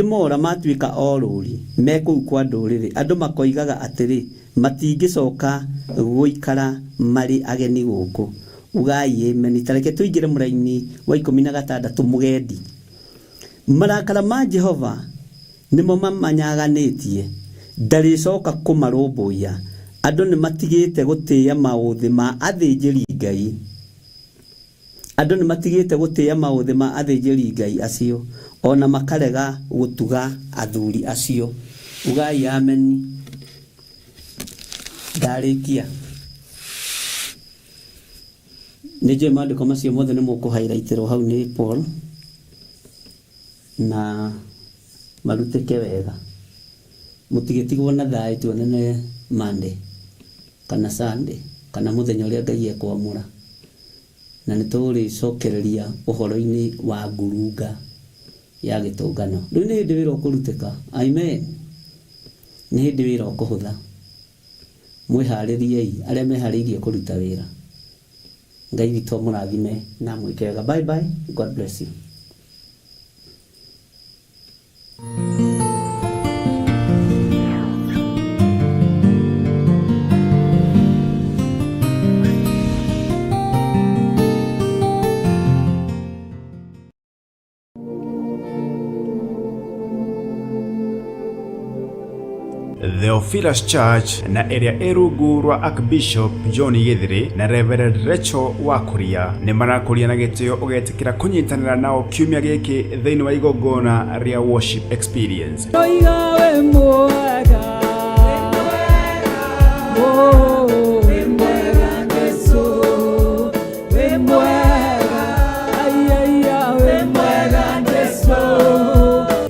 mora matuĩka o rũri me kũu kwa ndũrĩrĩ andũ makoigaga atĩrĩ matingĩcoka gũikara marĩ ageni gũkũ. Ugai amen. Ta reke tũingĩre mũraini wa 16 mũgendi. Marakara ma Jehova nĩmo mamanyaganĩtie ndarĩcoka kũmarũmbũiya. Andũ nĩmatigĩte gũtĩĩa maũthĩ ma athĩnjĩri Ngai. Andũ nĩmatigĩte gũtĩĩa maũthĩ ma athĩnjĩri Ngai acio ona makarega gũtuga athuri acio. Ugai amen. Ndarĩkia. Nĩ njũĩ maandĩko macio mothe nĩ mũkũhighlightĩrwo hau nĩ Paul na marutĩke wega. Mũtigĩtigwo na thayũ tuonane Monday kana Sunday kana mũthenya ũrĩa Ngai ekwamũra. Na nĩ tũrĩcokereria ũhoro-inĩ wa ngurunga ya gĩtũngano. Rĩu nĩ hĩndĩ wĩra ũkũrutĩka. Amen. Nĩ hĩndĩ wĩra ũkũhũtha. Mwĩharĩriei arĩa meharĩirie kũruta wĩra. Ngai witũ amũrathime na amwĩke wega. Bye bye. God bless you. The Theophilus Church na ĩrĩa ĩ rungu rwa Archbishop John Gĩthĩrĩ na Reverend Rachel Wakuria nĩ marakũria na gĩtĩo ũgetĩkĩra kũnyitanĩra nao kiumia gĩkĩ thĩinĩ wa igongona rĩa worship experience. Oiga wĩ mwega. Oh, wĩ mwega Jesũ, wĩ mwega. Ai, ai, ai, wĩ mwega Jesũ.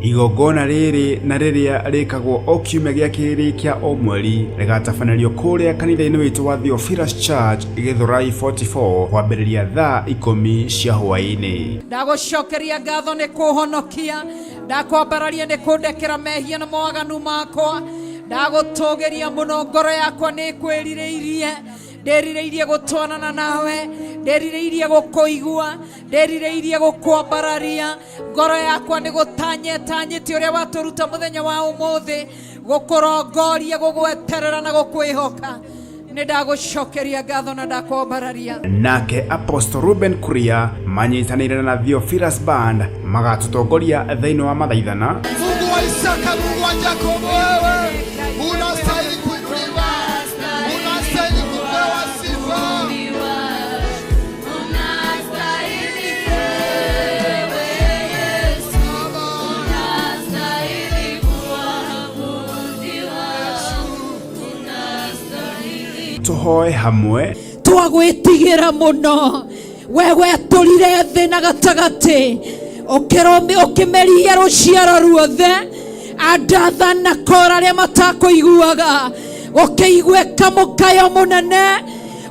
Igongona rĩrĩ na rĩrĩa rĩkagwo o kiumia gĩa kerĩ kĩa o mweri rĩgatabanĩrio kũrĩa kanitha-inĩ witũ wa Theophilus Church Gĩthũrai 44 kwambĩrĩria thaa 10 cia hwaĩ-inĩ. Ndagũcokeria ngatho nĩ kũhonokia, ndakwambararia nĩ kũndekera mehia na mawaganu makwa, ndagũtũgĩria mũno, ngoro yakwa nĩ ĩkwĩrirĩirie, ndĩrirĩirie gũtwarana nawe, ndĩrirĩirie gũkũigua, ndĩrirĩirie gũkwambararia, ngoro yakwa nĩ gũtanyetanyĩte ũrĩa watũruta mũthenya wa ũmũthĩ, gũkũrongoria, gũgweterera na gũkwĩhoka. Nĩ ndagũcokeria ngatho na ndakwambararia. Nake Apostle Ruben Kuria manyitanĩire na Theophilus Band magatũtongoria thĩinĩ wa mathaithana. Mungu wa Isaka, Mungu wa Yakobo, wewe unastahili kuinuliwa, unastahili kupewa sifa. Tũhoe hamwe. Twagwĩtigĩra mũno, we wetũrire thĩ na gatagatĩ, ũkĩmeria rũciaro ruothe, andatha na kora arĩa matakũiguaga, ũkĩiguĩka mũkayo mũnene.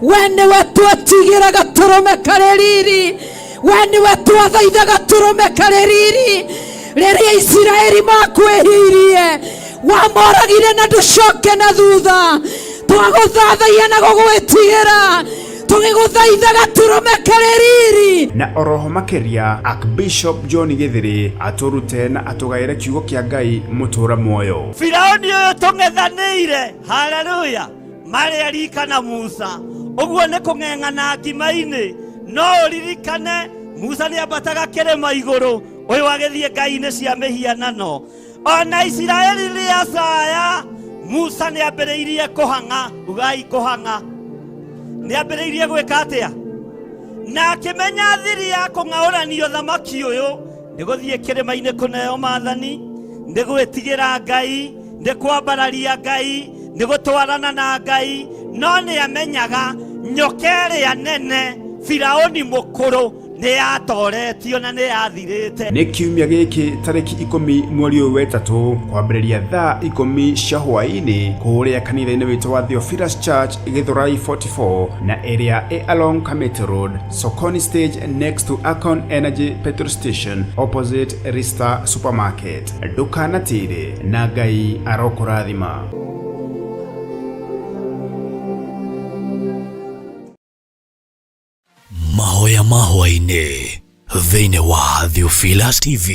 We nĩwe twetigĩra gatũrũme karĩ riri, we nĩwe twathaitha gatũrũme karĩ riri. Rĩrĩa Isiraeli makwĩhirie, wamoragire na ndũcoke na thutha. Twagũthathaia na gũgwĩtigĩra, tũgĩgũthaitha gatũrũme karĩ riri. Na oroho makĩria Archbishop John Gĩthĩrĩ atũrute na atũgaĩre kiugo kĩa Ngai mũtũra muoyo. Firauni ũyũ tũng'ethanĩire, haleluya, marĩ Arika na Musa, ũguo nĩ kũng'eng'ana ngima-inĩ. No ũririkane Musa nĩ ambataga kĩrĩma igũrũ, ũyũ agĩthiĩ ngai-inĩ cia mĩhianano. Ona Isiraeli rĩa caya, Musa nĩ ambĩrĩirie kũhang'a, ugai kũhang'a. Nĩ ambĩrĩirie gwĩka atĩa? Na akĩmenya thiri ya kũng'aũranio thamaki ũyũ nĩ gũthiĩ kĩrĩma-inĩ kũneo maathani, nĩ gwĩtigĩra Ngai, nĩ kwambararia Ngai, nĩ gũtwarana na Ngai. No nĩ amenyaga nyoka ĩrĩa nene Firauni mũkũrũ nĩ yatoretio na nĩ yathirĩte. Nĩ kiumia gĩkĩ tarĩki 10 mweri ũyũ wetatũ kwambĩrĩria thaa 10 cia hwaĩ-inĩ kũrĩa kanitha-inĩ witũ wa Theophilus Church Gĩthũrai 44 na ĩrĩa ĩ along Kamiti Road, Sokoni Stage, next to Akon Energy petrol station, opposite Rista Supermarket. Ndũkanatĩre na Ngai arokũrathima. Mahoya ma hwaĩ-inĩ thĩinĩ wa Theophilus TV.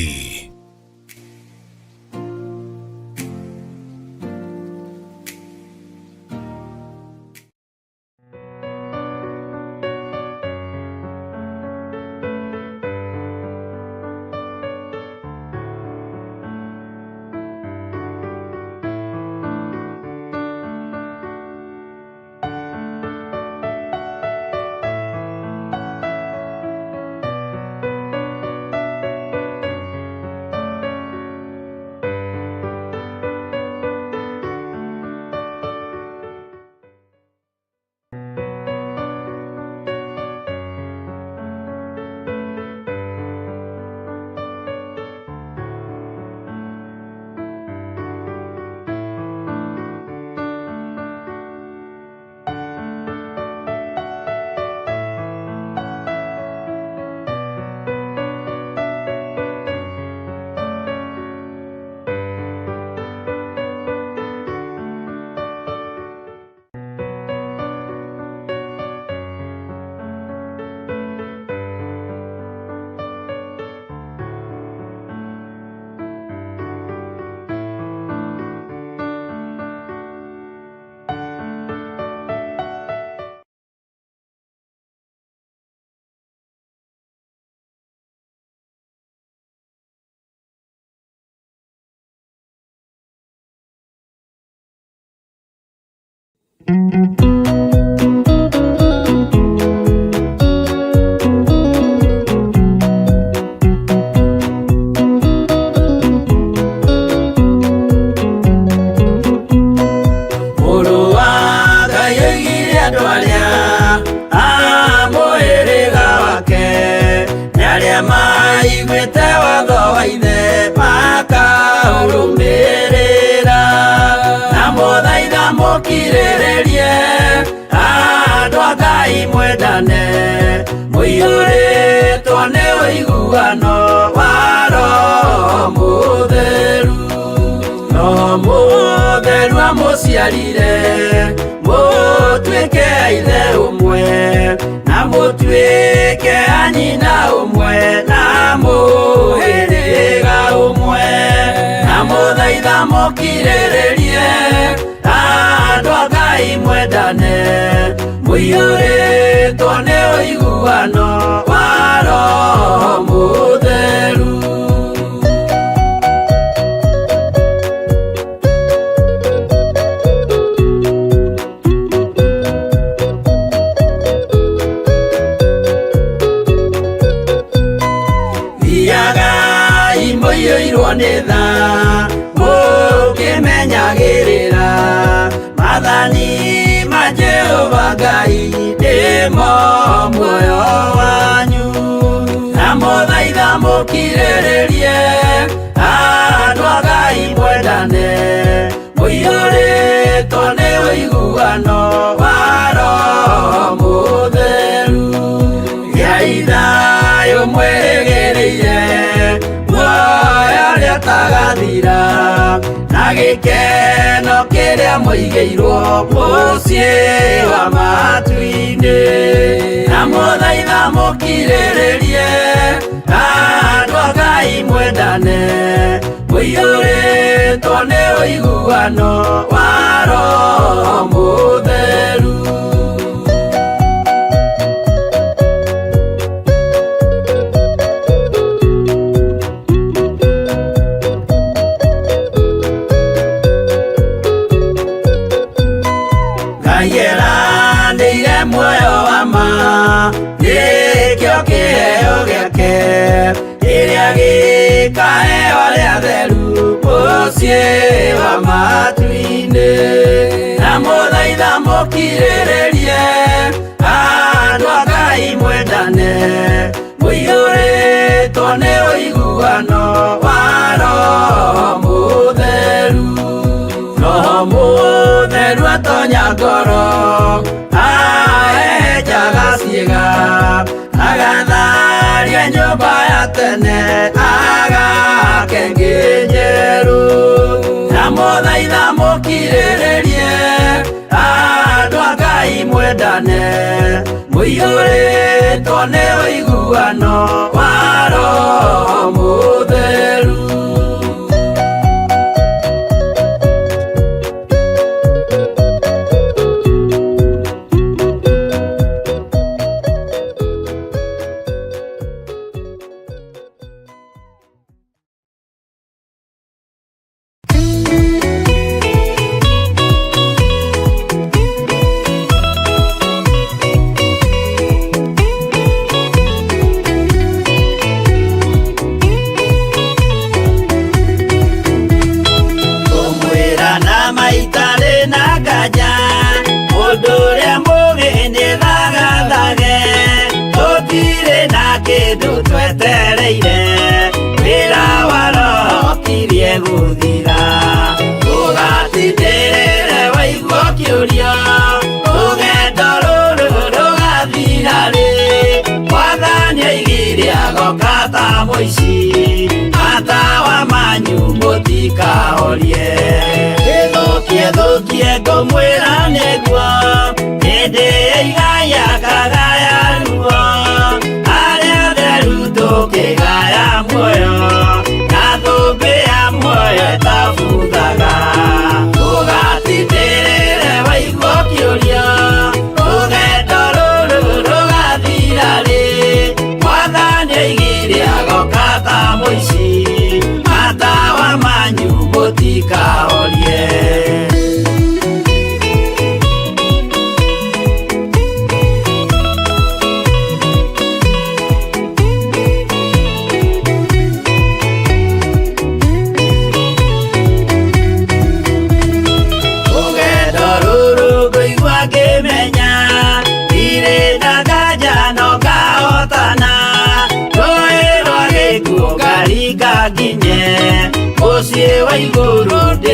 Mũrũ wa Ngai oigire andũ arĩa a mũhĩrĩga wake nĩ arĩa maiguĩte watho wa ithe makaũrũmĩrĩra na mũthaitha mũkirĩrĩrie andũ a Ngai mwendane mũiyũrĩtwo nĩ ũiguano wa Roho Mũtheru. Roho Mũtheru amũciarire mũtuĩke a ithe ũmwe na mũtuĩke a nyina ũmwe na mũhĩrĩga ũmwe na mũthaitha mũkirĩrĩrie andũ a Ngai mwendane mũiyũrĩtwo nĩ ũiguano wa Roho Mũtheru. Thiagai mũiyũirwo nĩ tha mũkĩmenyagĩrĩra maathani ma Jehova Ngai nĩmo muoyo wanyu na mũthaitha mũkirĩrĩrie andũ a Ngai mwendane mũiyũrĩtwo nĩ ũiguano wa Roho Mũtheru. Gĩai thayũ mwĩrĩgĩrĩire muoyo ũrĩa ũtagathira na gĩkeno kĩrĩa mũigĩirwo mũciĩ wa matu-inĩ na mũthaitha mũkirĩrĩrie andũ a Ngai mwendane mũiyũrĩtwo nĩ ũiguano wa Roho Mũtheru. Ngai eranĩire muoyo wa ma nĩkĩo kĩheo gĩake kĩrĩa gĩkaheo arĩa atheru mũciĩ wa matu-inĩ na mũthaitha mũkirĩrĩrie andũ a Ngai mwendane mũiyũrĩtwo nĩ ũiguano wa Roho Mũtheru. Roho Mũtheru atonya ngoro ahehenjaga ciĩga agatharia nyũmba ya tene agake ĩngĩ njerũ na mũthaitha mũkirĩrĩrie andũ a Ngai mwendane mũiyũrĩtwo nĩ ũiguano wa Roho Mũtheru. Ngũmwĩra na maitarĩ na nganja mũndũ ũrĩa mũgĩ nĩ thagathage tũtirĩ na kĩndũ twetereire wĩra wa Roho ũkirie gũthira ũgatindĩrĩre waigua ũkĩũria rũgendo rũrũ rũgathira rĩ Mwathani aigire agoka ta mũici matawa manyu mũtikahorie ĩthũkie thũkie ngũmwĩra nĩguo hĩndĩ ĩigaya kagaya ruo arĩa atheru tũkĩgaya muoyo na thũmbĩ ya muoyo ĩtabuthaga ũgatindĩrĩre waigua ũkĩũria rũgendo rũrũ rũgathira rĩ Mwathani aigire agoka ta mũici matawa manyu mũtikahorie.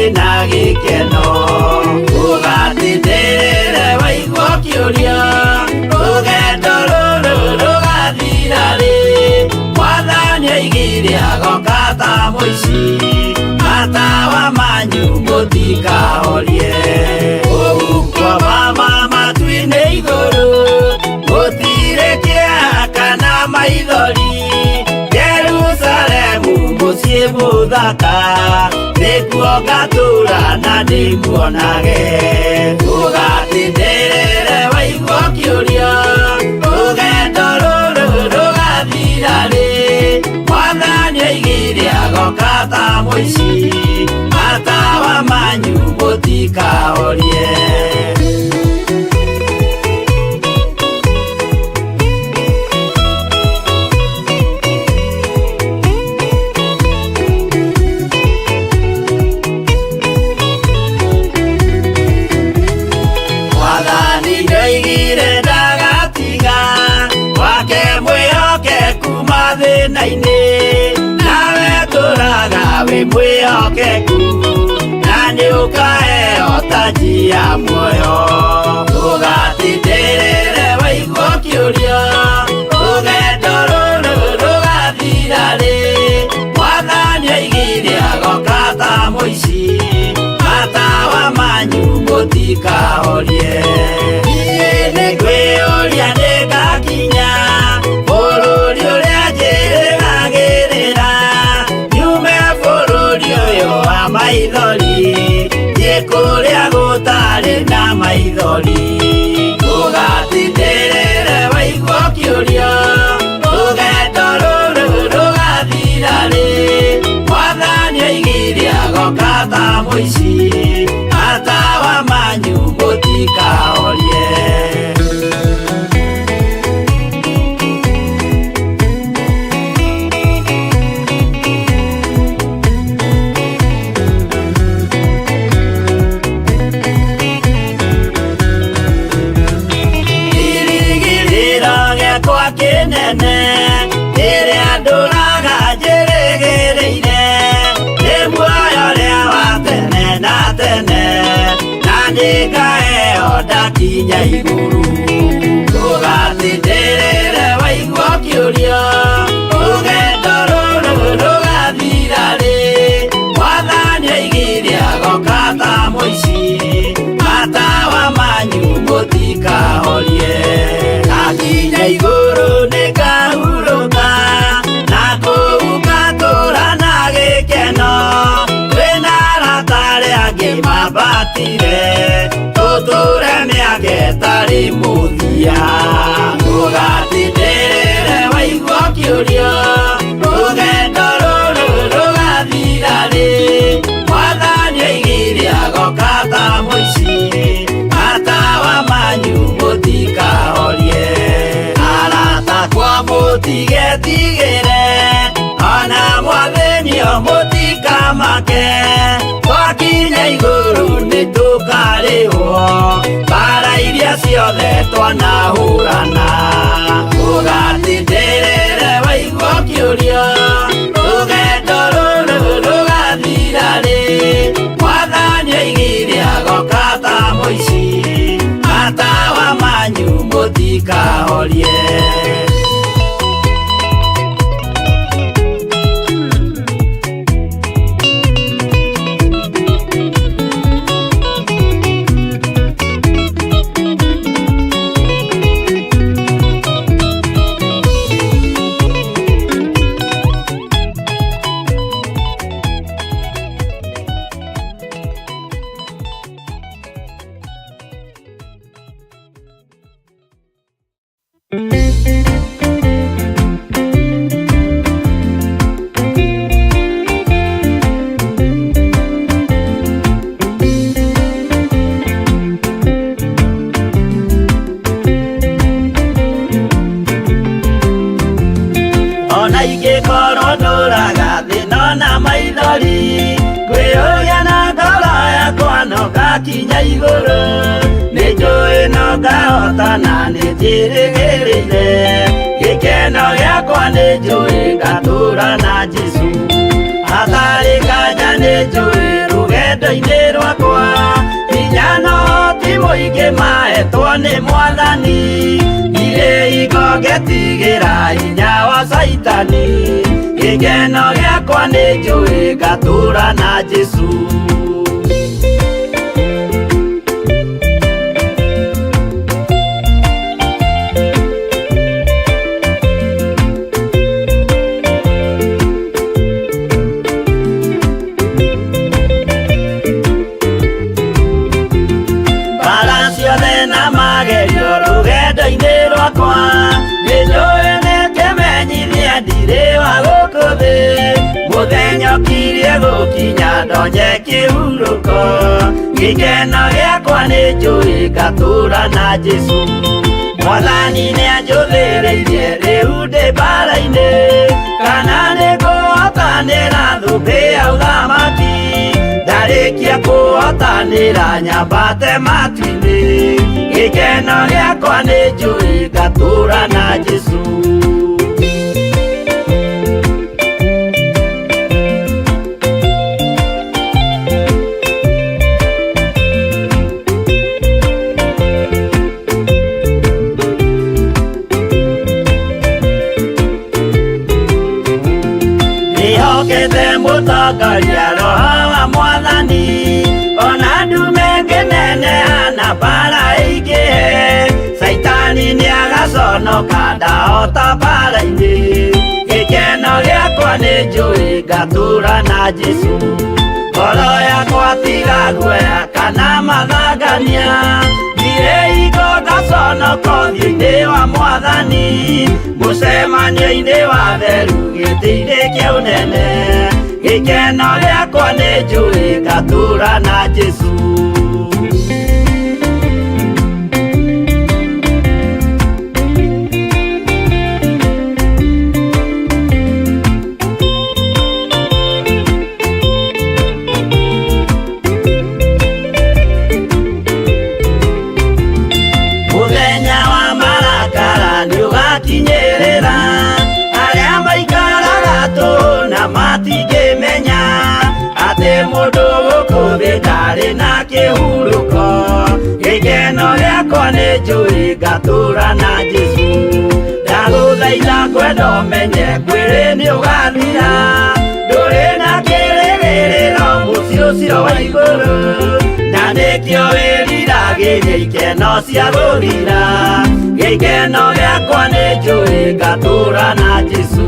Ndĩna gĩkeno. Ũgatindĩrĩre waigua ũkĩũria, rũgendo rũrũ rũgathira rĩ? Mwathani oigire agoka ta mũici, matawa manyu mũtikahorie. Kũu kwa mama matu-inĩ igũrũ, gũtirĩ kĩeha kana maithori. Jerusalemu mũciĩ mũthaka, nĩkuo ngatũũra na ndĩmuonage. Ũgatindĩrĩre waigua ũkĩũria, rũgendo rũrũ rũgathira rĩ? Mwathani oigire agoka ta mũici, matawa manyu mũtikahorie. Mwathani nĩoigire ndagatiga wake mwĩhokeku mathĩna-inĩ, nawe tũraga wĩ mwĩhokeku, na nĩũkaheo taji ya muoyo. Ũgatindĩrĩre waigua ũkĩũria, rũgendo rũrũ rũgathira rĩ? Mwathani oigire agoka ta mũici, matawa manyu mũtikahorie. Niĩ nĩngwĩyũria nĩngakinya bũrũri ũrĩa njĩrĩgagĩrĩra, nyume bũrũri ũyũ wa maithori, thiĩ kũrĩa gũtarĩ na maithori. Ũgatindĩrĩre waigua ũkĩũria, rũgendo rũrũ rũgathira rĩ? Mwathani oigire agoka ta mũici, matawa manyu mũtikahorie. Kĩrĩgĩrĩro gĩakwa kĩnene, kĩrĩa ndũraga njĩrĩgĩrĩire, nĩ muoyo ũrĩa wa tene na tene, na nĩngaheo ndakinya igũrũ. Ũgatindĩrĩre waigua ũkĩũria, rũgendo rũrũ rũgathira rĩ? Mwathani oigire agoka ta mũici, matawa manyu mũtikahorie. Ndakinya igũrũ nĩngahurũka, na kũu ngatũũra na gĩkeno. Twĩna arata arĩa angĩ mambatire, tũtũũre mĩaka ĩtarĩ mũthia. Ũgatindĩrĩre waigua ũkĩũria, rũgendo rũrũ rũgathira rĩ? Mwathani oigire agoka ta mũici, matawa manyu mũtikahorie. Arata akwa mũtigetigĩre, ona mwathĩnio mũtikamake, twakinya igũrũ nĩtũkarĩhwo mbara iria ciothe twanahũrana. Ũgatindĩrĩre waigua ũkĩũria, rũgendo rũrũ rũgathira rĩ? Mwathani oigire agoka ta mũici, matawa manyu mũtikahorie. Ona ingĩkorwo ndũraga thĩna na maithori, ngwĩyũria na ngoro yakwa no ngakinya igũrũ. Nĩnjũĩ no ngahota na nĩnjĩrĩgĩrĩire, gĩkeno gĩakwa nĩnjũĩ ngatũũra na Jesũ. Hatarĩ nganja nĩnjũĩ rũgendo Rũgendo-inĩ rwakwa hinya no ti mũingĩ maetwo nĩ mwathani ndirĩ hingo ngetigĩra hinya wa Caitani gĩkeno gĩakwa nĩ njũĩ ngatũũra na Jesũ. Bara ciothe na magerio rũgendo-inĩ rwakwa nĩnjũĩ nĩkĩmenyithia ndirĩ wa gũkũ thĩ mũthenya ũkirie gũkinya ndonye kĩhurũko gĩkeno gĩakwa nĩ njũĩ ngatũũra na Jesũ. Mwathani nĩanjũthĩrĩirie rĩu ndĩ mbara-inĩ kana nĩngũhotanĩra thũmbĩ ya ũthamaki ndarĩkia kũhotanĩra nyambate matu-inĩ gĩkeno gĩakwa nĩ njũĩ ngatũũra na Jesũ. Ndĩhokete mũtongoria roho wa mwathani ona ndume ngĩneneha na mbara ĩingĩhe Caitani nĩagaconoka ndahota mbara-inĩ gĩkeno gĩakwa nĩ njũĩ ngatũũra na Jesũ. Ngoro yakwa tiga guoya kana mathangania ndirĩ hingo ngaconoka ũthiũ-inĩ wa mwathani mũcemanio-inĩ wa theru gĩtĩ-inĩ kĩa ũnene gĩkeno gĩakwa nĩ njũĩ ngatũũra na Jesũ. Mũthenya wa marakara nĩũgakinyĩrĩra arĩa maikaraga tũhũ na matingĩmenya atĩ mũndũ gũkũ thĩ ndarĩ na kĩhurũko gĩkeno gĩakwa nĩ njũĩ ngatũũra na Jesũ. Ndagũthaitha kwenda ũmenye mwĩrĩ nĩũgathira ndũrĩ na kĩrĩgĩrĩro mũciĩ ũcio wa igũrũ na nĩkĩo wĩriragĩria ikeno cia gũthira gĩkeno gĩakwa nĩ njũĩ ngatũũra na Jesũ.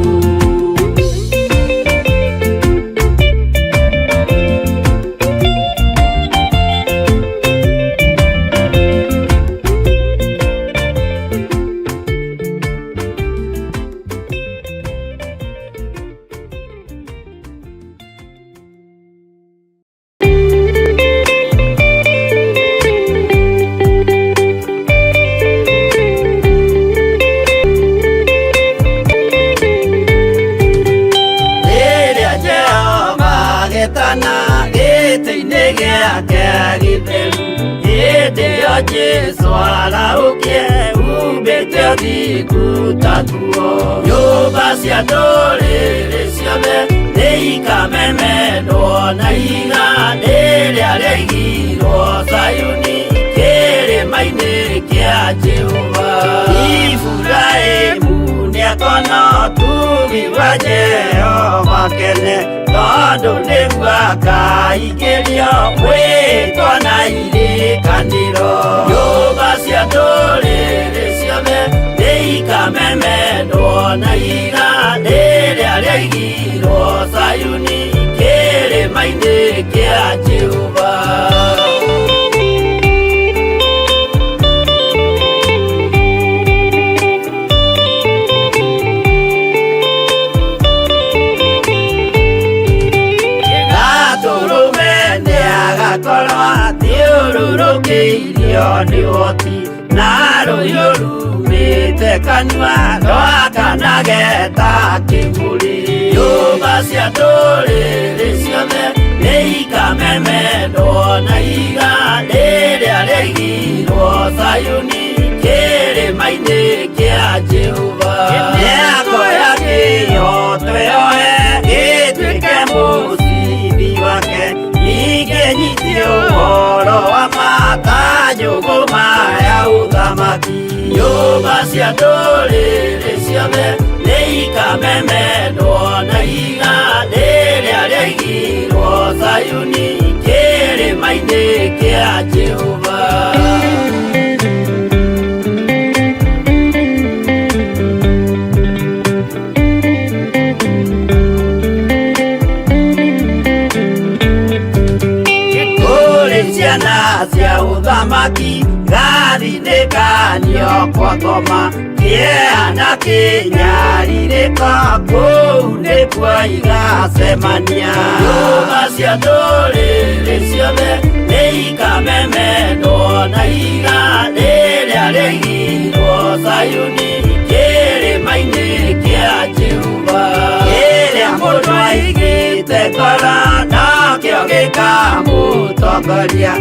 Rĩrĩa Jehova agetana gĩtĩ-inĩ gĩake gĩtheru hĩndĩ ĩyo Jesũ arahũkie humbĩte ũthingu ta nguo nyũmba cia ndũrĩrĩ ciothe nĩikamemendwo na ihiga rĩrĩa rĩaigirwo Zayuni kĩrĩma-inĩ kĩa Jehova. Iburahĩmu nĩakona ũtugi wa Jehova kene tondũ nĩguo akaingĩrio mwĩtwa na irĩkanĩro nyũmba cia ndũrĩrĩ ciothe nĩikamemendwo na ihiga rĩrĩa rĩaigirwo Zayuni kĩrĩma-inĩ kĩa Jehova. Gatũrũme nĩagakorwo athiũrũrũkĩirio nĩ ũhoti na rũhiũ rumĩte kanua rwakanage ta kĩmũrĩ nyũmba cia ndũrĩrĩ ciothe nĩikamemendwo na ihiga rĩrĩa rĩaigirwo Zayuni kĩrĩma-inĩ kĩa Jehova. Mĩako ya kĩhooto yoe ĩtuĩke mũcibi wake ningĩ Thũkũma ya ũthamaki. Nyũmba cia ndũrĩrĩ ciothe nĩ ikamemendwo na ihiga rĩrĩa rĩaigirwo Zayuni kĩrĩma-inĩ kĩa Jehova. Kũrĩ ciana cia ũthamaki gathinĩkanio kwa ngoma kĩeha na kĩnyarirĩko kũu nĩkuo igacemania. Nyũmba cia ndũrĩrĩ ciothe nĩ ikamemendwo na ihiga rĩrĩa rĩaigirwo Zayuni kĩrĩma-inĩ kĩa Jehova. Kĩrĩa mũndũ aigĩte ngoro nokĩo gĩkamũtongoria.